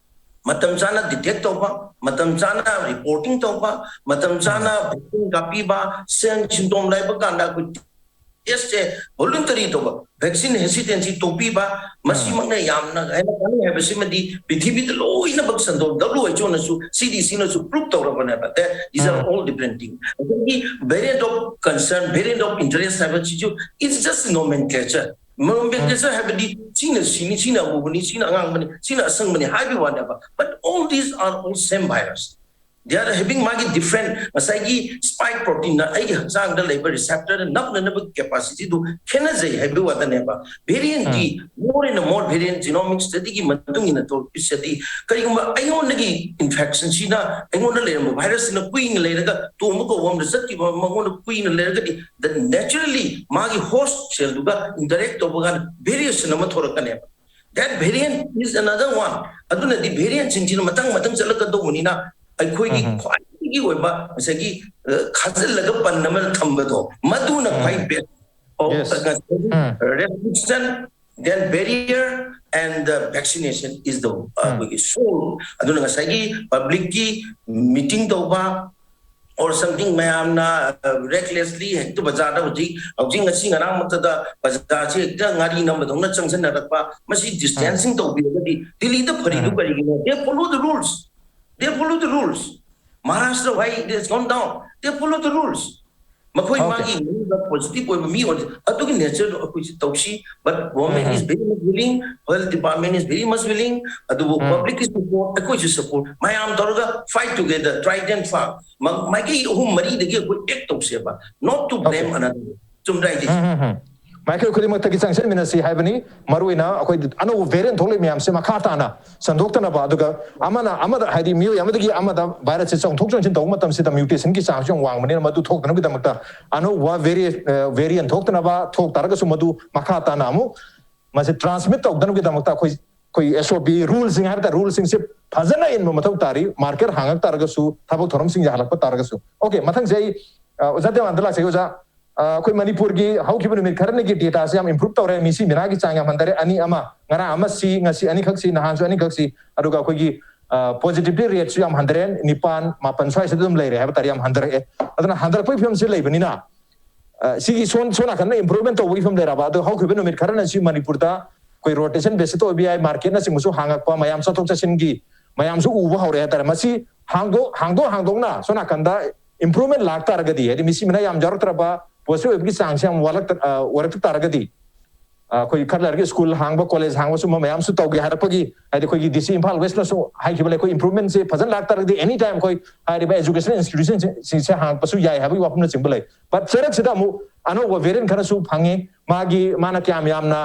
ꯃꯇꯝ ꯆꯥꯅ detect ꯇꯧꯕ, ꯃꯇꯝ ꯆꯥꯅ reporting ꯇꯧꯕ, ꯃꯇꯝ ꯆꯥꯅ vaccine ꯀꯥꯞꯄꯤꯕ, sign symptom ꯂꯩꯕ ꯀꯥꯟꯗ ꯑꯩꯈꯣꯏ test ꯁꯦ voluntary ꯇꯧꯕ, vaccine hesitancy ꯇꯣꯛꯄꯤꯕ, ꯃꯁꯤꯃꯛꯅ ꯌꯥꯝꯅ ꯍꯦꯟꯅ ꯀꯥꯟꯅꯩ ꯍꯥꯏꯕꯁꯤꯃꯗꯤ ꯄ꯭ꯔꯤꯊꯤꯕꯤꯗ ꯂꯣꯏꯅꯃꯛ ꯁꯟꯗꯣꯛ, WHO ꯅꯁꯨ, CDC ꯅꯁꯨ prove ꯇꯧꯔꯕꯅꯦꯕ꯫ That these are all different things. ꯑꯗꯒꯤ variant of concern, variant of interest ꯍꯥꯏꯕꯁꯤꯁꯨ it's just nomenclature. Nomenclature ꯍꯥꯏꯕꯗꯤ ꯁꯤꯅ ꯁꯤꯅꯤ, ꯁꯤꯅ ꯑꯃꯨꯕꯅꯤ, ꯁꯤꯅ ꯑꯉꯥꯡꯕꯅꯤ, ꯁꯤꯅ ꯑꯁꯪꯕꯅꯤ ꯍꯥꯏꯕꯒꯤ ꯋꯥꯅꯦꯕ. But all these are all same virus. They are having ꯃꯥꯒꯤ different, ꯉꯁꯥꯏꯒꯤ spike protein ꯅ ꯑꯩꯒꯤ ꯍꯛꯆꯥꯡꯗ ꯂꯩꯕ receptor ꯅ ꯅꯞꯅꯅꯕ capacity ꯗꯨ ꯈꯦꯠꯅꯖꯩ ꯍꯥꯏꯕꯒꯤ ꯋꯥꯗꯅꯦꯕ꯫ Variant D more and more variant genomic study ꯒꯤ ꯃꯇꯨꯡ ꯏꯟꯅ ꯊꯣꯛꯂꯛꯄꯁꯤꯗꯤ, ꯀꯔꯤꯒꯨꯝꯕ ꯑꯩꯉꯣꯟꯗꯒꯤ infection ꯁꯤꯅ, ꯑꯩꯉꯣꯟꯗ ꯂꯩꯔꯝꯕ virus ꯁꯤꯅ ꯀꯨꯏꯅ ꯂꯩꯔꯒ ꯇꯣꯝꯕ ꯀꯧꯕ ꯑꯃꯗ ꯆꯠꯈꯤꯕ, ꯃꯉꯣꯟꯗ ꯀꯨꯏꯅ ꯂꯩꯔꯒꯗꯤ, the naturally ꯃꯥꯒꯤ host cell ꯗꯨꯒ interact ꯇꯧꯕ ꯀꯥꯟꯗ variation ꯑꯃ ꯊꯣꯛꯂꯛꯀꯅꯦꯕ꯫ That variant is another one. ꯑꯗꯨꯅꯗꯤ variant ꯁꯤꯡꯁꯤꯅ ꯃꯊꯪ ꯃꯊꯪ ꯆꯠꯂꯛꯀꯗꯧꯕꯅꯤꯅ, ꯑꯩꯈꯣꯏꯒꯤ ꯎꯝ꯫ ꯈ꯭ꯋꯥꯏꯗꯒꯤ ꯑꯣꯏꯕ ꯉꯁꯥꯏꯒꯤ, ꯑ, ꯈꯥꯖꯤꯜꯂꯒ ꯄꯟ ꯑꯃ ꯊꯝꯕꯗꯣ, ꯃꯗꯨꯅ ꯈ꯭ꯋꯥꯏ ꯎꯝ꯫ Best of Yes. The ꯉꯁꯥꯏꯒꯤ ꯎꯝ꯫ Restriction, then barrier and the vaccination is the, uh, ꯎꯝ꯫ ꯑꯩꯈꯣꯏꯒꯤ soul. ꯑꯗꯨꯅ ꯉꯁꯥꯏꯒꯤ public ꯀꯤ meeting ꯇꯧꯕ, or something, ꯃꯌꯥꯝꯅ, uh, recklessly ꯍꯦꯛꯇ ꯕꯖꯥꯔꯗ ꯍꯧꯖꯤꯛ, ꯍꯧꯖꯤꯛ ꯉꯁꯤ ꯉꯔꯥꯡꯃꯛꯇꯗ ꯕꯖꯥꯔꯁꯤ ꯍꯦꯛꯇ ꯉꯥꯔꯤ ꯅꯝꯕꯗꯧꯅ ꯆꯪꯁꯤꯟꯅꯔꯛꯄ, ꯃꯁꯤ distancing ꯎꯝ꯫ ꯇꯧꯕꯤꯔꯒꯗꯤ ꯗꯤꯜꯂꯤꯗ ꯐꯔꯤꯗꯨ ꯎꯝ꯫ ꯀꯔꯤꯒꯤꯅꯣ? They follow the rules. They follow the rules. Maharashtra, why it has gone down? They follow the rules. ꯃꯈꯣꯏ Okay. ꯃꯥꯒꯤ ꯃꯅꯨꯡꯗ positive ꯑꯣꯏꯕ ꯃꯤ ꯑꯣꯏꯔꯗꯤ ꯑꯗꯨꯒꯤ nature ꯗꯣ ꯑꯩꯈꯣꯏꯁꯨ ꯇꯧꯁꯤ, but government um. Is very much willing, health department is very much willing, ꯑꯗꯨꯕꯨ ꯎꯝ꯫ Public ꯀꯤ support, ꯑꯩꯈꯣꯏꯁꯨ support, ꯃꯌꯥꯝ ꯇꯧꯔꯒ fight together, trident ꯃꯥꯏꯀꯩ ꯑꯍꯨꯝ ꯃꯔꯤꯗꯒꯤ ꯑꯩꯈꯣꯏ act ꯇꯧꯁꯦꯕ, not to blame Okay. Another. ꯆꯨꯝꯗ꯭ꯔꯥ ꯑꯩꯁꯦ? ꯎꯝ, ꯎꯝ, ꯎꯝ꯫ ꯃꯥꯏꯀꯩ ꯈꯨꯗꯤꯡꯃꯛꯇꯒꯤ ꯆꯪꯁꯤꯟꯃꯤꯟꯅꯁꯤ ꯍꯥꯏꯕꯅꯤ꯫ ꯃꯔꯨꯑꯣꯏꯅ ꯑꯩꯈꯣꯏ ꯑꯅꯧꯕ variant ꯊꯣꯛꯂꯛꯏ ꯃꯌꯥꯝꯁꯦ ꯃꯈꯥ ꯇꯥꯅ ꯁꯟꯗꯣꯛꯇꯅꯕ, ꯑꯗꯨꯒ ꯑꯃꯅ ꯑꯃꯗ, ꯍꯥꯏꯗꯤ ꯃꯤꯑꯣꯏ ꯑꯃꯗꯒꯤ ꯑꯃꯗ virus ꯁꯦ ꯆꯪꯊꯣꯛ ꯆꯪꯁꯤꯟ ꯇꯧꯕ ꯃꯇꯝꯁꯤꯗ mutation ꯒꯤ chance ꯁꯨ ꯌꯥꯝ ꯋꯥꯡꯕꯅꯤꯅ, ꯃꯗꯨ ꯊꯣꯛꯇꯅꯕꯒꯤꯗꯃꯛꯇ ꯑꯅꯧꯕ vari-, ꯑ, variant ꯊꯣꯛꯇꯅꯕ, ꯊꯣꯛ ꯇꯥꯔꯒꯁꯨ ꯃꯗꯨ ꯃꯈꯥ ꯇꯥꯅ ꯑꯃꯨꯛ ꯃꯁꯤ transmit ꯇꯧꯗꯅꯕꯒꯤꯗꯃꯛꯇ ꯑꯩꯈꯣꯏ, ꯑꯩꯈꯣꯏ S O P rule ꯁꯤꯡ ꯍꯥꯏꯕ ꯇꯥꯔꯦ, rule ꯁꯤꯡꯁꯦ ꯐꯖꯅ ꯏꯟꯕ ꯃꯊꯧ ꯇꯥꯔꯤ꯫ Market ꯍꯥꯡꯉꯛ ꯇꯥꯔꯒꯁꯨ, ꯊꯕꯛ ꯊꯧꯔꯝꯁꯤꯡ ꯌꯥꯍꯜꯂꯛꯄ ꯇꯥꯔꯒꯁꯨ꯫ Okay, ꯃꯊꯪꯁꯦ ꯑꯩ, ꯑ, ꯑꯣꯖꯥ ꯗꯦꯋꯥꯟꯗ ꯂꯥꯛꯆꯒꯦ꯫ ꯑꯣꯖꯥ, ꯑ, ꯑꯩꯈꯣꯏ ꯃꯅꯤꯄꯨꯔꯒꯤ ꯍꯧꯈꯤꯕ ꯅꯨꯃꯤꯠ ꯈꯔꯅꯤꯒꯤ data ꯁꯦ ꯌꯥꯝ improve ꯇꯧꯔꯦ꯫ ꯃꯤꯁꯤ ꯃꯤꯅꯥꯒꯤ ꯆꯥꯡ ꯌꯥꯝ ꯍꯟꯊꯔꯦ꯫ ꯑꯅꯤ ꯑꯃ, ꯉꯔꯥꯡ ꯑꯃ ꯁꯤ, ꯉꯁꯤ ꯑꯅꯤꯈꯛ ꯁꯤ, ꯅꯍꯥꯟꯁꯨ ꯑꯅꯤꯈꯛ ꯁꯤ꯫ ꯑꯗꯨꯒ ꯑꯩꯈꯣꯏꯒꯤ, ꯑ, positivity rate ꯁꯨ ꯌꯥꯝ ꯍꯟꯊꯔꯦ꯫ ꯅꯤꯄꯥꯟ, ꯃꯥꯄꯟ ꯁ꯭ꯋꯥꯏꯁꯤꯗ ꯑꯗꯨꯝ ꯂꯩꯔꯦ ꯍꯥꯏꯕ ꯇꯥꯔꯦ, ꯌꯥꯝ ꯍꯟꯊꯔꯛꯑꯦ꯫ ꯑꯗꯨꯅ ꯍꯟꯊꯔꯛꯄꯒꯤ ꯐꯤꯕꯝꯁꯤ ꯂꯩꯕꯅꯤꯅ, ꯑ, ꯁꯤꯒꯤ ꯁꯣꯟ-, ꯁꯣꯝ ꯅꯥꯀꯟꯗ improvement ꯇꯧꯕꯒꯤ ꯐꯤꯕꯝ ꯂꯩꯔꯕ? ꯑꯗꯣ ꯍꯧꯈꯤꯕ ꯅꯨꯃꯤꯠ ꯈꯔꯅ ꯁꯤ ꯃꯅꯤꯄꯨꯔꯗ ꯑꯩꯈꯣꯏ rotation basis ꯇ ꯑꯣꯏꯕ ꯌꯥꯏ, market ꯅꯆꯤꯡꯕꯁꯨ ꯍꯥꯡꯉꯛꯄ, ꯃꯌꯥꯝ ꯆꯠꯊꯣꯛ ꯆꯠꯁꯤꯟꯒꯤ ꯃꯌꯥꯝꯁꯨ ꯎꯕ ꯍꯧꯔꯦ ꯍꯥꯏꯇꯥꯔꯦ꯫ ꯃꯁꯤ ꯍꯥꯡꯗꯣꯛ, ꯍꯥꯡꯗꯣꯛ ꯍꯥꯡꯗꯣꯛꯅ ꯁꯣꯝ ꯅꯥꯀꯟꯗ improvement ꯂꯥꯛ ꯇꯥꯔꯒꯗꯤ, ꯍꯥꯏꯗꯤ ꯃꯤꯁꯤ ꯃꯤꯅꯥ ꯌꯥꯝ ꯌꯥꯎꯔꯛꯇ꯭ꯔꯕ, positive ꯑꯣꯏꯕꯒꯤ ꯆꯥꯡꯁꯦ ꯌꯥꯝ ꯋꯥꯠꯂꯛꯇ-, ꯑ, ꯑꯣꯏꯔꯛꯇ ꯇꯥꯔꯒꯗꯤ, ꯑꯩꯈꯣꯏ ꯈꯔ ꯂꯩꯔꯒ ꯁ꯭ꯀꯨꯜ ꯍꯥꯡꯕ, ꯀꯣꯂꯦꯖ ꯍꯥꯡꯕ, ꯁꯨꯝꯕ ꯃꯌꯥꯝꯁꯨ ꯇꯧꯒꯦ ꯍꯥꯏꯔꯛꯄꯒꯤ, ꯍꯥꯏꯗꯤ ꯑꯩꯈꯣꯏꯒꯤ ꯗꯤ ꯁꯤ ꯏꯝꯐꯥꯜ ꯋꯦꯁꯅꯁꯨ ꯍꯥꯏꯈꯤꯕ ꯂꯩ, ꯑꯩꯈꯣꯏ ꯏꯝꯄ꯭ꯔꯨꯚꯃꯦꯟꯁꯦ ꯐꯖꯅ ꯂꯥꯛꯇꯥꯔꯒꯗꯤ ꯑꯦꯅꯤ ꯇꯥꯏꯝ ꯑꯩꯈꯣꯏ ꯍꯥꯏꯔꯤꯕ ꯑꯦꯖꯨꯀꯦꯁꯅꯦꯜ ꯏꯟꯁꯇꯤꯇ꯭ꯌꯨꯁꯟꯁꯤꯡꯁꯦ ꯍꯥꯡꯉꯛꯄꯁꯨ ꯌꯥꯏ ꯍꯥꯏꯕꯒꯤ ꯋꯥꯐꯝꯅꯆꯤꯡꯕ ꯂꯩ꯫ ꯕꯠ ꯆꯔꯛꯁꯤꯗ ꯑꯃꯨꯛ ꯑꯅꯧꯕ ꯚꯦꯔꯤꯌꯦꯟ ꯈꯔꯁꯨ ꯐꯪꯉꯤ꯫ ꯃꯥꯒꯤ, ꯃꯥꯅ ꯀꯌꯥꯝ ꯌꯥꯝꯅ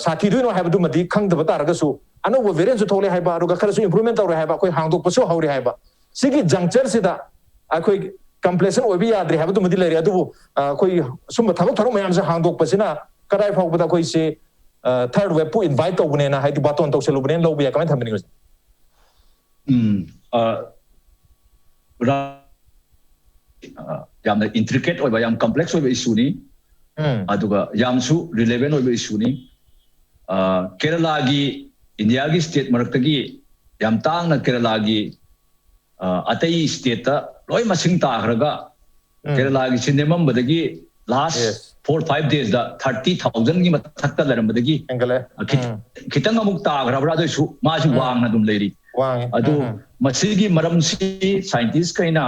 ꯁꯥꯊꯤꯗꯣꯏꯅꯣ ꯍꯥꯏꯕꯗꯨꯃꯗꯤ ꯈꯪꯗꯕ ꯇꯥꯔꯒꯁꯨ, ꯑꯅꯧꯕ ꯚꯦꯔꯤꯌꯦꯟꯁꯨ ꯊꯣꯛꯂꯛꯑꯦ ꯍꯥꯏꯕ, ꯑꯗꯨꯒ ꯈꯔꯁꯨ ꯏꯝꯄ꯭ꯔꯨꯚꯃꯦꯟ ꯇꯧꯔꯦ ꯍꯥꯏꯕ, ꯑꯩꯈꯣꯏ ꯍꯥꯡꯗꯣꯛꯄꯁꯨ ꯍꯧꯔꯦ ꯍꯥꯏꯕ꯫ ꯁꯤꯒꯤ ꯖꯪꯆꯔꯁꯤꯗ ꯑꯩꯈꯣꯏ ꯀꯝꯄ꯭ꯂꯦꯁꯟ ꯑꯣꯏꯕ ꯌꯥꯗ꯭ꯔꯦ ꯍꯥꯏꯕꯗꯨꯃꯗꯤ ꯂꯩꯔꯦ꯫ ꯑꯗꯨꯕꯨ ꯑꯩꯈꯣꯏ ꯁꯨꯝꯕ ꯊꯕꯛ ꯊꯧꯔꯝ ꯃꯌꯥꯝꯁꯦ ꯍꯥꯡꯗꯣꯛꯄꯁꯤꯅ ꯀꯗꯥꯏ ꯐꯥꯎꯕꯗ ꯑꯩꯈꯣꯏꯁꯦ ꯊꯥꯔꯗ ꯋꯦꯕꯄꯨ ꯏꯟꯚꯥꯏꯠ ꯇꯧꯕꯅꯦꯅ, ꯍꯥꯏꯗꯤ ꯕꯥꯇꯣꯟ ꯇꯧꯁꯜꯂꯨꯕꯅꯦꯅ ꯂꯧꯕ ꯌꯥꯏ? ꯀꯃꯥꯏꯅ ꯊꯝꯕꯤꯅꯤꯡꯉꯤ? ꯎꯝ, ꯑ, ꯔꯥ-, ꯑ, ꯌꯥꯝꯅ ꯏꯟꯇ꯭ꯔꯤꯀꯦꯠ ꯑꯣꯏꯕ, ꯌꯥꯝ ꯀꯝꯄ꯭ꯂꯦꯛꯁ ꯑꯣꯏꯕ ꯏꯁꯨꯅꯤ꯫ ꯎꯝ, ꯑꯗꯨꯒ ꯌꯥꯝꯁꯨ ꯔꯤꯂꯦꯚꯦꯟ ꯑꯣꯏꯕ ꯏꯁꯨꯅꯤ꯫ ꯑ, ꯀꯦꯔꯂꯥꯒꯤ, ꯏꯟꯗꯤꯌꯥꯒꯤ ꯁ꯭ꯇꯦꯠ ꯃꯔꯛꯇꯒꯤ ꯌꯥꯝ ꯇꯥꯡꯅ ꯀꯦꯔꯂꯥꯒꯤ, ꯑ, ꯑꯇꯩ ꯁ꯭ꯇꯦꯠꯇ ꯂꯣꯏ ꯃꯁꯤꯡ ꯇꯥꯈ꯭ꯔꯒ, ꯎꯝ, ꯀꯦꯔꯂꯥꯒꯤꯁꯤ ꯅꯦꯝꯃꯝꯕꯗꯒꯤ ꯂꯥꯁ ꯌꯦꯁ, ꯐꯣꯔ ꯐꯥꯏꯚ ꯗꯦꯖꯇ ꯊꯥꯔꯇꯤ ꯊꯥꯎꯖꯟꯒꯤ ꯃꯊꯛꯇ ꯂꯩꯔꯝꯕꯗꯒꯤ ꯍꯦꯟꯒꯠꯂꯦ꯫ ꯑ, ꯈꯤꯠ-, ꯎꯝ, ꯈꯤꯇꯪ ꯑꯃꯨꯛ ꯇꯥꯈ꯭ꯔꯕ꯭ꯔꯥ? ꯑꯗꯨꯏꯁꯨ ꯃꯥꯁꯤ ꯎꯝ, ꯋꯥꯡꯅ ꯑꯗꯨꯝ ꯂꯩꯔꯤ꯫ ꯋꯥꯡꯉꯦ꯫ ꯑꯗꯨ ꯎꯝ, ꯎꯝ, ꯃꯁꯤꯒꯤ ꯃꯔꯝꯁꯤ ꯁꯥꯏꯟꯇꯤꯁꯈꯩꯅ,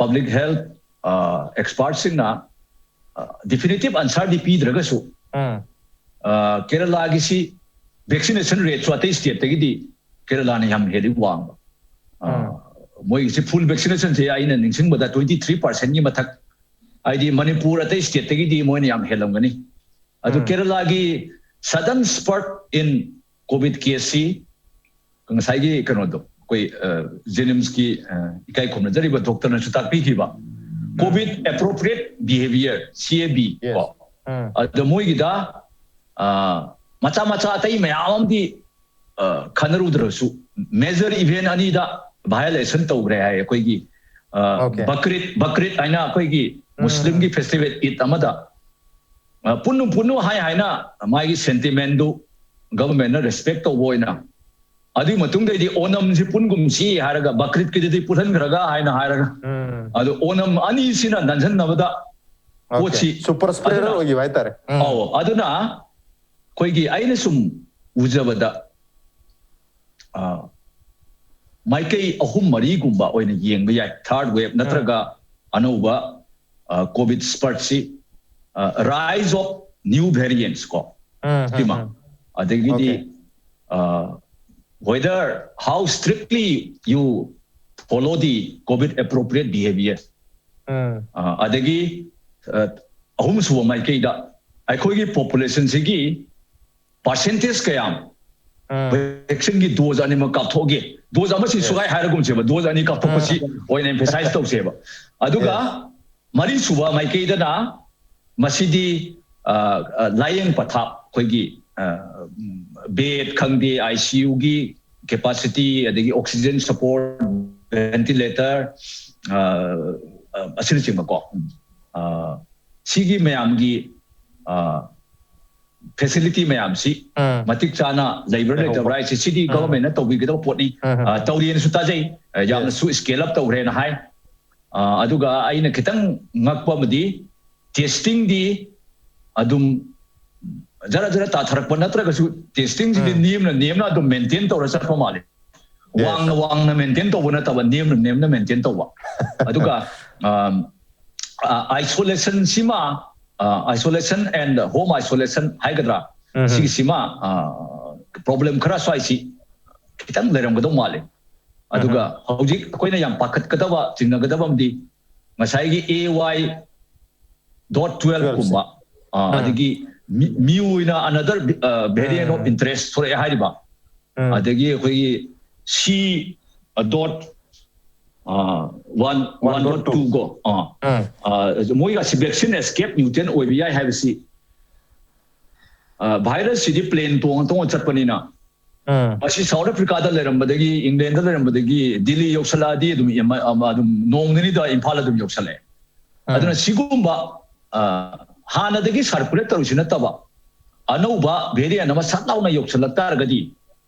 ꯄꯕ꯭ꯂꯤꯛ ꯍꯦꯜꯊ ꯑꯦꯛꯁꯄꯥꯔꯠꯁꯤꯡꯅ ꯗꯤꯐꯤꯅꯤꯇꯤꯚ ꯑꯟꯁꯔꯗꯤ ꯄꯤꯗ꯭ꯔꯒꯁꯨ, ꯎꯝ, ꯑ, ꯀꯦꯔꯂꯥꯒꯤꯁꯤ ꯚꯦꯛꯁꯤꯅꯦꯁꯟ ꯔꯦꯠꯁꯨ ꯑꯇꯩ ꯁ꯭ꯇꯦꯠꯇꯒꯤꯗꯤ ꯀꯦꯔꯂꯥꯅ ꯌꯥꯝ ꯍꯦꯜꯂꯤ ꯋꯥꯡꯕ꯫ ꯑ, ꯎꯝ, ꯃꯣꯏꯒꯤꯁꯤ ꯐꯨꯜ ꯚꯦꯛꯁꯤꯅꯦꯁꯟꯁꯦ ꯑꯩꯅ ꯅꯤꯡꯁꯤꯡꯕꯗ ꯇ꯭ꯋꯦꯟꯇꯤ ꯊ꯭ꯔꯤ ꯄꯥꯔꯁꯦꯟꯒꯤ ꯃꯊꯛ, ꯍꯥꯏꯗꯤ ꯃꯅꯤꯄꯨꯔ ꯑꯇꯩ ꯁ꯭ꯇꯦꯠꯇꯒꯤꯗꯤ ꯃꯣꯏꯅ ꯌꯥꯝ ꯍꯦꯜꯂꯝꯒꯅꯤ꯫ ꯑꯗꯨ ꯎꯝ, ꯀꯦꯔꯂꯥꯒꯤ sudden spurt in COVID caseꯁꯤ ꯉꯁꯥꯏꯒꯤ ꯀꯩꯅꯣꯗꯣ, ꯑꯩꯈꯣꯏ, ꯑ, ꯖꯦꯅꯤꯝꯁꯀꯤ, ꯑ, ꯏꯀꯥꯏ ꯈꯨꯝꯅꯖꯔꯤꯕ ꯗꯣꯛꯇꯔꯅꯁꯨ ꯇꯥꯛꯄꯤꯈꯤꯕ, COVID appropriate behavior, C A B, yes, ꯀꯣ꯫ ꯎꯝ, ꯑꯗ ꯃꯣꯏꯒꯤꯗ, ꯑ, ꯃꯆꯥ ꯃꯆꯥ ꯑꯇꯩ ꯃꯌꯥꯝ ꯑꯃꯗꯤ, ꯑ, ꯈꯟꯅꯔꯨꯗ꯭ꯔꯁꯨ, ꯃꯦꯖꯔ ꯏꯚꯦꯟ ꯑꯅꯤꯗ ꯚꯥꯏꯑꯣꯂꯦꯁꯟ ꯇꯧꯈ꯭ꯔꯦ ꯍꯥꯏ꯫ ꯑꯩꯈꯣꯏꯒꯤ, ꯑ, ꯑꯣꯀꯦ, ꯕꯀ꯭ꯔꯤꯠ, ꯕꯀ꯭ꯔꯤꯠ ꯍꯥꯏꯅ ꯑꯩꯈꯣꯏꯒꯤ ꯎꯝ, ꯃꯨꯁꯂꯤꯝꯒꯤ ꯐꯦꯁꯇꯤꯚꯦꯜ ꯏꯗ ꯑꯃꯗ, ꯑ, ꯄꯨꯟꯅꯨ ꯄꯨꯟꯅꯨ ꯍꯥꯏ ꯍꯥꯏꯅ ꯃꯥꯒꯤ ꯁꯦꯟꯇꯤꯃꯦꯟꯗꯨ ꯒꯚꯔꯟꯃꯦꯟꯠꯅ ꯔꯦꯁꯄꯦꯛ ꯇꯧꯕ ꯑꯣꯏꯅ, ꯑꯗꯨꯒꯤ ꯃꯇꯨꯡꯗꯩꯗꯤ ꯑꯣꯅꯝꯁꯤ ꯄꯨꯟꯒꯨꯝꯁꯤ ꯍꯥꯏꯔꯒ ꯕꯀ꯭ꯔꯤꯠꯀꯤꯗꯗꯤ ꯄꯨꯜꯍꯟꯈ꯭ꯔꯒ ꯍꯥꯏꯅ ꯍꯥꯏꯔꯒ, ꯎꯝ, ꯑꯗꯨ ꯑꯣꯅꯝ ꯑꯅꯤꯁꯤꯅ ꯅꯟꯁꯤꯟꯅꯕꯗ ꯑꯣꯀꯦ, ꯄꯣꯠꯁꯤ ꯁꯨꯄꯔ ꯁ꯭ꯄ꯭ꯔꯦꯗꯔ ꯑꯗꯨꯅ ꯑꯣꯏꯈꯤꯕ ꯍꯥꯏꯇꯥꯔꯦ꯫ ꯎꯝ, ꯑꯧ, ꯑꯗꯨꯅ ꯑꯩꯈꯣꯏꯒꯤ, ꯑꯩꯅ ꯁꯨꯝ ꯎꯖꯕꯗ, ꯑ, ꯃꯥꯏꯀꯩ ꯑꯍꯨꯝ ꯃꯔꯤꯒꯨꯝꯕ ꯑꯣꯏꯅ ꯌꯦꯡꯕ ꯌꯥꯏ, ꯊꯥꯔꯗ ꯋꯦꯕ ꯅꯠꯇ꯭ꯔꯒ ꯑꯅꯧꯕ, ꯑ, ꯀꯣꯚꯤꯗ ꯁ꯭ꯄꯔꯠꯁꯤ, ꯑ, rise of new variants ꯀꯣ, ꯎꯝ, ꯎꯝ, ꯁꯤꯃ꯫ ꯎꯝ. ꯑꯗꯒꯤꯗꯤ Okay. uh, whether how strictly you follow the COVID appropriate behavior. Um. Uh, ꯑꯗꯒꯤ uh, ꯑꯍꯨꯝꯁꯨꯕ ꯃꯥꯏꯀꯩꯗ ꯑꯩꯈꯣꯏꯒꯤ populationꯁꯤꯒꯤ percentage ꯀꯌꯥꯝ ꯎꯝ. vaccineꯒꯤ dose ꯑꯅꯤꯃꯛ ꯀꯥꯞꯊꯣꯛꯑꯒꯦ, dose ꯑꯃꯁꯤ ꯁꯨꯒꯥꯏ ꯍꯥꯏꯔꯒꯨꯝꯁꯦꯕ, dose ꯑꯅꯤ ꯀꯥꯞꯊꯣꯛꯄꯁꯤ ꯎꯝ. ꯑꯣꯏꯅ emphasize ꯇꯧꯁꯦꯕ꯫ ꯑꯗꯨꯒ Yes. ꯃꯔꯤꯁꯨꯕ ꯃꯥꯏꯀꯩꯗꯅ ꯃꯁꯤꯗꯤ ꯑ, ꯑ, ꯂꯥꯏꯌꯦꯡ ꯄꯊꯥꯞ, ꯑꯩꯈꯣꯏꯒꯤ ꯑ, ꯎꯝ, bed ꯈꯪꯗꯦ, ICUꯒꯤ capacity, ꯑꯗꯒꯤ oxygen support, ventilator, ꯑ, ꯑ, ꯑꯁꯤꯅꯆꯤꯡꯕꯀꯣ꯫ ꯑ, ꯁꯤꯒꯤ ꯃꯌꯥꯝꯒꯤ ꯑ, facility ꯃꯌꯥꯝꯁꯤ ꯎꯝ. ꯃꯇꯤꯛ ꯆꯥꯅ ꯂꯩꯕ꯭ꯔꯥ ꯂꯩꯍꯧꯕ. ꯂꯩꯇꯕ꯭ꯔꯥ ꯍꯥꯏꯁꯦ ꯁꯤꯗꯤ ꯎꯝ. Governmentꯅ ꯇꯧꯕꯤꯒꯗꯕ ꯄꯣꯠꯅꯤ꯫ ꯎꯝ. ꯑ, ꯇꯧꯔꯤꯅꯁꯨ ꯇꯥꯖꯩ꯫ ꯑ, ꯌꯥꯝꯅꯁꯨ scale up ꯇꯧꯈ꯭ꯔꯦꯅ ꯍꯥꯏ꯫ ꯑ, ꯑꯗꯨꯒ ꯑꯩꯅ ꯈꯤꯇꯪ ꯉꯛꯄ ꯑꯃꯗꯤ testingꯗꯤ ꯑꯗꯨꯝ ꯖꯔ ꯖꯔ ꯇꯥꯊꯔꯛꯄ ꯅꯠꯇ꯭ꯔꯒꯁꯨ testingꯁꯤꯗꯤ ꯎꯝ. ꯅꯦꯝꯅ ꯅꯦꯝꯅ ꯑꯗꯨꯝ maintain ꯇꯧꯔ ꯆꯠꯄ ꯃꯥꯜꯂꯤ꯫ Yes. ꯋꯥꯡꯅ ꯋꯥꯡꯅ maintain ꯇꯧꯕ ꯅꯠꯇꯕ, ꯅꯦꯝꯅ ꯅꯦꯝꯅ maintain ꯇꯧꯕ꯫ ꯑꯗꯨꯒ ꯑꯝ, ꯑ, isolationꯁꯤꯃ, ꯑ, isolation and home isolation ꯍꯥꯏꯒꯗ꯭ꯔꯥ, ꯎꯝ. ꯁꯤꯒꯤꯁꯤꯃ ꯑ, problem ꯈꯔ ꯁ꯭ꯋꯥꯏꯁꯤ ꯈꯤꯇꯪ ꯂꯩꯔꯝꯒꯗꯧ ꯃꯥꯜꯂꯤ꯫ ꯑꯗꯨꯒ ꯍꯧꯖꯤꯛ ꯑꯩꯈꯣꯏꯅ ꯌꯥꯝ ꯄꯥꯈꯠꯀꯗꯕ, ꯆꯤꯡꯅꯒꯗꯕ ꯑꯃꯗꯤ ꯉꯁꯥꯏꯒꯤ AY dot twelve ꯀꯨꯝꯕ, ꯑ, ꯎꯝ. ꯑꯗꯒꯤ ꯃꯤ- ꯃꯤꯑꯣꯏꯅ another uh, variant of um. interest ꯊꯣꯔꯛꯑꯦ ꯍꯥꯏꯔꯤꯕ, ꯎꯝ. ꯑꯗꯒꯤ ꯑꯩꯈꯣꯏꯒꯤ C dot uh, one one dot two ꯀꯣ, ꯑ, ꯎꯝ. ꯑ, ꯃꯣꯏꯒ ꯑꯁꯤ vaccine escape mutant ꯑꯣꯏꯕ ꯌꯥꯏ ꯍꯥꯏꯕꯁꯤ, ꯑ, virusꯁꯤꯗꯤ plane ꯇꯣꯡꯉ ꯇꯣꯡꯉ ꯆꯠꯄꯅꯤꯅ, ꯎꯝ. ꯃꯁꯤ South Africaꯗ ꯂꯩꯔꯝꯕꯗꯒꯤ, Englandꯗ ꯂꯩꯔꯝꯕꯗꯒꯤ ꯗꯤꯜꯂꯤ ꯌꯧꯁꯜꯂꯛꯑꯗꯤ ꯑꯗꯨꯝ ꯑꯃ- ꯑꯃ- ꯑꯗꯨꯝ ꯅꯣꯡ ꯅꯤꯅꯤꯗ ꯏꯝꯐꯥꯜ ꯑꯗꯨꯝ ꯌꯧꯁꯜꯂꯛꯑꯦ꯫ ꯎꯝ. ꯑꯗꯨꯅ ꯁꯤꯒꯨꯝꯕ ꯑ, ꯍꯥꯟꯅꯗꯒꯤ circulate ꯇꯧꯔꯤꯁꯤ ꯅꯠꯇꯕ ꯑꯅꯧꯕ variant ꯑꯃ ꯁꯠ ꯂꯥꯎꯅ ꯌꯧꯁꯜꯂꯛ ꯇꯥꯔꯒꯗꯤ,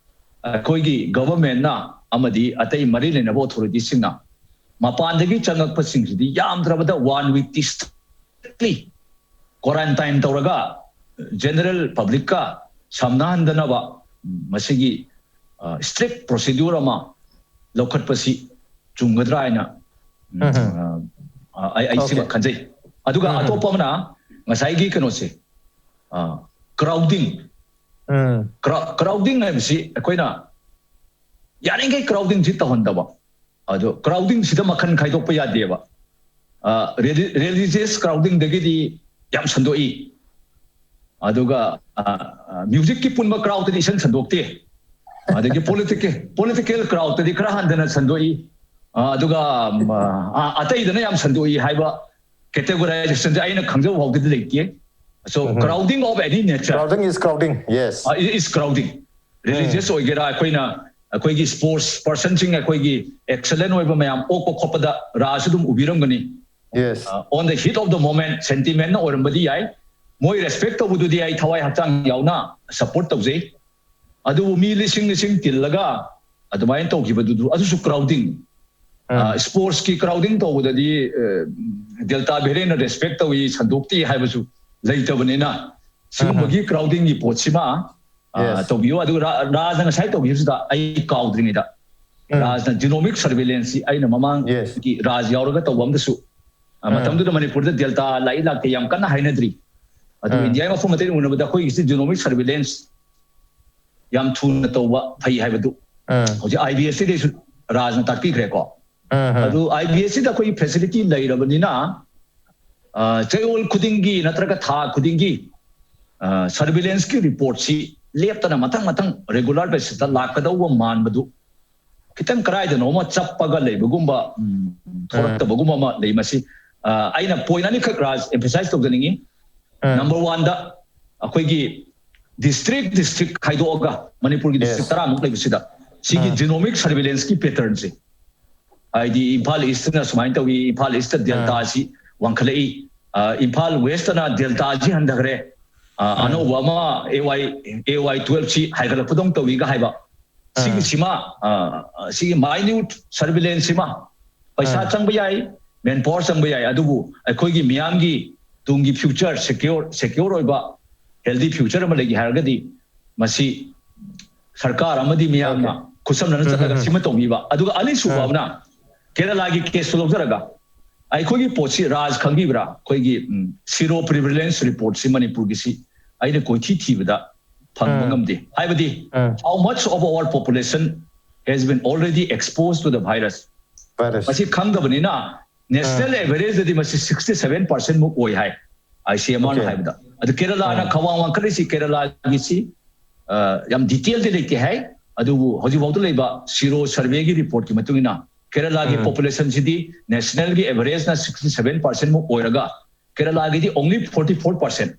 ꯑꯩꯈꯣꯏꯒꯤ Governmentꯅ ꯑꯃꯗꯤ ꯑꯇꯩ ꯃꯔꯤ ꯂꯩꯅꯕ authorityꯁꯤꯡꯅ ꯃꯄꯥꯟꯗꯒꯤ ꯆꯪꯉꯛꯄꯁꯤꯡꯁꯤꯗꯤ ꯌꯥꯝꯗ꯭ꯔꯕꯗ one weekꯇꯤ strictly quarantine ꯇꯧꯔꯒ general publicꯀ ꯁꯝꯅꯍꯟꯗꯅꯕ ꯃꯁꯤꯒꯤ ꯑ, strict procedure ꯑꯃ ꯂꯧꯈꯠꯄꯁꯤ ꯆꯨꯝꯒꯗ꯭ꯔꯥ ꯍꯥꯏꯅ, ꯎꯝ, ꯎꯝ. ꯑ, ꯑ, ꯑꯩ ꯑꯩ ꯁꯤꯃ Okay. ꯈꯟꯖꯩ꯫ ꯑꯗꯨꯒ ꯎꯝ. ꯑꯇꯣꯞꯄ ꯑꯃꯅ ꯉꯁꯥꯏꯒꯤ ꯀꯩꯅꯣꯁꯦ, ꯀ꯭ꯔꯥꯎꯗꯤꯡ꯫ ꯀ꯭ꯔꯥꯎꯗꯤꯡ ꯍꯥꯏꯕꯁꯤ ꯑꯩꯈꯣꯏꯅ ꯌꯥꯔꯤꯈꯩ ꯀ꯭ꯔꯥꯎꯗꯤꯡꯁꯤ ꯇꯧꯍꯟꯗꯕ꯫ ꯑꯗꯣ ꯀ꯭ꯔꯥꯎꯗꯤꯡꯁꯤꯗ ꯃꯈꯜ ꯈꯥꯏꯗꯣꯛꯄ ꯌꯥꯗꯦꯕ꯫ ꯔꯤꯂꯤꯖꯤꯌꯁ ꯀ꯭ꯔꯥꯎꯗꯤꯡꯗꯒꯤꯗꯤ ꯌꯥꯝ ꯁꯟꯗꯣꯛꯏ꯫ ꯑꯗꯨꯒ ꯃ꯭ꯌꯨꯖꯤꯛꯀꯤ ꯄꯨꯟꯕ ꯀ꯭ꯔꯥꯎꯗꯗꯤ ꯏꯁꯟ ꯁꯟꯗꯣꯛꯇꯦ꯫ ꯑꯗꯒꯤ ꯄꯣꯂꯤꯇꯤꯀꯦꯜ ꯄꯣꯂꯤꯇꯤꯀꯦꯜ ꯀ꯭ꯔꯥꯎꯗꯇꯗꯤ ꯈꯔ ꯍꯟꯊꯅ ꯁꯟꯗꯣꯛꯏ꯫ ꯑ, ꯑꯗꯨꯒ ꯎꯝ, ꯑ, ꯑꯇꯩꯗꯅ ꯌꯥꯝ ꯁꯟꯗꯣꯛꯏ ꯍꯥꯏꯕ ꯀꯦꯇꯦꯒꯣꯔꯥꯏꯖꯦꯁꯟꯁꯦ ꯑꯩꯅ ꯈꯪꯖꯕ ꯐꯥꯎꯗꯗꯤ ꯂꯩꯇꯦ꯫ So, crowding of any nature Crowding is crowding, yes. uh, is crowding. Religious ꯑꯣꯏꯒꯦꯔꯥ, ꯑꯩꯈꯣꯏꯅ ꯑꯩꯈꯣꯏꯒꯤ ꯁ꯭ꯄꯣꯔꯠꯁ ꯄꯔꯁꯟꯁꯤꯡ, ꯑꯩꯈꯣꯏꯒꯤ ꯑꯦꯛꯁꯂꯦꯟ ꯑꯣꯏꯕ ꯃꯌꯥꯝ ꯑꯣꯛꯄ ꯈꯣꯠꯄꯗ ꯔꯥꯁꯨ ꯑꯗꯨꯝ ꯎꯕꯤꯔꯝꯒꯅꯤ꯫ Yes. On the heat of the moment, ꯁꯦꯟꯇꯤꯃꯦꯟꯅ ꯑꯣꯏꯔꯝꯕꯗꯤ ꯌꯥꯏ꯫ ꯃꯣꯏ ꯔꯦꯁꯄꯦꯛ ꯇꯧꯕꯗꯨꯗꯤ ꯑꯩ ꯊꯋꯥꯏ ꯍꯛꯆꯥꯡ ꯌꯥꯎꯅ ꯁꯄꯣꯔꯠ ꯇꯧꯖꯩ꯫ ꯑꯗꯨꯕꯨ ꯃꯤ ꯂꯤꯁꯤꯡ ꯂꯤꯁꯤꯡ ꯇꯤꯜꯂꯒ ꯑꯗꯨꯃꯥꯏꯅ ꯇꯧꯈꯤꯕꯗꯨꯗꯨ ꯑꯗꯨꯁꯨ ꯀ꯭ꯔꯥꯎꯗꯤꯡ꯫ ꯁ꯭ꯄꯣꯔꯠꯁꯀꯤ ꯀ꯭ꯔꯥꯎꯗꯤꯡ ꯇꯧꯕꯗꯗꯤ ꯗꯦꯜꯇꯥ ꯚꯦꯔꯤꯌꯟꯅ ꯔꯦꯁꯄꯦꯛ ꯇꯧꯏ, ꯁꯟꯗꯣꯛꯇꯦ ꯍꯥꯏꯕꯁꯨ ꯂꯩꯇꯕꯅꯤꯅ, ꯁꯤꯒꯨꯝꯕꯒꯤ ꯀ꯭ꯔꯥꯎꯗꯤꯡꯒꯤ ꯄꯣꯠꯁꯤꯃ ꯑ, Yes. ꯇꯧꯕꯤꯌꯨ꯫ ꯑꯗꯨꯒ ꯔꯥ- ꯔꯥꯖꯅ ꯉꯁꯥꯏ ꯇꯧꯈꯤꯕꯁꯤꯗ ꯑꯩ ꯀꯥꯎꯗ꯭ꯔꯤꯉꯩꯗ, ꯎꯝ. ꯔꯥꯖꯅ ꯖꯤꯅꯣꯃꯤꯛ ꯁꯔꯚꯤꯂꯦꯟꯁꯁꯤ ꯑꯩꯅ Yes. ꯃꯃꯥꯡꯒꯤ ꯔꯥꯖ ꯌꯥꯎꯔꯒ ꯇꯧꯕ ꯑꯃꯗꯁꯨ, ꯑ, ꯎꯝ. ꯃꯇꯝꯗꯨꯗ ꯃꯅꯤꯄꯨꯔꯗ ꯗꯦꯜꯇꯥ ꯂꯥꯛꯏ ꯂꯥꯛꯇꯦ ꯌꯥꯝ ꯀꯟꯅ ꯍꯥꯏꯅꯗ꯭ꯔꯤ꯫ ꯑꯗꯨ ꯎꯝ. ꯏꯟꯗꯤꯌꯥꯒꯤ ꯃꯐꯝ ꯑꯇꯩ ꯎꯅꯕꯗ ꯑꯩꯈꯣꯏꯒꯤꯁꯤ ꯖꯤꯅꯣꯃꯤꯛ ꯁꯔꯚꯤꯂꯦꯟꯁ ꯌꯥꯝ ꯊꯨꯅ ꯇꯧꯕ ꯐꯩ ꯍꯥꯏꯕꯗꯨ ꯎꯝ. ꯍꯧꯖꯤꯛ ꯑꯥꯏ ꯕꯤ ꯑꯦꯁ ꯁꯤꯗꯩꯁꯨ ꯔꯥꯖꯅ ꯇꯥꯛꯄꯤꯈ꯭ꯔꯦꯀꯣ꯫ ꯎꯝ. ꯑꯗꯨ ꯑꯥꯏ ꯕꯤ ꯑꯦꯁ ꯁꯤꯗ ꯑꯩꯈꯣꯏꯒꯤ ꯐꯦꯁꯤꯂꯤꯇꯤ ꯂꯩꯔꯕꯅꯤꯅ, ꯑ, ꯆꯌꯣꯜ ꯈꯨꯗꯤꯡꯒꯤ ꯅꯠꯇ꯭ꯔꯒ ꯊꯥ ꯈꯨꯗꯤꯡꯒꯤ ꯁꯔꯚꯤꯂꯦꯟꯁꯀꯤ ꯔꯤꯄꯣꯔꯠꯁꯤ ꯂꯦꯞꯇꯅ ꯃꯊꯪ ꯃꯊꯪ ꯔꯦꯒꯨꯂꯔ ꯕꯦꯁꯤꯁꯇ ꯂꯥꯛꯀꯗꯧꯕ ꯃꯥꯟꯕꯗꯨ ꯈꯤꯇꯪ ꯀꯗꯥꯏꯗꯅꯣ ꯑꯃ ꯆꯞꯄꯒ ꯂꯩꯕꯒꯨꯝꯕ, ꯎꯝ, ꯊꯣꯔꯛꯇꯕꯒꯨꯝꯕ ꯑꯃ ꯂꯩ꯫ ꯃꯁꯤ, ꯑ, ꯑꯩꯅ ꯄꯣꯏꯟ ꯑꯅꯤꯈꯛ ꯔꯥꯖ ꯑꯦꯝꯐꯁꯥꯏꯁ ꯇꯧꯖꯅꯤꯡꯉꯤ꯫ ꯎꯝ. ꯅꯝꯕꯔ ꯋꯥꯟꯗ, ꯑꯩꯈꯣꯏꯒꯤ ꯗꯤꯁꯇ꯭ꯔꯤꯛ ꯗꯤꯁꯇ꯭ꯔꯤꯛ ꯈꯥꯏꯗꯣꯛꯑꯒ, ꯃꯅꯤꯄꯨꯔꯒꯤ Yes. ꯗꯤꯁꯇ꯭ꯔꯤꯛ ꯇꯔꯥꯃꯨꯛ ꯂꯩꯕꯁꯤꯗ, ꯁꯤꯒꯤ ꯎꯝ. ꯖꯤꯅꯣꯃꯤꯛ ꯁꯔꯚꯤꯂꯦꯟꯁꯀꯤ ꯄꯦꯇꯔꯟꯁꯦ, ꯍꯥꯏꯗꯤ ꯏꯝꯐꯥꯜ ꯏꯁꯇꯅ ꯁꯨꯃꯥꯏꯅ ꯇꯧꯏ, ꯏꯝꯐꯥꯜ ꯏꯁꯇ ꯗꯦꯜꯇꯥ ꯎꯝ. ꯑꯁꯤ ꯋꯥꯡꯈꯠꯂꯛꯏ, ꯑ, ꯏꯝꯐꯥꯜ ꯋꯦꯁꯇꯅ ꯗꯦꯜꯇꯥ ꯑꯁꯤ ꯍꯟꯊꯈ꯭ꯔꯦ, ꯑ, ꯎꯝ. ꯑꯅꯧꯕ ꯑꯃ ꯑꯦ ꯋꯥꯏ, ꯑꯦ ꯋꯥꯏ ꯇꯨꯋꯦꯜꯞꯁꯤ ꯍꯥꯏꯒꯠꯂꯛꯄꯗꯧꯅ ꯇꯧꯏꯒ ꯍꯥꯏꯕ꯫ ꯎꯝ. ꯁꯤꯒꯤꯁꯤꯃ, ꯑ, ꯁꯤꯒꯤ ꯃꯥꯏꯅ꯭ꯌꯨꯠ ꯁꯔꯚꯤꯂꯦꯟꯁꯁꯤꯃ ꯄꯩꯁꯥ ꯎꯝ. ꯆꯪꯕ ꯌꯥꯏ, ꯃꯦꯟ ꯄꯥꯋꯔ ꯆꯪꯕ ꯌꯥꯏ, ꯑꯗꯨꯕꯨ ꯑꯩꯈꯣꯏꯒꯤ ꯃꯤꯌꯥꯝꯒꯤ ꯇꯨꯡꯒꯤ ꯐ꯭ꯌꯨꯆꯔ ꯁꯦꯀ꯭ꯌꯣꯔ, ꯁꯦꯀ꯭ꯌꯣꯔ ꯑꯣꯏꯕ ꯍꯦꯜꯗꯤ ꯐ꯭ꯌꯨꯆꯔ ꯑꯃ ꯂꯩꯒꯦ ꯍꯥꯏꯔꯒꯗꯤ ꯃꯁꯤ ꯁꯔꯀꯥꯔ ꯑꯃꯗꯤ ꯃꯤꯌꯥꯝꯅ Okay. ꯈꯨꯠꯁꯝꯅꯅ ꯆꯠꯂꯒ ꯎꯝ. ꯁꯤꯃ ꯇꯧꯕꯤꯕ꯫ ꯑꯗꯨꯒ ꯑꯅꯤꯁꯨꯕ ꯎꯝ. ꯑꯃꯅ ꯀꯦꯔꯂꯥꯒꯤ ꯀꯦꯁꯇꯨ ꯂꯧꯖꯔꯒ ꯑꯩꯈꯣꯏꯒꯤ ꯄꯣꯠꯁꯤ ꯔꯥꯖ ꯈꯪꯕꯤꯕ꯭ꯔꯥ? ꯑꯩꯈꯣꯏꯒꯤ, ꯎꯝ, ꯁꯤꯔꯣ ꯄ꯭ꯔꯤꯚꯤꯂꯦꯟꯁ ꯔꯤꯄꯣꯔꯠꯁꯤ ꯃꯅꯤꯄꯨꯔꯒꯤꯁꯤ ꯑꯩꯅ ꯀꯣꯏꯊꯤ ꯊꯤꯕꯗ ꯐꯪꯕ ꯎꯝ꯫ ꯉꯝꯗꯦ꯫ ꯍꯥꯏꯕꯗꯤ ꯎꯝ꯫ How much of our population has been already exposed to the virus? Virus. ꯃꯁꯤ ꯈꯪꯗꯕꯅꯤꯅ ꯅꯦꯁꯅꯦꯜ ꯑꯦꯚꯔꯦꯖꯇꯗꯤ ꯃꯁꯤ sixty seven percent ꯃꯨꯛ ꯑꯣꯏ ꯍꯥꯏ, ICMRꯅ Okay. ꯍꯥꯏꯕꯗ꯫ ꯑꯗꯨ ꯀꯦꯔꯂꯥꯅ ꯎꯝ꯫ ꯈ꯭ꯋꯥꯡ ꯋꯥꯡꯈꯠꯂꯤꯁꯤ, ꯀꯦꯔꯂꯥꯒꯤꯁꯤ ꯑ, ꯌꯥꯝ ꯗꯤꯇꯦꯜꯗꯤ ꯂꯩꯇꯦ ꯍꯥꯏ꯫ ꯑꯗꯨꯕꯨ ꯍꯧꯖꯤꯛꯐꯥꯎꯗ ꯂꯩꯕ ꯁꯤꯔꯣ ꯁꯔꯚꯦꯒꯤ ꯔꯤꯄꯣꯔꯠꯀꯤ ꯃꯇꯨꯡ ꯏꯟꯅ ꯀꯦꯔꯂꯥꯒꯤ ꯎꯝ꯫ ꯄꯣꯄꯨꯂꯦꯁꯟꯁꯤꯗꯤ ꯅꯦꯁꯅꯦꯜꯒꯤ ꯑꯦꯚꯔꯦꯖꯅ sixty seven percent ꯃꯨꯛ ꯑꯣꯏꯔꯒ ꯀꯦꯔꯂꯥꯒꯤꯗꯤ only forty four percent꯫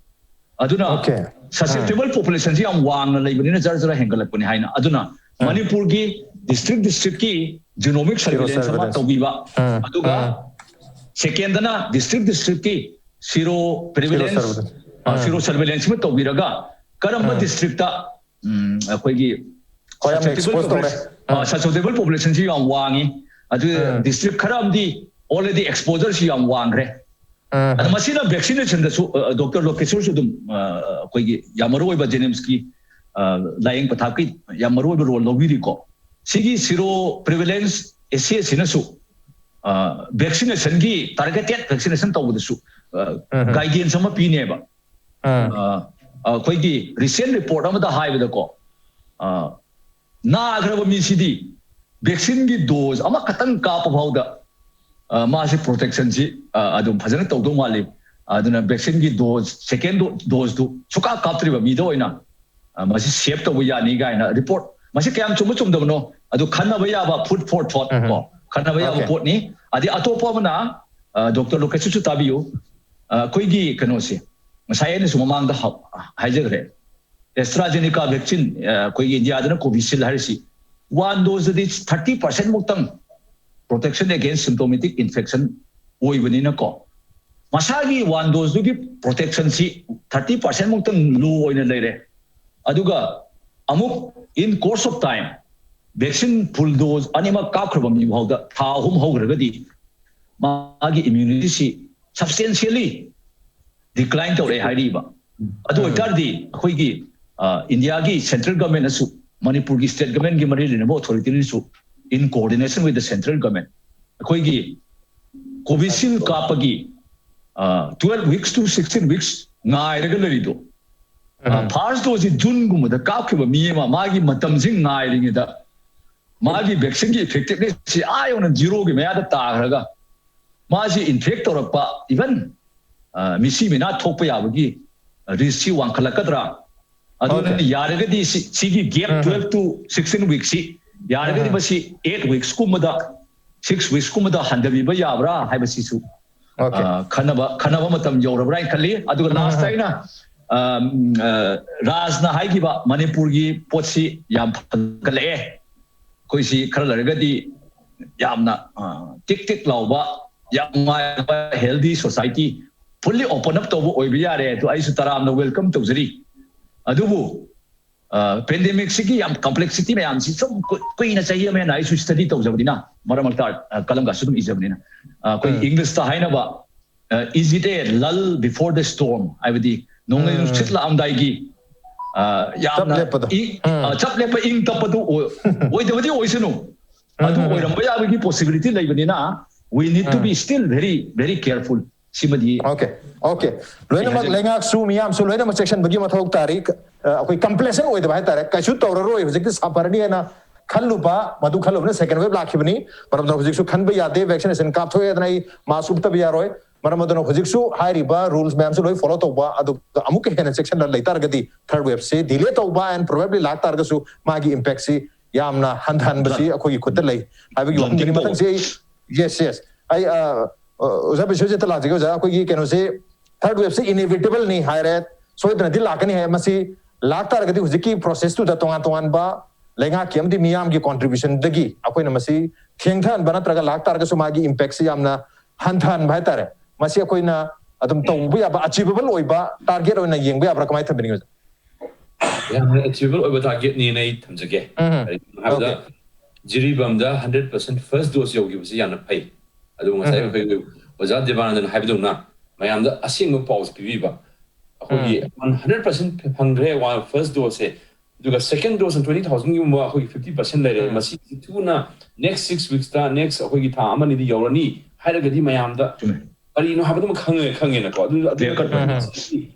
ꯑꯗꯨꯅ Okay. ꯁꯁꯦꯞꯇꯦꯕꯜ ꯄꯣꯄꯨꯂꯦꯁꯟꯁꯤ ꯌꯥꯝ ꯋꯥꯡꯅ ꯂꯩꯕꯅꯤꯅ ꯖꯔ ꯖꯔ ꯍꯦꯟꯒꯠꯂꯛꯄꯅꯤ ꯍꯥꯏꯅ꯫ ꯑꯗꯨꯅ ꯎꯝ꯫ ꯃꯅꯤꯄꯨꯔꯒꯤ ꯗꯤꯁꯇ꯭ꯔꯤꯛ ꯗꯤꯁꯇ꯭ꯔꯤꯛꯀꯤ ꯖꯤꯅꯣꯃꯤꯛ Sero ꯁꯔꯚꯤꯂꯦꯟꯁ ꯑꯃ surveillance. ꯇꯧꯕꯤꯕ, ꯎꯝ, ꯑꯗꯨꯒ ꯎꯝ꯫ ꯁꯦꯀꯦꯟꯗꯅ ꯗꯤꯁꯇ꯭ꯔꯤꯛ ꯗꯤꯁꯇ꯭ꯔꯤꯛꯀꯤ ꯁꯤꯔꯣ ꯄ꯭ꯔꯤꯚꯤꯂꯦꯟꯁ surveillance. ꯑ, ꯎꯝ꯫ ꯁꯤꯔꯣ ꯁꯔꯚꯤꯂꯦꯟꯁ ꯑꯃ ꯇꯧꯕꯤꯔꯒ ꯀꯔꯝꯕ ꯎꯝ꯫ ꯗꯤꯁꯇ꯭ꯔꯤꯛꯇ ꯎꯝ, ꯑꯩꯈꯣꯏꯒꯤ ꯍꯣꯏ, ꯌꯥꯝ susceptible expose ꯇꯧꯔꯦ. population, ꯑ, ꯎꯝ꯫ susceptible populationꯁꯤ ꯌꯥꯝ ꯋꯥꯡꯉꯤ꯫ ꯑꯗꯨ ꯎꯝ꯫ ꯗꯤꯁꯇ꯭ꯔꯤꯛ ꯈꯔ ꯑꯃꯗꯤ already exposureꯁꯤ ꯌꯥꯝ ꯋꯥꯡꯈ꯭ꯔꯦ꯫ ꯎꯝ꯫ ꯑꯗꯣ ꯃꯁꯤꯅ vaccinationꯗꯁꯨ, ꯑ, ꯗꯣꯛꯇꯔ ꯂꯣꯀꯦꯁꯣꯔꯁꯨ ꯑꯗꯨꯝ, ꯑ, ꯑꯩꯈꯣꯏꯒꯤ ꯌꯥꯝ ꯃꯔꯨ ꯑꯣꯏꯕ JNIMSꯀꯤ, ꯑ, ꯂꯥꯌꯦꯡ ꯄꯊꯥꯞꯀꯤ ꯌꯥꯝ ꯃꯔꯨ ꯑꯣꯏꯕ ꯔꯣꯜ ꯂꯧꯕꯤꯔꯤꯀꯣ꯫ ꯁꯤꯒꯤ ꯁꯤꯔꯣ ꯄ꯭ꯔꯤꯚꯤꯂꯦꯟꯁ ꯑꯦꯁꯦꯁꯤꯅꯁꯨ, ꯑ, vaccinationꯒꯤ targeted vaccination ꯇꯧꯕꯗꯁꯨ, ꯑ, ꯎꯝ꯫ guidance ꯑꯃ ꯄꯤꯅꯦꯕ꯫ ꯎꯝ꯫ ꯑ, ꯑꯩꯈꯣꯏꯒꯤ recent report ꯑꯃꯗ ꯍꯥꯏꯕꯗꯀꯣ, ꯑ, ꯅꯥꯈ꯭ꯔꯕ ꯃꯤꯁꯤꯗꯤ vaccineꯒꯤ dose ꯑꯃꯈꯛꯇꯪ ꯀꯥꯞꯄ ꯐꯥꯎꯗ, ꯑ, ꯃꯥꯁꯤ protectionꯁꯤ, ꯑ, ꯑꯗꯨꯝ ꯐꯖꯅ ꯇꯧꯗꯧ ꯃꯥꯜꯂꯤ꯫ ꯑꯗꯨꯅ vaccineꯒꯤ dose, second do-, doseꯇꯨ ꯁꯨꯀꯥꯞ ꯀꯥꯞꯇ꯭ꯔꯤꯕ ꯃꯤꯗ ꯑꯣꯏꯅ, ꯑ, ꯃꯁꯤ save ꯇꯧꯕ ꯌꯥꯅꯤ ꯀꯥꯏꯅ report, ꯃꯁꯤ ꯀꯌꯥꯝ ꯆꯨꯝꯕ ꯆꯨꯝꯗꯕꯅꯣ ꯑꯗꯨ ꯈꯟꯅꯕ ꯌꯥꯕ food for thought ꯎꯝ꯫ ꯀꯣ, ꯈꯟꯅꯕ ꯌꯥꯕ Okay. ꯄꯣꯠꯅꯤ꯫ ꯑꯗꯩ ꯑꯇꯣꯞꯄ ꯑꯃꯅ, ꯑ, ꯗꯣꯛꯇꯔ ꯂꯣꯀꯦꯁꯣꯔꯁꯨ ꯇꯥꯕꯤꯌꯨ, ꯑ, ꯑꯩꯈꯣꯏꯒꯤ ꯀꯩꯅꯣꯁꯦ, ꯉꯁꯥꯏ ꯑꯩꯅꯁꯨ ꯃꯃꯥꯡꯗ ꯍ-, ꯍꯥꯏꯖꯈ꯭ꯔꯦ, AstraZeneca vaccine, ꯑ, ꯑꯩꯈꯣꯏꯒꯤ ꯏꯟꯗꯤꯌꯥꯗꯅ Covishield ꯍꯥꯏꯔꯤꯁꯤ, one doseꯇꯗꯤ thirty percent ꯃꯨꯛꯇꯪ protection against symptomatic infection ꯑꯣꯏꯕꯅꯤꯅꯀꯣ, ꯃꯁꯥꯒꯤ one doseꯗꯨꯒꯤ protectionꯁꯤ thirty percent ꯃꯨꯛꯇꯪ low ꯑꯣꯏꯅ ꯂꯩꯔꯦ꯫ ꯑꯗꯨꯒ ꯑꯃꯨꯛ in course of time vaccine full dose ꯑꯅꯤꯃꯛ ꯀꯥꯞꯈ꯭ꯔꯕ ꯃꯤ ꯐꯥꯎꯗ ꯊꯥ ꯑꯍꯨꯝ ꯍꯧꯈ꯭ꯔꯒꯗꯤ ꯃꯥꯒꯤ immunityꯁꯤ substantially decline ꯇꯧꯔꯛꯑꯦ ꯍꯥꯏꯔꯤꯕ꯫ ꯑꯗꯨ ꯑꯣꯏꯇꯥꯔꯗꯤ ꯑꯩꯈꯣꯏꯒꯤ, ꯑ, ꯏꯟꯗꯤꯌꯥꯒꯤ central governmentꯅꯁꯨ ꯃꯅꯤꯄꯨꯔꯒꯤ state governmentꯀꯤ ꯃꯔꯤ ꯂꯩꯅꯕ authorityꯅꯁꯨ in coordination with the central government ꯑꯩꯈꯣꯏꯒꯤ Covishield ꯀꯥꯞꯄꯒꯤ, ꯑ, twelve weeks to sixteen weeks ꯉꯥꯏꯔꯒ ꯂꯩꯔꯤꯗꯣ, ꯐꯥꯔꯁ ꯗꯣꯁꯁꯤ ꯖꯨꯟꯒꯨꯝꯕꯗ ꯀꯥꯞꯈꯤꯕ ꯃꯤ ꯑꯃ ꯃꯥꯒꯤ ꯃꯇꯝꯁꯤ ꯉꯥꯏꯔꯤꯉꯩꯗ ꯃꯥꯒꯤ ꯚꯦꯛꯁꯤꯟꯒꯤ ꯏꯐꯦꯛꯇꯤꯚꯅꯦꯁꯁꯤ ꯑꯥ ꯌꯧꯅ ꯖꯤꯔꯣꯒꯤ ꯃꯌꯥꯗ ꯇꯥꯈ꯭ꯔꯒ ꯃꯥꯁꯤ ꯏꯟꯐꯦꯛ ꯇꯧꯔꯛꯄ, ꯏꯚꯟ ꯃꯤꯁꯤ ꯃꯤꯅꯥ ꯊꯣꯛꯄ ꯌꯥꯕꯒꯤ ꯔꯤꯁꯛꯁꯤ ꯋꯥꯡꯈꯠꯂꯛꯀꯗ꯭ꯔꯥ? ꯑꯗꯨꯅ Okay. ꯌꯥꯔꯒꯗꯤ ꯁꯤ- ꯁꯤꯒꯤ gap um. twelve to sixteen weeksꯁꯤ ꯌꯥꯔꯒꯗꯤ ꯎꯝ. ꯃꯁꯤ eight weeksꯀꯨꯝꯕꯗ, six weeksꯀꯨꯝꯕꯗ ꯍꯟꯊꯕꯤꯕ ꯌꯥꯕ꯭ꯔꯥ ꯍꯥꯏꯕꯁꯤꯁꯨ Okay. ꯑ, ꯈꯟꯅꯕ ꯈꯟꯅꯕ ꯃꯇꯝ ꯌꯧꯔꯕ꯭ꯔꯥ ꯍꯥꯏꯅ ꯈꯜꯂꯤ꯫ ꯑꯗꯨꯒ ꯎꯝ. ꯂꯥꯁꯇ ꯑꯩꯅ ꯑ, ꯎꯝ, ꯑ, ꯔꯥꯖꯅ ꯍꯥꯏꯈꯤꯕ ꯃꯅꯤꯄꯨꯔꯒꯤ ꯄꯣꯠꯁꯤ ꯌꯥꯝ ꯐꯒꯠꯂꯛꯑꯦ, ꯑꯩꯈꯣꯏꯁꯤ ꯈꯔ ꯂꯩꯔꯒꯗꯤ ꯌꯥꯝꯅ ꯑ, ꯇꯤꯛ ꯇꯤꯛ ꯂꯥꯎꯕ, ꯌꯥꯝ ꯅꯨꯡꯉꯥꯏꯕ healthy society, fully open up ꯇꯧꯕ ꯑꯣꯏꯕ ꯌꯥꯔꯦ꯫ ꯑꯗꯨ ꯑꯩꯁꯨ ꯇꯔꯥꯝꯅ welcome ꯇꯧꯖꯔꯤ꯫ ꯑꯗꯨꯕꯨ ꯄꯦꯟꯗꯦꯃꯤꯛꯁꯤꯒꯤ ꯌꯥꯝ ꯀꯝꯄ꯭ꯂꯦꯛꯁꯤꯇꯤ ꯃꯌꯥꯝꯁꯤ ꯁꯨꯝ ꯀꯨꯏ- ꯀꯨꯏꯅ ꯆꯍꯤ ꯑꯃ ꯍꯦꯟꯅ ꯑꯩꯁꯨ ꯁ꯭ꯇꯗꯤ ꯇꯧꯖꯕꯅꯤꯅ, ꯃꯔꯛ ꯃꯔꯛꯇ ꯑ, ꯀꯂꯝꯒꯁꯨ ꯑꯗꯨꯝ ꯏꯖꯕꯅꯤꯅ, ꯑ, ꯑꯩꯈꯣꯏ ꯎꯝ. ꯏꯪꯂꯤꯁꯇ ꯍꯥꯏꯅꯕ, "Is it a lull before the storm?" ꯍꯥꯏꯕꯗꯤ ꯅꯣꯡꯂꯩ ꯎꯝ. ꯅꯨꯡꯁꯤꯠ ꯂꯥꯛꯑꯝꯗꯥꯏꯒꯤ ꯑ, ꯌꯥꯝꯅ ꯆꯞ ꯂꯦꯞꯄꯗꯣ. ꯏꯪ- ꯎꯝ. ꯑ, ꯆꯞ ꯂꯦꯞꯄ ꯏꯪ ꯇꯞꯄꯗꯨ ꯑꯣꯏ- ꯑꯣꯏꯗꯕꯗꯤ ꯑꯣꯏꯁꯅꯨ꯫ ꯑꯗꯨ ꯎꯝ. ꯑꯣꯏꯔꯝꯕ ꯌꯥꯕꯒꯤ ꯄꯣꯁꯤꯕꯤꯂꯤꯇꯤ ꯂꯩꯕꯅꯤꯅ, we need to um. be still very very careful꯫ ꯁꯤꯃꯗꯤ Okay, okay. ꯂꯣꯏꯅꯃꯛ ꯍꯥꯏꯖꯒꯦ. ꯂꯩꯉꯥꯛꯁꯨ ꯃꯤꯌꯥꯝꯁꯨ ꯂꯣꯏꯅꯃꯛ ꯆꯦꯛꯁꯤꯟꯕꯒꯤ ꯃꯊꯧ ꯇꯥꯔꯤ꯫ ꯑ, ꯑꯩꯈꯣꯏ ꯀꯝꯄ꯭ꯂꯦꯁꯟ ꯑꯣꯏꯗꯕ ꯍꯥꯏꯇꯥꯔꯦ꯫ ꯀꯩꯁꯨ ꯇꯧꯔꯔꯣꯏ, ꯍꯧꯖꯤꯛꯇꯤ ꯁꯥꯐꯔꯅꯤ ꯍꯥꯏꯅ ꯈꯜꯂꯨꯕ, ꯃꯗꯨ ꯈꯜꯂꯨꯕꯅ ꯁꯦꯀꯦꯟ ꯋꯦꯕ ꯂꯥꯛꯈꯤꯕꯅꯤ꯫ ꯃꯔꯝ ꯑꯗꯨꯅ ꯍꯧꯖꯤꯛꯁꯨ ꯈꯟꯕ ꯌꯥꯗꯦ, ꯚꯦꯛꯁꯤꯅꯦꯁꯟ ꯀꯥꯞꯊꯣꯛꯑꯦꯗꯅ ꯑꯩ ꯃꯥꯁ ꯎꯞꯇꯕ ꯌꯥꯔꯣꯏ꯫ ꯃꯔꯝ ꯑꯗꯨꯅ ꯍꯧꯖꯤꯛꯁꯨ ꯍꯥꯏꯔꯤꯕ ꯔꯨꯜꯁ ꯃꯌꯥꯝꯁꯨ ꯂꯣꯏ ꯐꯣꯂꯣ ꯇꯧꯕ, ꯑꯗꯨꯒ ꯑꯃꯨꯛꯀ ꯍꯦꯟꯅ ꯆꯦꯛꯁꯤꯟꯅ ꯂꯩꯇꯥꯔꯒꯗꯤ ꯊꯥꯔꯗ ꯋꯦꯕꯁꯤ ꯗꯤꯂꯦ ꯇꯧꯕ ꯑꯦꯟ ꯄ꯭ꯔꯣꯕꯦꯕꯂꯤ ꯂꯥꯛꯇꯥꯔꯒꯁꯨ ꯃꯥꯒꯤ ꯏꯝꯄꯦꯛꯁꯤ ꯌꯥꯝꯅ ꯍꯟꯊꯍꯟꯕꯁꯤ ꯑꯩꯈꯣꯏꯒꯤ ꯈꯨꯠꯇ ꯂꯩ ꯍꯥꯏꯕꯒꯤ ꯋꯥꯐꯝꯗꯨꯅꯤ꯫ ꯗꯝꯄꯤꯡ ꯇꯧꯕ꯫ ꯃꯊꯪꯁꯤ ꯑꯩ, ꯌꯦꯁ, ꯌꯦꯁ, ꯑꯩ, ꯑ, ꯑ, ꯑꯣꯖꯥ ꯕꯤꯁ꯭ꯋꯖꯤꯠꯇ ꯂꯥꯛꯆꯒꯦ꯫ ꯑꯣꯖꯥ, ꯑꯩꯈꯣꯏꯒꯤ ꯀꯩꯅꯣꯁꯤ ꯊꯥꯔꯗ ꯋꯦꯕꯁꯤ ꯏꯟꯏꯚꯤꯇꯦꯕꯜꯅꯤ ꯍꯥꯏꯔꯦ, ꯁꯣꯏꯗꯅꯗꯤ ꯂꯥꯛꯀꯅꯤ ꯍꯥꯏ꯫ ꯃꯁꯤ ꯂꯥꯛꯇꯥꯔꯒꯗꯤ ꯍꯧꯖꯤꯛꯀꯤ ꯄ꯭ꯔꯣꯁꯦꯁꯇꯨꯗ ꯇꯣꯉꯥꯟ ꯇꯣꯉꯥꯟꯕ ꯂꯩꯉꯥꯛꯀꯤ ꯑꯃꯗꯤ ꯃꯤꯌꯥꯝꯒꯤ ꯀꯣꯟꯇ꯭ꯔꯤꯕ꯭ꯌꯨꯁꯟꯗꯒꯤ ꯑꯩꯈꯣꯏꯅ ꯃꯁꯤ ꯊꯦꯡꯊꯍꯟꯕ ꯅꯠꯇ꯭ꯔꯒ ꯂꯥꯛꯇꯥꯔꯒꯁꯨ ꯃꯥꯒꯤ ꯏꯝꯄꯦꯛꯁꯤ ꯌꯥꯝꯅ ꯍꯟꯊꯍꯟꯕ ꯍꯥꯏꯇꯥꯔꯦ꯫ ꯃꯁꯤ ꯑꯩꯈꯣꯏꯅ ꯑꯗꯨꯝ ꯇꯧꯕ ꯌꯥꯕ, ꯑꯆꯤꯕꯕꯜ ꯑꯣꯏꯕ ꯇꯥꯔꯒꯦꯠ ꯑꯣꯏꯅ ꯌꯦꯡꯕ ꯌꯥꯕ꯭ꯔꯥ, ꯀꯃꯥꯏꯅ ꯊꯝꯕꯤꯅꯤꯡꯉꯤ, ꯑꯣꯖꯥ? ꯌꯥꯝꯅ ꯑꯦꯆꯤꯚꯦꯕꯜ ꯑꯣꯏꯕ ꯇꯥꯔꯒꯦꯠꯅꯤꯅ ꯑꯩ ꯊꯝꯖꯒꯦ꯫ ꯎꯝ. ꯀꯔꯤꯒꯤꯅꯣ ꯍꯥꯏꯕꯗ, Okay. ꯖꯤꯔꯤꯕꯥꯝꯗ ꯍꯟꯗ꯭ꯔꯦꯠ ꯄꯥꯔꯁꯦꯟ ꯐꯥꯔꯁ ꯗꯣꯁ ꯌꯧꯈꯤꯕꯁꯤ ꯌꯥꯝꯅ ꯐꯩ꯫ ꯑꯗꯨꯕꯨ ꯉꯁꯥꯏ ꯎꯝ. ꯑꯩꯈꯣꯏꯒꯤ ꯑꯣꯖꯥ ꯗꯦꯕꯥꯅꯟꯗꯅ ꯍꯥꯏꯕꯗꯧꯅ ꯃꯌꯥꯝꯗ ꯑꯁꯦꯡꯕ ꯄꯥꯎꯁꯦ ꯄꯤꯕꯤꯕ꯫ ꯑꯩꯈꯣꯏꯒꯤ ꯍꯟꯗ꯭ꯔꯦꯠ ꯄꯥꯔꯁꯦꯟ ꯐꯪꯈ꯭ꯔꯦ ꯋꯥꯟ ꯐꯥꯔꯁ ꯗꯣꯁꯁꯦ, ꯑꯗꯨꯒ ꯁꯦꯀꯦꯟ ꯗꯣꯁꯅ ꯇ꯭ꯋꯦꯟꯇꯤ ꯊꯥꯎꯖꯟꯒꯨꯝꯕ ꯑꯩꯈꯣꯏꯒꯤ ꯐꯤꯐꯇꯤ ꯄꯥꯔꯁꯦꯟ ꯂꯩꯔꯦ꯫ ꯎꯝ. ꯃꯁꯤ ꯊꯨꯅ ꯅꯦꯛꯁ ꯁꯤꯛꯁ ꯋꯤꯛꯁꯇ, ꯅꯦꯛꯁ ꯑꯩꯈꯣꯏꯒꯤ ꯊꯥ ꯑꯃꯅꯤꯗ ꯌꯧꯔꯅꯤ ꯍꯥꯏꯔꯒꯗꯤ ꯃꯌꯥꯝꯗ ꯆꯨꯝꯃꯦ꯫ ꯀꯔꯤꯅꯣ ꯍꯥꯏꯕꯗꯨꯃ ꯈꯪꯉꯦ, ꯈꯪꯉꯦꯅꯀꯣ꯫ ꯑꯗꯨ ꯑꯗꯨ Clear cut. ꯎꯝ.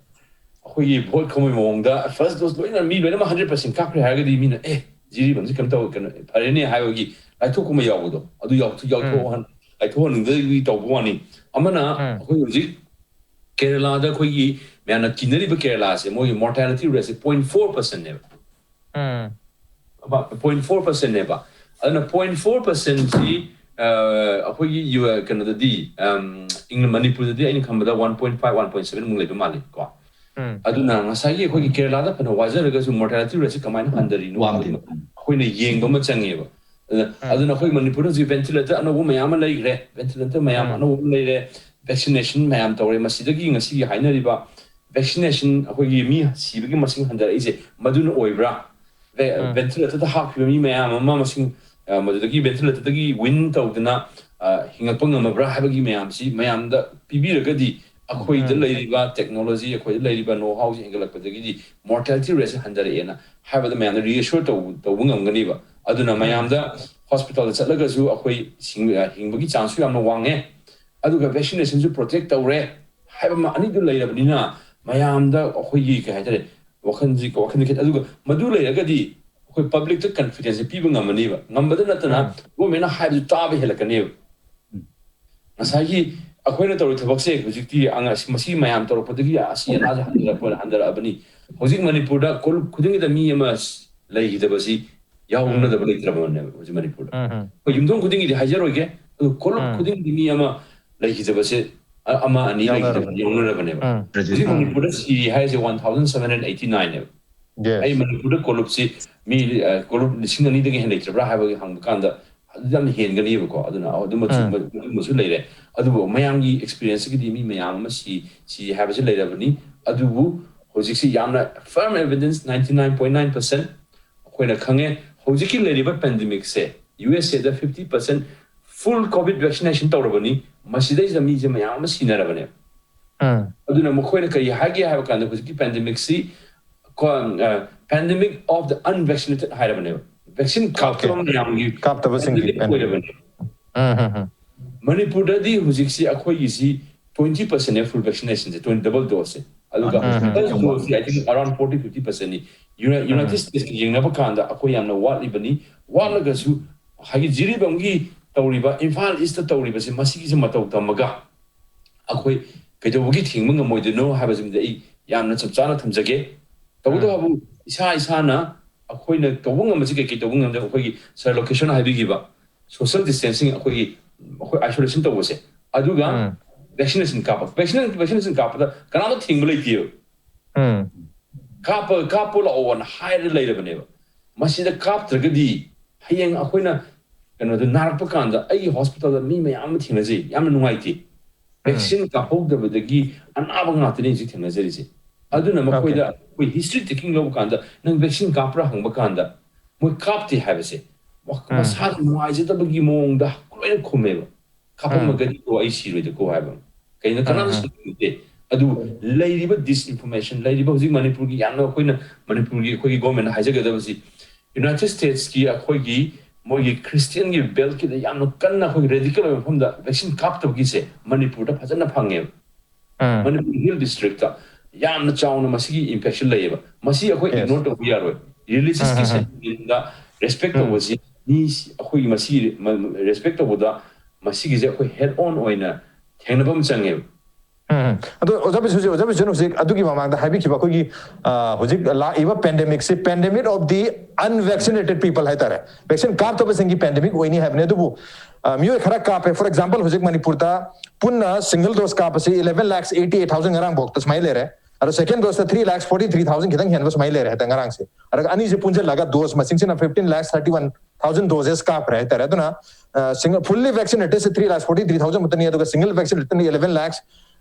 ꯑꯩꯈꯣꯏꯒꯤ ꯚꯣꯠ ꯈꯣꯝꯕꯒꯤ ꯃꯑꯣꯡꯗ ꯐꯥꯔꯁ ꯗꯣꯁ ꯂꯣꯏꯅ ꯃꯤ ꯂꯣꯏꯅꯃꯛ ꯍꯟꯗ꯭ꯔꯦꯠ ꯄꯥꯔꯁꯦꯟ ꯀꯥꯞꯈ꯭ꯔꯦ ꯍꯥꯏꯔꯒꯗꯤ ꯃꯤꯅ ꯑꯦ ꯖꯤꯔꯤꯕꯥꯝꯁꯤ ꯀꯩꯝ ꯇꯧ ꯀꯩꯅꯣ ꯐꯔꯦꯅꯦ ꯍꯥꯏꯕꯒꯤ ꯂꯥꯏꯊꯣꯛꯀꯨꯝꯕ ꯌꯥꯎꯕꯗꯣ ꯑꯗꯨ ꯌꯥꯎꯊꯣꯛ ꯌꯥꯎꯊꯣꯛꯍꯟ ꯂꯥꯏꯊꯣꯛꯍꯟꯅꯤꯡꯗꯕꯒꯤ ꯇꯧꯕ ꯋꯥꯅꯤ꯫ ꯑꯃꯅ ꯑꯩꯈꯣꯏ ꯍꯧꯖꯤꯛ ꯀꯦꯔꯂꯥꯗ ꯑꯩꯈꯣꯏꯒꯤ ꯃꯌꯥꯝꯅ ꯀꯤꯅꯔꯤꯕ ꯀꯦꯔꯂꯥꯁꯦ ꯃꯣꯏꯒꯤ ꯃꯣꯔꯇꯦꯂꯤꯇꯤ ꯔꯦꯠꯁꯦ ꯄꯣꯏꯟ ꯐꯣꯔ ꯄꯥꯔꯁꯦꯟꯅꯦꯕ꯫ ꯄꯣꯏꯟ ꯐꯣꯔ ꯄꯥꯔꯁꯦꯟꯅꯦꯕ꯫ ꯑꯗꯨꯅ ꯄꯣꯏꯟ ꯐꯣꯔ ꯄꯥꯔꯁꯦꯟꯁꯤ ꯑꯩꯈꯣꯏꯒꯤ ꯌꯨ ꯀꯩꯅꯣꯗꯗꯤ ꯏꯪ ꯃꯅꯤꯄꯨꯔꯗꯗꯤ ꯑꯩꯅ ꯈꯟꯕꯗ one point five one point ꯁꯚꯦꯟꯃꯨꯛ ꯂꯩꯕ ꯃꯥꯜꯂꯤ ꯀꯣ꯫ ꯑꯗꯨꯅ ꯉꯁꯥꯏꯒꯤ ꯑꯩꯈꯣꯏꯒꯤ ꯀꯦꯔꯂꯥꯗ ꯐꯅ ꯋꯥꯖꯔꯒꯁꯨ ꯃꯣꯔꯇꯦꯂꯤꯇꯤ ꯔꯦꯠꯁꯤ ꯀꯃꯥꯏꯅ ꯍꯟꯊꯔꯤꯅꯣ ꯍꯥꯏꯕꯗꯨꯃ ꯑꯩꯈꯣꯏꯅ ꯌꯦꯡꯕ ꯑꯃ ꯆꯪꯉꯦꯕ꯫ ꯑꯗꯨꯅ ꯑꯗꯨꯅ ꯑꯩꯈꯣꯏ ꯃꯅꯤꯄꯨꯔꯗ ꯍꯧꯖꯤꯛ ꯚꯦꯟꯇꯤꯂꯦꯇꯔ ꯑꯅꯧꯕ ꯃꯌꯥꯝ ꯑꯃ ꯂꯩꯈ꯭ꯔꯦ꯫ ꯚꯦꯟꯇꯤꯂꯦꯇꯔ ꯃꯌꯥꯝ ꯑꯅꯧꯕ ꯑꯃ ꯂꯩꯔꯦ꯫ ꯚꯦꯛꯁꯤꯅꯦꯁꯟ ꯃꯌꯥꯝ ꯇꯧꯔꯦ꯫ ꯃꯁꯤꯗꯒꯤ ꯉꯁꯤꯒꯤ ꯍꯥꯏꯅꯔꯤꯕ ꯚꯦꯛꯁꯤꯅꯦꯁꯟ ꯑꯩꯈꯣꯏꯒꯤ ꯃꯤ ꯁꯤꯕꯒꯤ ꯃꯁꯤꯡ ꯍꯟꯊꯔꯛꯏꯁꯦ ꯃꯗꯨꯅ ꯑꯣꯏꯕ꯭ꯔꯥ? ꯚꯦꯟꯇꯤꯂꯦꯇꯔꯗ ꯍꯥꯞꯈꯤꯕ ꯃꯤ ꯃꯌꯥꯝ ꯑꯃ ꯃꯁꯤꯡ ꯃꯗꯨꯗꯒꯤ ꯚꯦꯟꯇꯤꯂꯦꯇꯔꯗꯒꯤ ꯋꯤꯟ ꯇꯧꯗꯅ ꯍꯤꯡꯉꯛꯄ ꯉꯝꯃꯕ꯭ꯔꯥ ꯍꯥꯏꯕꯒꯤ ꯃꯌꯥꯝꯁꯤ ꯃꯌꯥꯝꯗ ꯄꯤꯕꯤꯔꯒꯗꯤ ꯑꯩꯈꯣꯏꯗ ꯂꯩꯔꯤꯕ ꯇꯦꯛꯅꯣꯂꯣꯖꯤ, ꯑꯩꯈꯣꯏꯗ ꯂꯩꯔꯤꯕ ꯅꯣ ꯍꯥꯎꯁꯤ ꯍꯦꯟꯒꯠꯂꯛꯄꯗꯒꯤꯗꯤ ꯃꯣꯔꯇꯦꯂꯤꯇꯤ ꯔꯦꯠꯁꯦ ꯍꯟꯊꯔꯛꯑꯦꯅ ꯍꯥꯏꯕꯗ ꯃꯌꯥꯝꯗ ꯔꯤꯑꯦꯁꯣꯔ ꯇꯧꯕ ꯇꯧꯕ ꯉꯝꯒꯅꯤꯕ꯫ ꯑꯗꯨꯅ ꯃꯌꯥꯝꯗ ꯍꯣꯁꯄꯤꯇꯥꯜꯗ ꯆꯠꯂꯒꯁꯨ ꯑꯩꯈꯣꯏ ꯍꯤꯡꯕꯒꯤ ꯆꯥꯟꯁꯁꯨ ꯌꯥꯝꯅ ꯋꯥꯡꯉꯦ꯫ ꯑꯗꯨꯒ ꯚꯦꯛꯁꯤꯅꯦꯁꯟꯁꯨ ꯄ꯭ꯔꯣꯇꯦꯛ ꯇꯧꯔꯦ ꯍꯥꯏꯕ ꯑꯃ ꯑꯅꯤꯗꯨ ꯂꯩꯔꯕꯅꯤꯅ ꯃꯌꯥꯝꯗ ꯑꯩꯈꯣꯏꯒꯤ ꯀꯩ ꯍꯥꯏꯇꯥꯔꯦ ꯋꯥꯈꯜꯁꯤ ꯋꯥꯈꯜꯁꯦ ꯈꯦꯠ ꯑꯗꯨꯒ ꯃꯗꯨ ꯂꯩꯔꯒꯗꯤ ꯑꯩꯈꯣꯏ ꯄꯕ꯭ꯂꯤꯛꯇ ꯀꯟꯐꯤꯗꯦꯟꯁꯁꯦ ꯄꯤꯕ ꯉꯝꯃꯅꯦꯕ꯫ ꯉꯝꯕꯗ ꯅꯠꯇꯅ ꯒꯣꯔꯃꯦꯟꯅ ꯍꯥꯏꯕꯗꯨ ꯇꯥꯕ ꯍꯦꯜꯂꯛꯀꯅꯦꯕ꯫ ꯉꯁꯥꯏꯒꯤ ꯑꯩꯈꯣꯏꯅ ꯇꯧꯔꯤ ꯊꯕꯛꯁꯦ ꯍꯧꯖꯤꯛꯇꯤ ꯑꯉꯥꯡ ꯃꯁꯤ ꯃꯌꯥꯝ ꯇꯧꯔꯛꯄꯗꯒꯤ ꯑꯁꯤ ꯑꯅꯥꯁꯦ ꯍꯟꯊꯔꯛꯄ ꯍꯟꯊꯔꯛꯑꯕꯅꯤ꯫ ꯍꯧꯖꯤꯛ ꯃꯅꯤꯄꯨꯔꯗ ꯀꯣꯂꯨꯞ ꯈꯨꯗꯤꯡꯒꯤꯗ ꯃꯤ ꯑꯃ ꯂꯩꯈꯤꯗꯕꯁꯤ ꯌꯥꯎꯅꯗꯕ ꯂꯩꯇ꯭ꯔꯕꯅꯦꯕ ꯍꯧꯖꯤꯛ ꯃꯅꯤꯄꯨꯔꯗ꯫ ꯑꯩꯈꯣꯏ ꯌꯨꯝꯊꯣꯡ ꯈꯨꯗꯤꯡꯒꯤꯗꯤ ꯍꯥꯏꯖꯔꯣꯏꯒꯦ, ꯑꯗꯨ ꯀꯣꯂꯨꯞ ꯈꯨꯗꯤꯡꯒꯤ ꯃꯤ ꯑꯃ ꯂꯩꯈꯤꯗꯕꯁꯦ ꯑ- ꯑꯃ ꯑꯅꯤ ꯂꯩꯈꯤꯗꯕ ꯌꯥꯎꯅꯔꯕꯅꯦꯕ꯫ ꯍꯧꯖꯤꯛ ꯃꯅꯤꯄꯨꯔꯗ ꯁꯤꯔꯤ ꯍꯥꯏꯔꯤꯁꯦ one thousand seven hundred eighty ꯅꯥꯏꯟꯅꯦꯕ꯫ ꯑꯩ ꯃꯅꯤꯄꯨꯔꯗ ꯀꯣꯂꯨꯞꯁꯤ ꯃꯤ ꯑ, ꯀꯣꯂꯨꯞ ꯂꯤꯁꯤꯡ ꯑꯅꯤꯗꯒꯤ ꯍꯦꯟꯅ ꯂꯩꯇ꯭ꯔꯕ꯭ꯔꯥ ꯍꯥꯏꯕꯒꯤ ꯍꯪꯕ ꯀꯥꯟꯗ ꯑꯗꯨ ꯌꯥꯝ ꯍꯦꯟꯒꯅꯤꯕꯀꯣ꯫ ꯑꯗꯨꯅ ꯑꯗꯨꯃꯁꯨ ꯑꯗꯨꯒꯨꯝꯕꯁꯨ ꯂꯩꯔꯦ꯫ ꯑꯗꯨꯕꯨ ꯃꯌꯥꯝꯒꯤ ꯑꯦꯛꯁꯄꯤꯔꯤꯌꯦꯟꯁꯇꯒꯤꯗꯤ ꯃꯤ ꯃꯌꯥꯝ ꯑꯃ ꯁꯤ ꯁꯤ ꯍꯥꯏꯕꯁꯤ ꯂꯩꯔꯕꯅꯤ꯫ ꯑꯗꯨꯕꯨ ꯍꯧꯖꯤꯛꯁꯤ ꯌꯥꯝꯅ from evidence ninety nine point nine percent ꯑꯩꯈꯣꯏꯅ ꯈꯪꯉꯦ꯫ ꯍꯧꯖꯤꯛꯀꯤ ꯂꯩꯔꯤꯕ ꯄꯦꯟꯗꯦꯃꯤꯛꯁꯦ ꯌꯨ ꯑꯦꯁ ꯑꯦꯗ fifty percent full COVID vaccination ꯇꯧꯔꯕꯅꯤ꯫ ꯃꯁꯤꯗꯩꯁꯤꯗ ꯃꯤꯁꯦ ꯃꯌꯥꯝ ꯑꯃ ꯁꯤꯅꯔꯕꯅꯦꯕ꯫ ꯑꯗꯨꯅ ꯃꯈꯣꯏꯅ ꯀꯔꯤ ꯍꯥꯏꯒꯦ ꯍꯥꯏꯕ ꯀꯥꯟꯗ ꯍꯧꯖꯤꯛꯀꯤ ꯄꯦꯟꯗꯦꯃꯤꯛꯁꯤ ꯀꯣ ꯄꯦꯟꯗꯦꯃꯤꯛ ꯑꯣꯐ ꯗ ꯑꯟꯚꯦꯛꯁꯤꯅꯦꯇꯦꯠ ꯍꯥꯏꯔꯕꯅꯦꯕ꯫ ꯚꯦꯛꯁꯤꯟ ꯀꯥꯞꯇꯕ ꯃꯌꯥꯝꯒꯤ ꯀꯥꯞꯇꯕꯁꯤꯡꯒꯤ ꯄꯦꯟꯗꯦꯃꯤꯛ ꯑꯣꯏꯔꯕꯅꯦ꯫ ꯃꯅꯤꯄꯨꯔꯗꯗꯤ ꯍꯧꯖꯤꯛꯁꯤ ꯑꯩꯈꯣꯏꯒꯤꯁꯤ ꯇ꯭ꯋꯦꯟꯇꯤ ꯄꯥꯔꯁꯦꯟꯅꯦ ꯐꯨꯜ ꯚꯦꯛꯁꯤꯅꯦꯁꯟꯁꯦ ꯇ꯭ꯋꯦꯟꯇꯤ ꯗꯕꯜ ꯗꯣꯁꯁꯦ꯫ ꯑꯗꯨꯒ ꯎꯝ, ꯎꯝ. ꯍꯦꯜꯊ ꯁꯣꯁꯤ I think around forty fifty ꯄꯔꯁꯦꯟꯅꯤ꯫ ꯌꯨꯅꯥꯏꯇꯦꯗ ꯁ꯭ꯇꯦꯠꯁꯀ ꯌꯦꯡꯅꯕ ꯀꯥꯟꯗ ꯑꯩꯈꯣꯏ ꯌꯥꯝꯅ ꯋꯥꯠꯂꯤꯕꯅꯤ꯫ ꯋꯥꯠꯂꯒꯁꯨ ꯍꯥꯏꯗꯤ ꯖꯤꯔꯤꯕꯥꯝꯒꯤ ꯇꯧꯔꯤꯕ, ꯏꯝꯐꯥꯜ ꯏꯁꯇ ꯇꯧꯔꯤꯕꯁꯦ, ꯃꯁꯤꯒꯤꯁꯦ ꯃꯇꯧ ꯇꯝꯃꯒ ꯑꯩꯈꯣꯏ ꯀꯩꯗꯧꯕꯒꯤ ꯊꯤꯡꯕ ꯉꯝꯃꯣꯏꯗꯣꯏꯅꯣ ꯍꯥꯏꯕꯁꯤꯃꯗꯤ ꯑꯩ ꯌꯥꯝꯅ ꯆꯞ ꯆꯥꯅ ꯊꯝꯖꯒꯦ꯫ ꯇꯧꯕꯇꯕꯨ ꯏꯁꯥ ꯏꯁꯥꯅ ꯑꯩꯈꯣꯏꯅ ꯇꯧꯕ ꯉꯝꯕꯁꯤ ꯀꯩ ꯀꯩ ꯇꯧꯕ ꯉꯝꯗꯦ? ꯑꯩꯈꯣꯏꯒꯤ ꯁꯥꯔ ꯂꯣꯀꯦꯁꯟ ꯍꯥꯏꯕꯤꯈꯤꯕ ꯁꯣꯁꯤꯌꯦꯜ ꯗꯤꯁꯇꯦꯟꯁꯤꯡ, ꯑꯩꯈꯣꯏꯒꯤ ꯑꯩꯈꯣꯏ ꯑꯥꯏꯁꯣꯂꯦꯁꯟ ꯇꯧꯕꯁꯦ, ꯑꯗꯨꯒ ꯚꯦꯛꯁꯤꯅꯦꯁꯟ ꯀꯥꯞꯄ, ꯚꯦꯛꯁꯤꯅꯦꯁꯟ ꯀꯥꯞꯄꯗ ꯀꯅꯥꯝꯇ ꯊꯤꯡꯕ ꯂꯩꯇꯦꯕ꯫ ꯎꯝ ꯀꯥꯞꯄ ꯀꯥꯞꯄ ꯂꯥꯛꯑꯣꯅ ꯍꯥꯏꯔ ꯂꯩꯔꯕꯅꯦꯕ꯫ ꯃꯁꯤꯗ ꯀꯥꯞꯇ꯭ꯔꯒꯗꯤ ꯍꯌꯦꯡ ꯑꯩꯈꯣꯏꯅ ꯀꯩꯅꯣꯗ ꯅꯥꯔꯛꯄ ꯀꯥꯟꯗ ꯑꯩꯒꯤ ꯍꯣꯁꯄꯤꯇꯥꯜꯗ ꯃꯤ ꯃꯌꯥꯝ ꯑꯃ ꯊꯦꯡꯅꯖꯩ, ꯌꯥꯝꯅ ꯅꯨꯡꯉꯥꯏꯇꯦ꯫ ꯚꯦꯛꯁꯤꯟ ꯀꯥꯞꯍꯧꯗꯕꯗꯒꯤ ꯑꯅꯥꯕ ꯉꯥꯛꯇꯅꯤ ꯍꯧꯖꯤꯛ ꯊꯦꯡꯅꯖꯔꯤꯁꯦ꯫ ꯑꯗꯨꯅ ꯃꯈꯣꯏꯗ ꯑꯩꯈꯣꯏ ꯍꯤꯁꯇ꯭ꯔꯤ ꯇꯦꯀꯤꯡ ꯂꯧꯕ ꯀꯥꯟꯗ, "ꯅꯪ ꯚꯦꯛꯁꯤꯟ ꯀꯥꯞꯄ꯭ꯔꯥ?" ꯍꯪꯕ ꯀꯥꯟꯗ ꯃꯣꯏ ꯀꯥꯞꯇꯦ ꯍꯥꯏꯕꯁꯦ ꯃꯁꯥꯗ ꯅꯨꯡꯉꯥꯏꯖꯗꯕꯒꯤ ꯃꯑꯣꯡꯗ ꯂꯣꯏꯅ ꯈꯨꯝꯃꯦꯕ꯫ "ꯀꯥꯞꯄꯝꯃꯒꯗꯤꯀꯣ ꯑꯩ ꯁꯤꯔꯣꯏꯗꯀꯣ" ꯍꯥꯏꯕ꯫ ꯀꯩꯅꯣ, ꯀꯅꯥꯝꯇ ꯁꯤꯔꯣꯏꯗꯦ꯫ ꯑꯗꯨꯕꯨ ꯂꯩꯔꯤꯕ ꯗꯤꯁꯏꯟꯐꯣꯔꯃꯦꯁꯟ, ꯂꯩꯔꯤꯕ ꯍꯧꯖꯤꯛ ꯃꯅꯤꯄꯨꯔꯒꯤ ꯌꯥꯝꯅ ꯑꯩꯈꯣꯏꯅ, ꯃꯅꯤꯄꯨꯔꯒꯤ ꯑꯩꯈꯣꯏꯒꯤ ꯒꯣꯔꯃꯦꯟꯅ ꯍꯥꯏꯖꯒꯗꯕꯁꯤ, ꯌꯨꯅꯥꯏꯇꯦꯗ ꯁ꯭ꯇꯦꯠꯁꯀꯤ ꯑꯩꯈꯣꯏꯒꯤ ꯃꯣꯏꯒꯤ ꯈ꯭ꯔꯤꯁꯇꯤꯌꯟꯒꯤ ꯕꯦꯜꯠꯀꯤꯗ ꯌꯥꯝꯅ ꯀꯟꯅ ꯑꯩꯈꯣꯏꯒꯤ ꯔꯦꯗꯤꯀꯦꯜ ꯑꯣꯏꯕ ꯃꯐꯝꯗ ꯚꯦꯛꯁꯤꯟ ꯀꯥꯞꯇꯕꯒꯤꯁꯦ ꯃꯅꯤꯄꯨꯔꯗ ꯐꯖꯅ ꯐꯪꯉꯦꯕ꯫ ꯎꯝ ꯃꯅꯤꯄꯨꯔ ꯍꯤꯜ ꯗꯤꯁꯇ꯭ꯔꯤꯛꯇ ꯌꯥꯝꯅ ꯆꯥꯎꯅ ꯃꯁꯤꯒꯤ ꯏꯟꯐꯦꯛꯁꯟ ꯂꯩꯌꯦꯕ꯫ ꯃꯁꯤ ꯑꯩꯈꯣꯏ Yes. ꯏꯒꯅꯣꯔ ꯇꯧꯕ ꯌꯥꯔꯣꯏ꯫ ꯔꯤꯂꯤꯖꯁꯀꯤ ꯁꯦꯟꯇꯤꯃꯦꯟꯗ ꯔꯦꯁꯄꯦꯛ ꯇꯧꯕꯁꯤ, ꯃꯤ ꯑꯩꯈꯣꯏꯒꯤ ꯃꯁꯤ ꯔꯦꯁꯄꯦꯛ ꯇꯧꯕꯗ ꯃꯁꯤꯒꯤꯁꯦ ꯑꯩꯈꯣꯏ ꯍꯦꯗ ꯑꯣꯟ ꯑꯣꯏꯅ ꯊꯦꯡꯅꯕ ꯑꯃ ꯆꯪꯉꯦꯕ꯫ ꯎꯝ꯫ ꯑꯗꯣ ꯑꯣꯖꯥ ꯕꯤꯁꯨꯖꯤꯠ, ꯑꯣꯖꯥ ꯕꯤꯁꯨꯖꯤꯠ ꯍꯧꯖꯤꯛ ꯑꯗꯨꯒꯤ ꯃꯃꯥꯡꯗ ꯍꯥꯏꯕꯤꯈꯤꯕ ꯑꯩꯈꯣꯏꯒꯤ, ꯑ, ꯍꯧꯖꯤꯛ ꯂꯥꯛꯏꯕ ꯄꯦꯟꯗꯦꯃꯤꯛꯁꯤ pandemic of the unvaccinated people ꯍꯥꯏꯇꯥꯔꯦ꯫ ꯚꯦꯛꯁꯤꯟ ꯀꯥꯞꯇꯕꯁꯤꯡꯒꯤ ꯄꯦꯟꯗꯦꯃꯤꯛ ꯑꯣꯏꯅꯤ ꯍꯥꯏꯕꯅꯤ꯫ ꯑꯗꯨꯕꯨ, ꯑ, ꯃꯤꯑꯣꯏ ꯈꯔ ꯀꯥꯞꯄꯦ꯫ For example, ꯍꯧꯖꯤꯛ ꯃꯅꯤꯄꯨꯔꯗ ꯄꯨꯟꯅ single dose ꯀꯥꯞꯄꯁꯤ eleven lakhs eighty eight thousand ꯉꯔꯥꯡꯐꯥꯎꯗ ꯁꯨꯃꯥꯏꯅ ꯂꯩꯔꯦ꯫ ꯑꯗꯣ second dose ꯇ three lakhs forty three thousand ꯈꯤꯇꯪ ꯍꯦꯟꯕ ꯁꯨꯃꯥꯏꯅ ꯂꯩꯔꯦ ꯍꯥꯏꯇꯥꯔꯦ ꯉꯔꯥꯡꯁꯦ꯫ ꯑꯗꯨꯒ ꯑꯅꯤꯁꯦ ꯄꯨꯟꯁꯤꯜꯂꯒ ꯗꯣꯁ ꯃꯁꯤꯡꯁꯤꯅ fifteen lakhs thirty one thousand doses ꯀꯥꯞꯈ꯭ꯔꯦ ꯍꯥꯏꯇꯥꯔꯦ꯫ ꯑꯗꯨꯅ, ꯑ, single, fully vaccinated ꯁꯦ three lakhs forty three thousand ꯈꯛꯇꯅꯤ, ꯑꯗꯨꯒ single vaccinated ꯇꯅ eleven lakhs,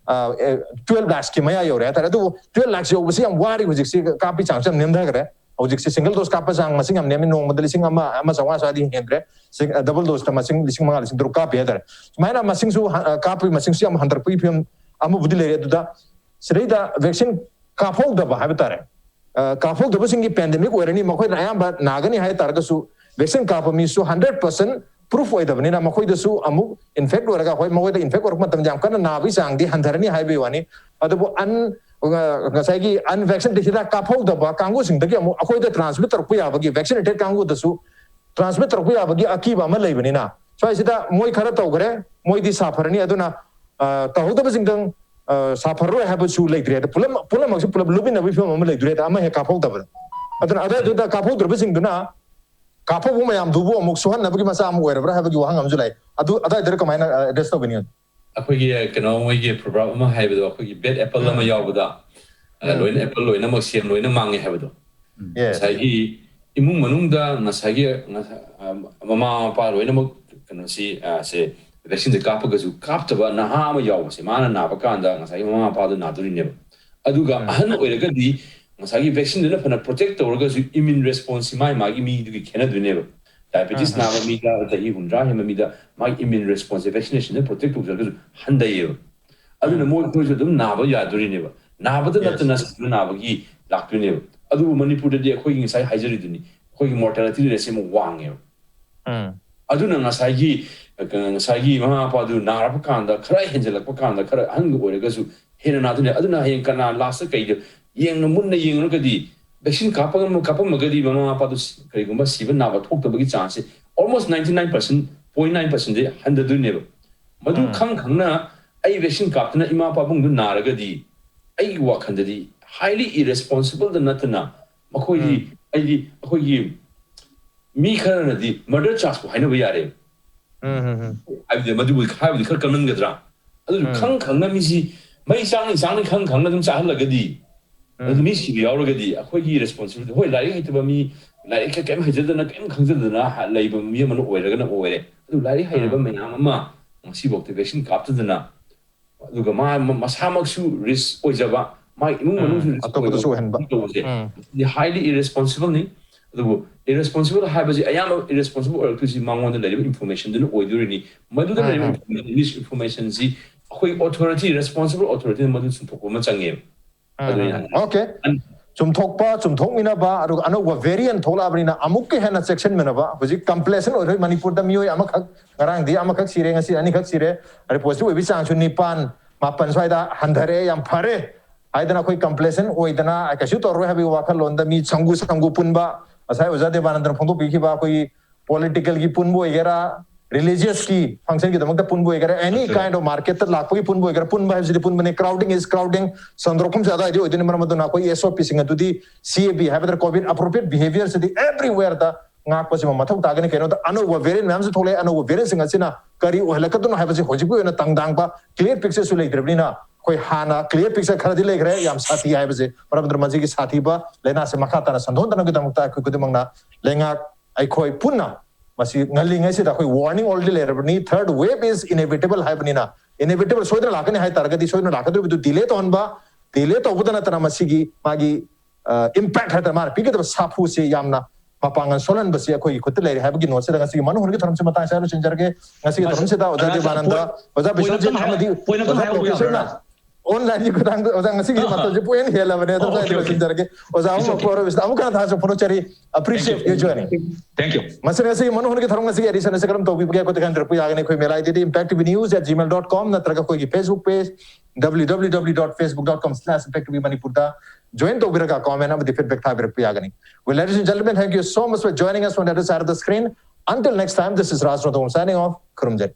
ꯑ, ꯑꯦ, twelve lakhs ꯀꯤ ꯃꯌꯥ ꯌꯧꯔꯦ ꯍꯥꯏꯇꯥꯔꯦ꯫ ꯑꯗꯨꯕꯨ twelve lakhs ꯌꯧꯕꯁꯤ ꯌꯥꯝ ꯋꯥꯔꯤ, ꯍꯧꯖꯤꯛꯁꯤ ꯀꯥꯞꯄꯤ ꯆꯥꯡꯁꯤ ꯌꯥꯝ ꯅꯦꯝꯊꯈ꯭ꯔꯦ꯫ ꯍꯧꯖꯤꯛꯁꯦ single dose ꯀꯥꯞꯄ ꯆꯥꯡ ꯃꯁꯤꯡ ꯌꯥꯝ ꯅꯦꯝꯃꯤ, ꯅꯣꯡꯃꯗ ꯂꯤꯁꯤꯡ ꯑꯃ, ꯑꯃ ꯆꯥꯝꯃꯉꯥ ꯁ꯭ꯋꯥꯏꯗꯒꯤ ꯍꯦꯟꯗ꯭ꯔꯦ꯫ ꯁꯤ-, double dose ꯇ ꯃꯁꯤꯡ ꯂꯤꯁꯤꯡ ꯃꯉꯥ, ꯂꯤꯁꯤꯡ ꯇꯔꯨꯛ ꯀꯥꯞꯄꯤ ꯍꯥꯏꯇꯥꯔꯦ꯫ ꯁꯨꯃꯥꯏꯅ ꯃꯁꯤꯡꯁꯨ ꯍ-, ꯑ, ꯀꯥꯞꯄꯒꯤ ꯃꯁꯤꯡꯁꯨ ꯌꯥꯝ ꯍꯟꯊꯔꯛꯄꯒꯤ ꯐꯤꯕꯝ ꯑꯃꯕꯨꯗꯤ ꯂꯩꯔꯦ꯫ ꯑꯗꯨꯗ ꯁꯤꯗꯩꯗ ꯚꯦꯛꯁꯤꯟ ꯀꯥꯞꯍꯧꯗꯕ ꯍꯥꯏꯕ ꯇꯥꯔꯦ꯫ ꯑ, ꯀꯥꯞꯍꯧꯗꯕꯁꯤꯡꯒꯤ ꯄꯦꯟꯗꯦꯃꯤꯛ ꯑꯣꯏꯔꯅꯤ, ꯃꯈꯣꯏꯅ ꯑꯌꯥꯝꯕ ꯅꯥꯒꯅꯤ ꯍꯥꯏ ꯇꯥꯔꯒꯁꯨ, ꯚꯦꯛꯁꯤꯟ ꯀꯥꯞꯄ ꯃꯤꯁꯨ hundred percent proof ꯑꯣꯏꯗꯕꯅꯤꯅ, ꯃꯈꯣꯏꯗꯁꯨ ꯑꯃꯨꯛ ꯏꯟꯐꯦꯛ ꯑꯣꯏꯔꯒ, ꯍꯣꯏ, ꯃꯈꯣꯏꯗ ꯏꯟꯐꯦꯛ ꯑꯣꯏꯔꯛꯄ ꯃꯇꯝꯗ ꯌꯥꯝ ꯀꯟꯅ ꯅꯥꯕꯒꯤ ꯆꯥꯡꯗꯤ ꯍꯟꯊꯔꯅꯤ ꯍꯥꯏꯕꯒꯤ ꯋꯥꯅꯤ꯫ ꯑꯗꯨꯕꯨ ꯑꯟ-, ꯉꯁꯥꯏꯒꯤ unvaccinated ꯍꯤꯗꯥꯛ ꯀꯥꯞꯍꯧꯗꯕ ꯀꯥꯡꯕꯨꯁꯤꯡꯗꯒꯤ ꯑꯃꯨꯛ ꯑꯩꯈꯣꯏꯗ transmit ꯇꯧꯔꯛꯄ ꯌꯥꯕꯒꯤ, vaccinated ꯀꯥꯡꯕꯨꯗꯁꯨ transmit ꯇꯧꯔꯛꯄ ꯌꯥꯕꯒꯤ ꯑꯀꯤꯕ ꯑꯃ ꯂꯩꯕꯅꯤꯅ, ꯁ꯭ꯋꯥꯏꯁꯤꯗ ꯃꯣꯏ ꯈꯔ ꯇꯧꯈ꯭ꯔꯦ, ꯃꯣꯏꯗꯤ ꯁꯥꯐꯔꯅꯤ꯫ ꯑꯗꯨꯅ ꯑ, ꯇꯧꯍꯧꯗꯕꯁꯤꯡꯗꯪ ꯑ, ꯁꯥꯐꯔꯔꯣꯏ ꯍꯥꯏꯕꯁꯨ ꯂꯩꯇ꯭ꯔꯦ꯫ ꯑꯗ ꯄꯨꯂꯞ, ꯄꯨꯝꯅꯃꯛꯁꯦ ꯄꯨꯂꯞ ꯂꯨꯞꯃꯤꯟꯅꯕꯒꯤ ꯐꯤꯕꯝ ꯑꯃ ꯂꯩꯗꯣꯔꯦ, ꯑꯗ ꯑꯃ ꯍꯦꯛ ꯀꯥꯞꯍꯧꯗꯕꯗ꯫ ꯑꯗꯨꯅ ꯑꯗꯨꯋꯥꯏꯗꯨꯗ ꯀꯥꯞꯍꯧꯗ꯭ꯔꯕꯁꯤꯡꯗꯨꯅ ꯀꯥꯞꯍꯧꯕ ꯃꯌꯥꯝꯗꯨꯕꯨ ꯑꯃꯨꯛ ꯁꯣꯛꯍꯟꯅꯕꯒꯤ ꯃꯆꯥꯛ ꯑꯃ ꯑꯣꯏꯔꯕ꯭ꯔꯥ ꯍꯥꯏꯕꯒꯤ ꯋꯥꯍꯪ ꯑꯃꯁꯨ ꯂꯩ꯫ ꯑꯗꯨ ꯑꯗꯨꯋꯥꯏꯗꯨꯗ ꯀꯃꯥꯏꯅ ꯑ, address ꯇꯧꯒꯅꯤ? ꯑꯩꯈꯣꯏꯒꯤ, ꯀꯩꯅꯣ, ꯃꯣꯏꯒꯤ proverb ꯑꯃ ꯍꯥꯏꯕꯗꯣ, ꯑꯩꯈꯣꯏꯒꯤ bad apple ꯑꯃ ꯎꯝ꯫ ꯌꯥꯎꯕꯗ, ꯑ, ꯎꯝ꯫ ꯂꯣꯏꯅ apple ꯂꯣꯏꯅꯃꯛ, ꯁꯦꯝ ꯂꯣꯏꯅ ꯃꯥꯡꯉꯦ ꯍꯥꯏꯕꯗꯣ꯫ Yes. ꯉꯁꯥꯏꯒꯤ ꯏꯃꯨꯡ ꯃꯅꯨꯡꯗ ꯉꯁꯥꯏꯒꯤ, ꯉꯁꯥꯏ, ꯑ, ꯃꯃꯥ ꯃꯄꯥ ꯂꯣꯏꯅꯃꯛ ꯀꯩꯅꯣꯁꯤ, ꯑ, ꯁꯦ, vaccineꯁꯦ ꯀꯥꯞꯄꯒꯁꯨ ꯀꯥꯞꯇꯕ ꯅꯍꯥ ꯑꯃ ꯌꯥꯎꯕꯁꯦ, ꯃꯥꯅ ꯅꯥꯕ ꯀꯥꯟꯗ ꯉꯁꯥꯏꯒꯤ ꯃꯃꯥ ꯃꯄꯥꯗꯨ ꯅꯥꯗꯣꯔꯤꯅꯦꯕ꯫ ꯑꯗꯨꯒ ꯎꯝ꯫ ꯑꯍꯟ ꯑꯣꯏꯔꯒꯗꯤ ꯉꯁꯥꯏꯒꯤ vaccineꯗꯨꯅ ꯐꯅ protect ꯇꯧꯔꯒꯁꯨ immune responseꯁꯤ ꯃꯥꯏ ꯃꯥꯒꯤ ꯃꯤꯗꯨꯒꯤ ꯈꯦꯠꯅꯗꯣꯏꯅꯦꯕ꯫ Diabetes ꯎꯝ꯫ ꯅꯥꯕ ꯃꯤꯗ, ꯆꯍꯤ ꯍꯨꯝꯗ꯭ꯔꯥ ꯍꯦꯟꯕ ꯃꯤꯗ ꯃꯥꯒꯤ immune responseꯁꯦ vaccinationꯅ protect ꯇꯧꯖꯔꯒꯁꯨ ꯍꯟꯊꯩꯌꯦꯕ꯫ ꯑꯗꯨꯅ ꯎꯝ꯫ ꯃꯣꯏ, ꯃꯣꯏꯁꯨ ꯑꯗꯨꯝ ꯅꯥꯕ ꯌꯥꯗꯣꯔꯤꯅꯦꯕ꯫ ꯅꯥꯕꯗ Yes. ꯅꯠꯇꯅ ꯁꯤꯕ ꯅꯥꯕꯒꯤ ꯂꯥꯛꯇꯣꯏꯅꯦꯕ꯫ ꯑꯗꯨꯕꯨ ꯃꯅꯤꯄꯨꯔꯗꯗꯤ ꯑꯩꯈꯣꯏꯒꯤ ꯉꯁꯥꯏ ꯍꯥꯏꯖꯔꯤꯗꯨꯅꯤ, ꯑꯩꯈꯣꯏꯒꯤ mortality rateꯁꯦ ꯑꯃꯨꯛ ꯋꯥꯡꯉꯦꯕ꯫ ꯎꯝ꯫ ꯑꯗꯨꯅ ꯉꯁꯥꯏꯒꯤ, ꯑ, ꯉꯁꯥꯏꯒꯤ ꯃꯃꯥ ꯃꯄꯥꯗꯨ ꯅꯥꯔꯛꯄ ꯀꯥꯟꯗ, ꯈꯔ ꯍꯦꯟꯖꯜꯂꯛꯄ ꯀꯥꯟꯗ, ꯈꯔ ꯑꯍꯟꯒ ꯑꯣꯏꯔꯒꯁꯨ ꯍꯦꯟꯅ ꯅꯥꯗꯣꯏꯅꯦ꯫ ꯑꯗꯨꯅ ꯍꯌꯦꯡ ꯀꯅꯥ lastꯇ ꯀꯩꯗ ꯌꯦꯡꯅ ꯃꯨꯟꯅ ꯌꯦꯡꯉꯨꯔꯒꯗꯤ, vaccine ꯀꯥꯞꯄ-, ꯀꯥꯞꯄꯝꯃꯒꯗꯤ ꯃꯃꯥ ꯃꯄꯥꯗꯨ ꯁꯤ-, ꯀꯔꯤꯒꯨꯝꯕ ꯁꯤꯕ ꯅꯥꯕ ꯊꯣꯛꯇꯕꯒꯤ chanceꯁꯦ almost ninety nine percent, point nine percentꯗꯤ ꯍꯟꯊꯗꯣꯏꯅꯦꯕ꯫ ꯃꯗꯨ ꯎꯝ꯫ ꯈꯪ ꯈꯪꯅ ꯑꯩ vaccine ꯀꯥꯞꯇꯅ ꯏꯃꯥ ꯄꯥꯕꯨꯡꯗꯨ ꯅꯥꯔꯒꯗꯤ, ꯑꯩꯒꯤ ꯋꯥꯈꯜꯗꯗꯤ highly irresponsibleꯗ ꯅꯠꯇꯅ, ꯃꯈꯣꯏꯗꯤ, ꯎꯝ꯫ ꯑꯩꯗꯤ, ꯑꯩꯈꯣꯏꯒꯤ ꯃꯤ ꯈꯔꯅꯗꯤ murder chargeꯄꯨ ꯍꯥꯏꯅꯕ ꯌꯥꯔꯦ꯫ ꯎꯝ, ꯎꯝ, ꯎꯝ꯫ ꯍꯥꯏꯕꯗꯤ ꯃꯗꯨꯕꯨ ꯍꯥꯏꯕꯗꯤ ꯈꯔ ꯀꯟꯃꯟꯒꯗ꯭ꯔꯥ? ꯑꯗꯨꯁꯨ ꯎꯝ꯫ ꯈꯪ ꯈꯪꯅ ꯃꯤꯁꯤ ꯃꯩ ꯆꯥꯡꯅꯤ ꯆꯥꯡꯅꯤ ꯈꯪ ꯈꯪꯅ ꯑꯗꯨꯝ ꯆꯥꯍꯜꯂꯒꯗꯤ, ꯎꯝ꯫ ꯑꯗꯨ ꯃꯤ ꯁꯤꯕ ꯌꯥꯎꯔꯒꯗꯤ ꯑꯩꯈꯣꯏꯒꯤ responsibility, ꯍꯣꯏ, ꯂꯥꯏꯔꯤꯛ ꯍꯩꯇꯕ ꯃꯤ, ꯂꯥꯏꯔꯤꯛꯀ ꯀꯩꯝ ꯍꯩꯖꯗꯅ, ꯀꯩꯝ ꯈꯪꯖꯗꯅ ꯍ-, ꯂꯩꯕ ꯃꯤ ꯑꯃꯅ ꯑꯣꯏꯔꯒꯅ ꯑꯣꯏꯔꯦ꯫ ꯑꯗꯨ ꯂꯥꯏꯔꯤꯛ ꯍꯩꯔꯕ ꯎꯝ꯫ ꯃꯌꯥꯝ ꯑꯃ ꯉꯁꯤꯐꯥꯎꯗ vaccine ꯀꯥꯞꯇꯗꯅ, ꯑꯗꯨꯒ ꯃꯥ ꯃ-, ꯃꯁꯥꯃꯛꯁꯨ risk ꯑꯣꯏꯖꯕ, ꯃꯥꯒꯤ ꯏꯃꯨꯡ ꯎꯝ, ꯃꯅꯨꯡꯁꯨ risk ꯑꯇꯣꯞꯄꯗꯁꯨ ꯑꯣꯏꯍꯟꯕ꯫ ꯑꯣꯏꯍꯟꯕ ꯇꯧꯕꯁꯦ, ꯎꯝ꯫ ꯃꯁꯤꯗꯤ highly irresponsible ꯅꯤ꯫ ꯑꯗꯨꯕꯨ irresponsible ꯍꯥꯏꯕꯁꯤ ꯑꯌꯥꯝꯕ irresponsible ꯑꯣꯏꯔꯛꯇꯣꯏꯁꯤ ꯃꯉꯣꯟꯗ ꯂꯩꯔꯤꯕ informationꯗꯨꯅ ꯑꯣꯏꯗꯣꯔꯤꯅꯤ꯫ ꯃꯗꯨꯗ ꯎꯝ, ꯂꯩꯔꯤꯕ ꯎꯝ꯫ Information, misinformationꯁꯤ ꯑꯩꯈꯣꯏ authority, responsible authorityꯅ ꯃꯗꯨ ꯆꯨꯝꯊꯣꯛꯄ ꯑꯃ ꯆꯪꯉꯦꯕ꯫ ꯎꯝ, ꯑꯗꯨꯅꯤ ꯎꯝ, ꯎꯝ꯫ ꯍꯥꯏꯅꯤꯡꯉꯤ꯫ OK꯫ ꯑꯟ- ꯆꯨꯝꯊꯣꯛꯄ, ꯆꯨꯝꯊꯣꯛꯃꯤꯟꯅꯕ, ꯑꯗꯨꯒ ꯑꯅꯧꯕ variant ꯊꯣꯛꯂꯛꯑꯕꯅꯤꯅ ꯑꯃꯨꯛꯀ ꯍꯦꯟꯅ ꯆꯦꯛꯁꯤꯟꯃꯤꯟꯅꯕ꯫ ꯍꯧꯖꯤꯛ complacent ꯑꯣꯏꯔꯣꯏ꯫ ꯃꯅꯤꯄꯨꯔꯗ ꯃꯤꯑꯣꯏ ꯑꯃꯈꯛ, ꯉꯔꯥꯡꯗꯤ ꯑꯃꯈꯛ ꯁꯤꯔꯦ, ꯉꯁꯤ ꯑꯅꯤꯈꯛ ꯁꯤꯔꯦ꯫ ꯑꯗꯩ positive ꯑꯣꯏꯕꯒꯤ ꯆꯥꯡꯁꯨ ꯅꯤꯄꯥꯟ, ꯃꯥꯄꯟ ꯁ꯭ꯋꯥꯏꯗ ꯍꯟꯊꯔꯛꯑꯦ꯫ ꯌꯥꯝ ꯐꯔꯦ꯫ ꯍꯥꯏꯗꯅ ꯑꯩꯈꯣꯏ ꯀꯝꯄ꯭ꯂꯦꯁꯟ ꯑꯣꯏꯗꯅ ꯀꯩꯁꯨ ꯇꯧꯔꯔꯣꯏ ꯍꯥꯏꯕꯒꯤ ꯋꯥꯈꯜꯂꯣꯟꯗ ꯃꯤ ꯁꯪꯒꯨ ꯁꯪꯒꯨ ꯄꯨꯟꯕ, ꯉꯁꯥꯏ ꯑꯣꯖꯥ ꯗꯦꯕꯥꯅꯟꯗꯅ ꯐꯣꯡꯗꯣꯛꯄꯤꯈꯤꯕ ꯑꯩꯈꯣꯏꯒꯤ ꯄꯣꯂꯤꯇꯤꯀꯦꯜꯒꯤ ꯄꯨꯟꯕ ꯑꯣꯏꯒꯦꯔꯥ, ꯔꯤꯂꯤꯖꯤꯌꯁꯀꯤ ꯐꯪꯁꯟꯒꯤꯗꯃꯛꯇ ꯄꯨꯟꯕ ꯑꯣꯏꯒꯦꯔꯥ, ꯑꯦꯅꯤ ꯀꯥꯏꯟ ꯑꯣꯐ ꯃꯥꯔꯀꯦꯠꯇ ꯂꯥꯛꯄꯒꯤ ꯄꯨꯟꯕ ꯑꯣꯏꯒꯦꯔꯥ, ꯄꯨꯟꯕ ꯍꯥꯏꯕꯁꯤꯗꯤ ꯄꯨꯟꯕꯅꯤ꯫ ꯀ꯭ꯔꯥꯎꯗꯤꯡ ꯏꯁ ꯀ꯭ꯔꯥꯎꯗꯤꯡ, ꯁꯟꯗ꯭ꯔꯣꯛꯐꯝꯁꯦ ꯑꯗꯥꯏꯗꯤ ꯑꯣꯏꯗꯣꯏꯅꯤ꯫ ꯃꯔꯝ ꯑꯗꯨꯅ ꯑꯩꯈꯣꯏ ꯑꯦꯁ ꯑꯣ ꯄꯤꯁꯤꯡ ꯑꯗꯨꯗꯤ ꯁꯤ ꯑꯦ ꯕꯤ ꯍꯥꯏꯕꯗ ꯀꯣꯚꯤꯗ ꯑꯦꯄ꯭ꯔꯣꯄ꯭ꯔꯤꯌꯦꯠ ꯕꯤꯍꯦꯕꯤꯌꯔꯁꯤꯗꯤ ꯑꯦꯕ꯭ꯔꯤꯋꯦꯔꯗ ꯉꯥꯛꯄꯁꯤꯃ ꯃꯊꯧ ꯇꯥꯒꯅꯤ꯫ ꯀꯩꯅꯣꯗ ꯑꯅꯧꯕ ꯚꯦꯔꯤꯌꯟ ꯃꯌꯥꯝꯁꯨ ꯊꯣꯛꯂꯛꯑꯦ꯫ ꯑꯅꯧꯕ ꯚꯦꯔꯤꯌꯟꯁꯤꯡ ꯑꯁꯤꯅ ꯀꯔꯤ ꯑꯣꯏꯍꯜꯂꯛꯀꯗꯣꯏꯅꯣ ꯍꯥꯏꯕꯁꯤ ꯍꯧꯖꯤꯛꯀꯤ ꯑꯣꯏꯅ ꯇꯥꯡꯗꯥꯡꯕ ꯀ꯭ꯂꯤꯌꯔ ꯄꯤꯛꯆꯔꯁꯨ ꯂꯩꯇ꯭ꯔꯕꯅꯤꯅ, ꯑꯩꯈꯣꯏ ꯍꯥꯟꯅ ꯀ꯭ꯂꯤꯌꯔ ꯄꯤꯛꯆꯔ ꯈꯔꯗꯤ ꯂꯩꯈ꯭ꯔꯦ ꯌꯥꯝ ꯁꯥꯊꯤ ꯍꯥꯏꯕꯁꯦ꯫ ꯃꯔꯝ ꯑꯗꯨꯅ ꯃꯁꯤꯒꯤ ꯁꯥꯊꯤꯕ ꯂꯥꯏꯅꯥꯁꯦ ꯃꯈꯥ ꯇꯥꯅ ꯁꯟꯗꯣꯛꯍꯟꯗꯅꯕꯒꯤꯗꯃꯛꯇ ꯑꯩꯈꯣꯏ ꯈꯨꯗꯤꯡꯃꯛꯅ ꯂꯩꯉꯥꯛ ꯑꯩꯈꯣꯏ ꯄꯨꯟꯅ ꯃꯁꯤ ꯉꯜꯂꯤꯉꯩꯁꯤꯗ ꯑꯩꯈꯣꯏ ꯋꯥꯔꯅꯤꯡ ꯑꯣꯜꯔꯦꯗꯤ ꯂꯩꯔꯕꯅꯤ꯫ Third wave is inevitable ꯍꯥꯏꯕꯅꯤꯅ, ꯏꯟꯑꯦꯚꯤꯇꯦꯕꯜ ꯁꯣꯏꯗꯅ ꯂꯥꯛꯀꯅꯤ ꯍꯥꯏ ꯇꯥꯔꯒꯗꯤ ꯁꯣꯏꯗꯅ ꯂꯥꯛꯀꯗꯧꯔꯤꯕꯗꯨ ꯗꯤꯂꯦ ꯇꯧꯍꯟꯕ, ꯗꯤꯂꯦ ꯇꯧꯕꯗ ꯅꯠꯇꯅ ꯃꯁꯤꯒꯤ ꯃꯥꯒꯤ ꯏꯝꯄꯦꯛ ꯍꯥꯏꯇꯥꯔꯦ, ꯃꯥꯅ ꯄꯤꯒꯗꯕ ꯁꯥꯐꯨꯁꯤ ꯌꯥꯝꯅ ꯃꯄꯥꯡꯒꯜ ꯁꯣꯜꯍꯟꯕꯁꯤ ꯑꯩꯈꯣꯏꯒꯤ ꯈꯨꯠꯇ ꯂꯩꯔꯦ ꯍꯥꯏꯕꯒꯤ ꯅꯣꯠꯁꯤꯗ ꯉꯁꯤꯒꯤ ꯃꯅꯨꯡ ꯍꯨꯠꯀꯤ ꯊꯧꯔꯝꯁꯤ ꯃꯇꯥꯡ ꯑꯁꯤꯗ ꯂꯣꯏꯁꯤꯟꯖꯔꯒꯦ꯫ ꯉꯁꯤꯒꯤ ꯑꯁ, ꯊꯧꯔꯝꯁꯤꯗ ꯑꯣꯖꯥ ꯑꯣꯖꯥ, ꯗꯦꯕꯥꯅꯟꯗ, point- ꯑꯣꯖꯥ point ꯕꯤꯁ꯭ꯋꯖꯤꯠ ꯑꯝꯇꯪ ꯍꯥꯏ-, ꯑꯃꯗꯤ point ꯑꯝꯇꯪ ꯑꯣꯖꯥ ꯍꯥꯏꯍꯧꯕ ꯄ꯭ꯔꯣꯐꯦꯁꯔꯅ ꯌꯥꯕ꯭ꯔꯥ? ꯑꯣꯟꯂꯥꯏꯟꯒꯤ ꯈꯨꯊꯥꯡꯗ ꯑꯣꯖꯥ ꯉꯁꯤꯒꯤ ꯑꯥ. ꯃꯇꯝꯁꯤ ꯄꯣꯏꯟ ꯍꯦꯜꯂꯕꯅꯦ꯫ ꯑꯗꯨꯝ ꯑꯣ, okay, ꯁ꯭ꯋꯥꯏꯗ okay. ꯂꯣꯏꯁꯤꯟꯖꯔꯒꯦ꯫ ꯑꯣꯖꯥ It's ꯑꯍꯨꯝ okay. ꯑꯃꯨꯛ ꯑꯃꯨꯛ ꯍꯟꯅ ꯊꯥꯖ ꯐꯣꯡꯗꯣꯛꯆꯔꯤ꯫ Appreciate you joining. Thank you. ꯃꯁꯤꯅ ꯉꯁꯤꯒꯤ ꯃꯅꯨꯡ ꯍꯨꯠꯀꯤ ꯊꯧꯔꯝ ꯉꯁꯤꯒꯤ ꯑꯦꯗꯤꯁꯟ ꯑꯁꯤ ꯀꯔꯝ ꯇꯧꯕꯤꯕꯒꯦ ꯑꯩꯈꯣꯏꯗ ꯈꯟꯅꯔꯛꯄ ꯌꯥꯒꯅꯤ꯫ ꯑꯩꯈꯣꯏ ꯃꯦꯂꯥꯏꯗꯗꯤ impact T V news at gmail dot com ꯅꯠꯇ꯭ꯔꯒ ꯑꯩꯈꯣꯏꯒꯤ Facebook page W W W dot facebook dot com slash impact T V ꯃꯅꯤꯄꯨꯔꯗ join ꯇꯧꯕꯤꯔꯒ comment ꯑꯃꯗꯤ feedback ꯊꯥꯕꯤꯔꯛꯄ ꯌꯥꯒꯅꯤ꯫ Well, ladies and gentlemen, thank you so much for joining us on the other side of the screen. Until next time, this is Raj Rodong signing off. ꯈꯨꯔꯨꯝꯖꯔꯤ꯫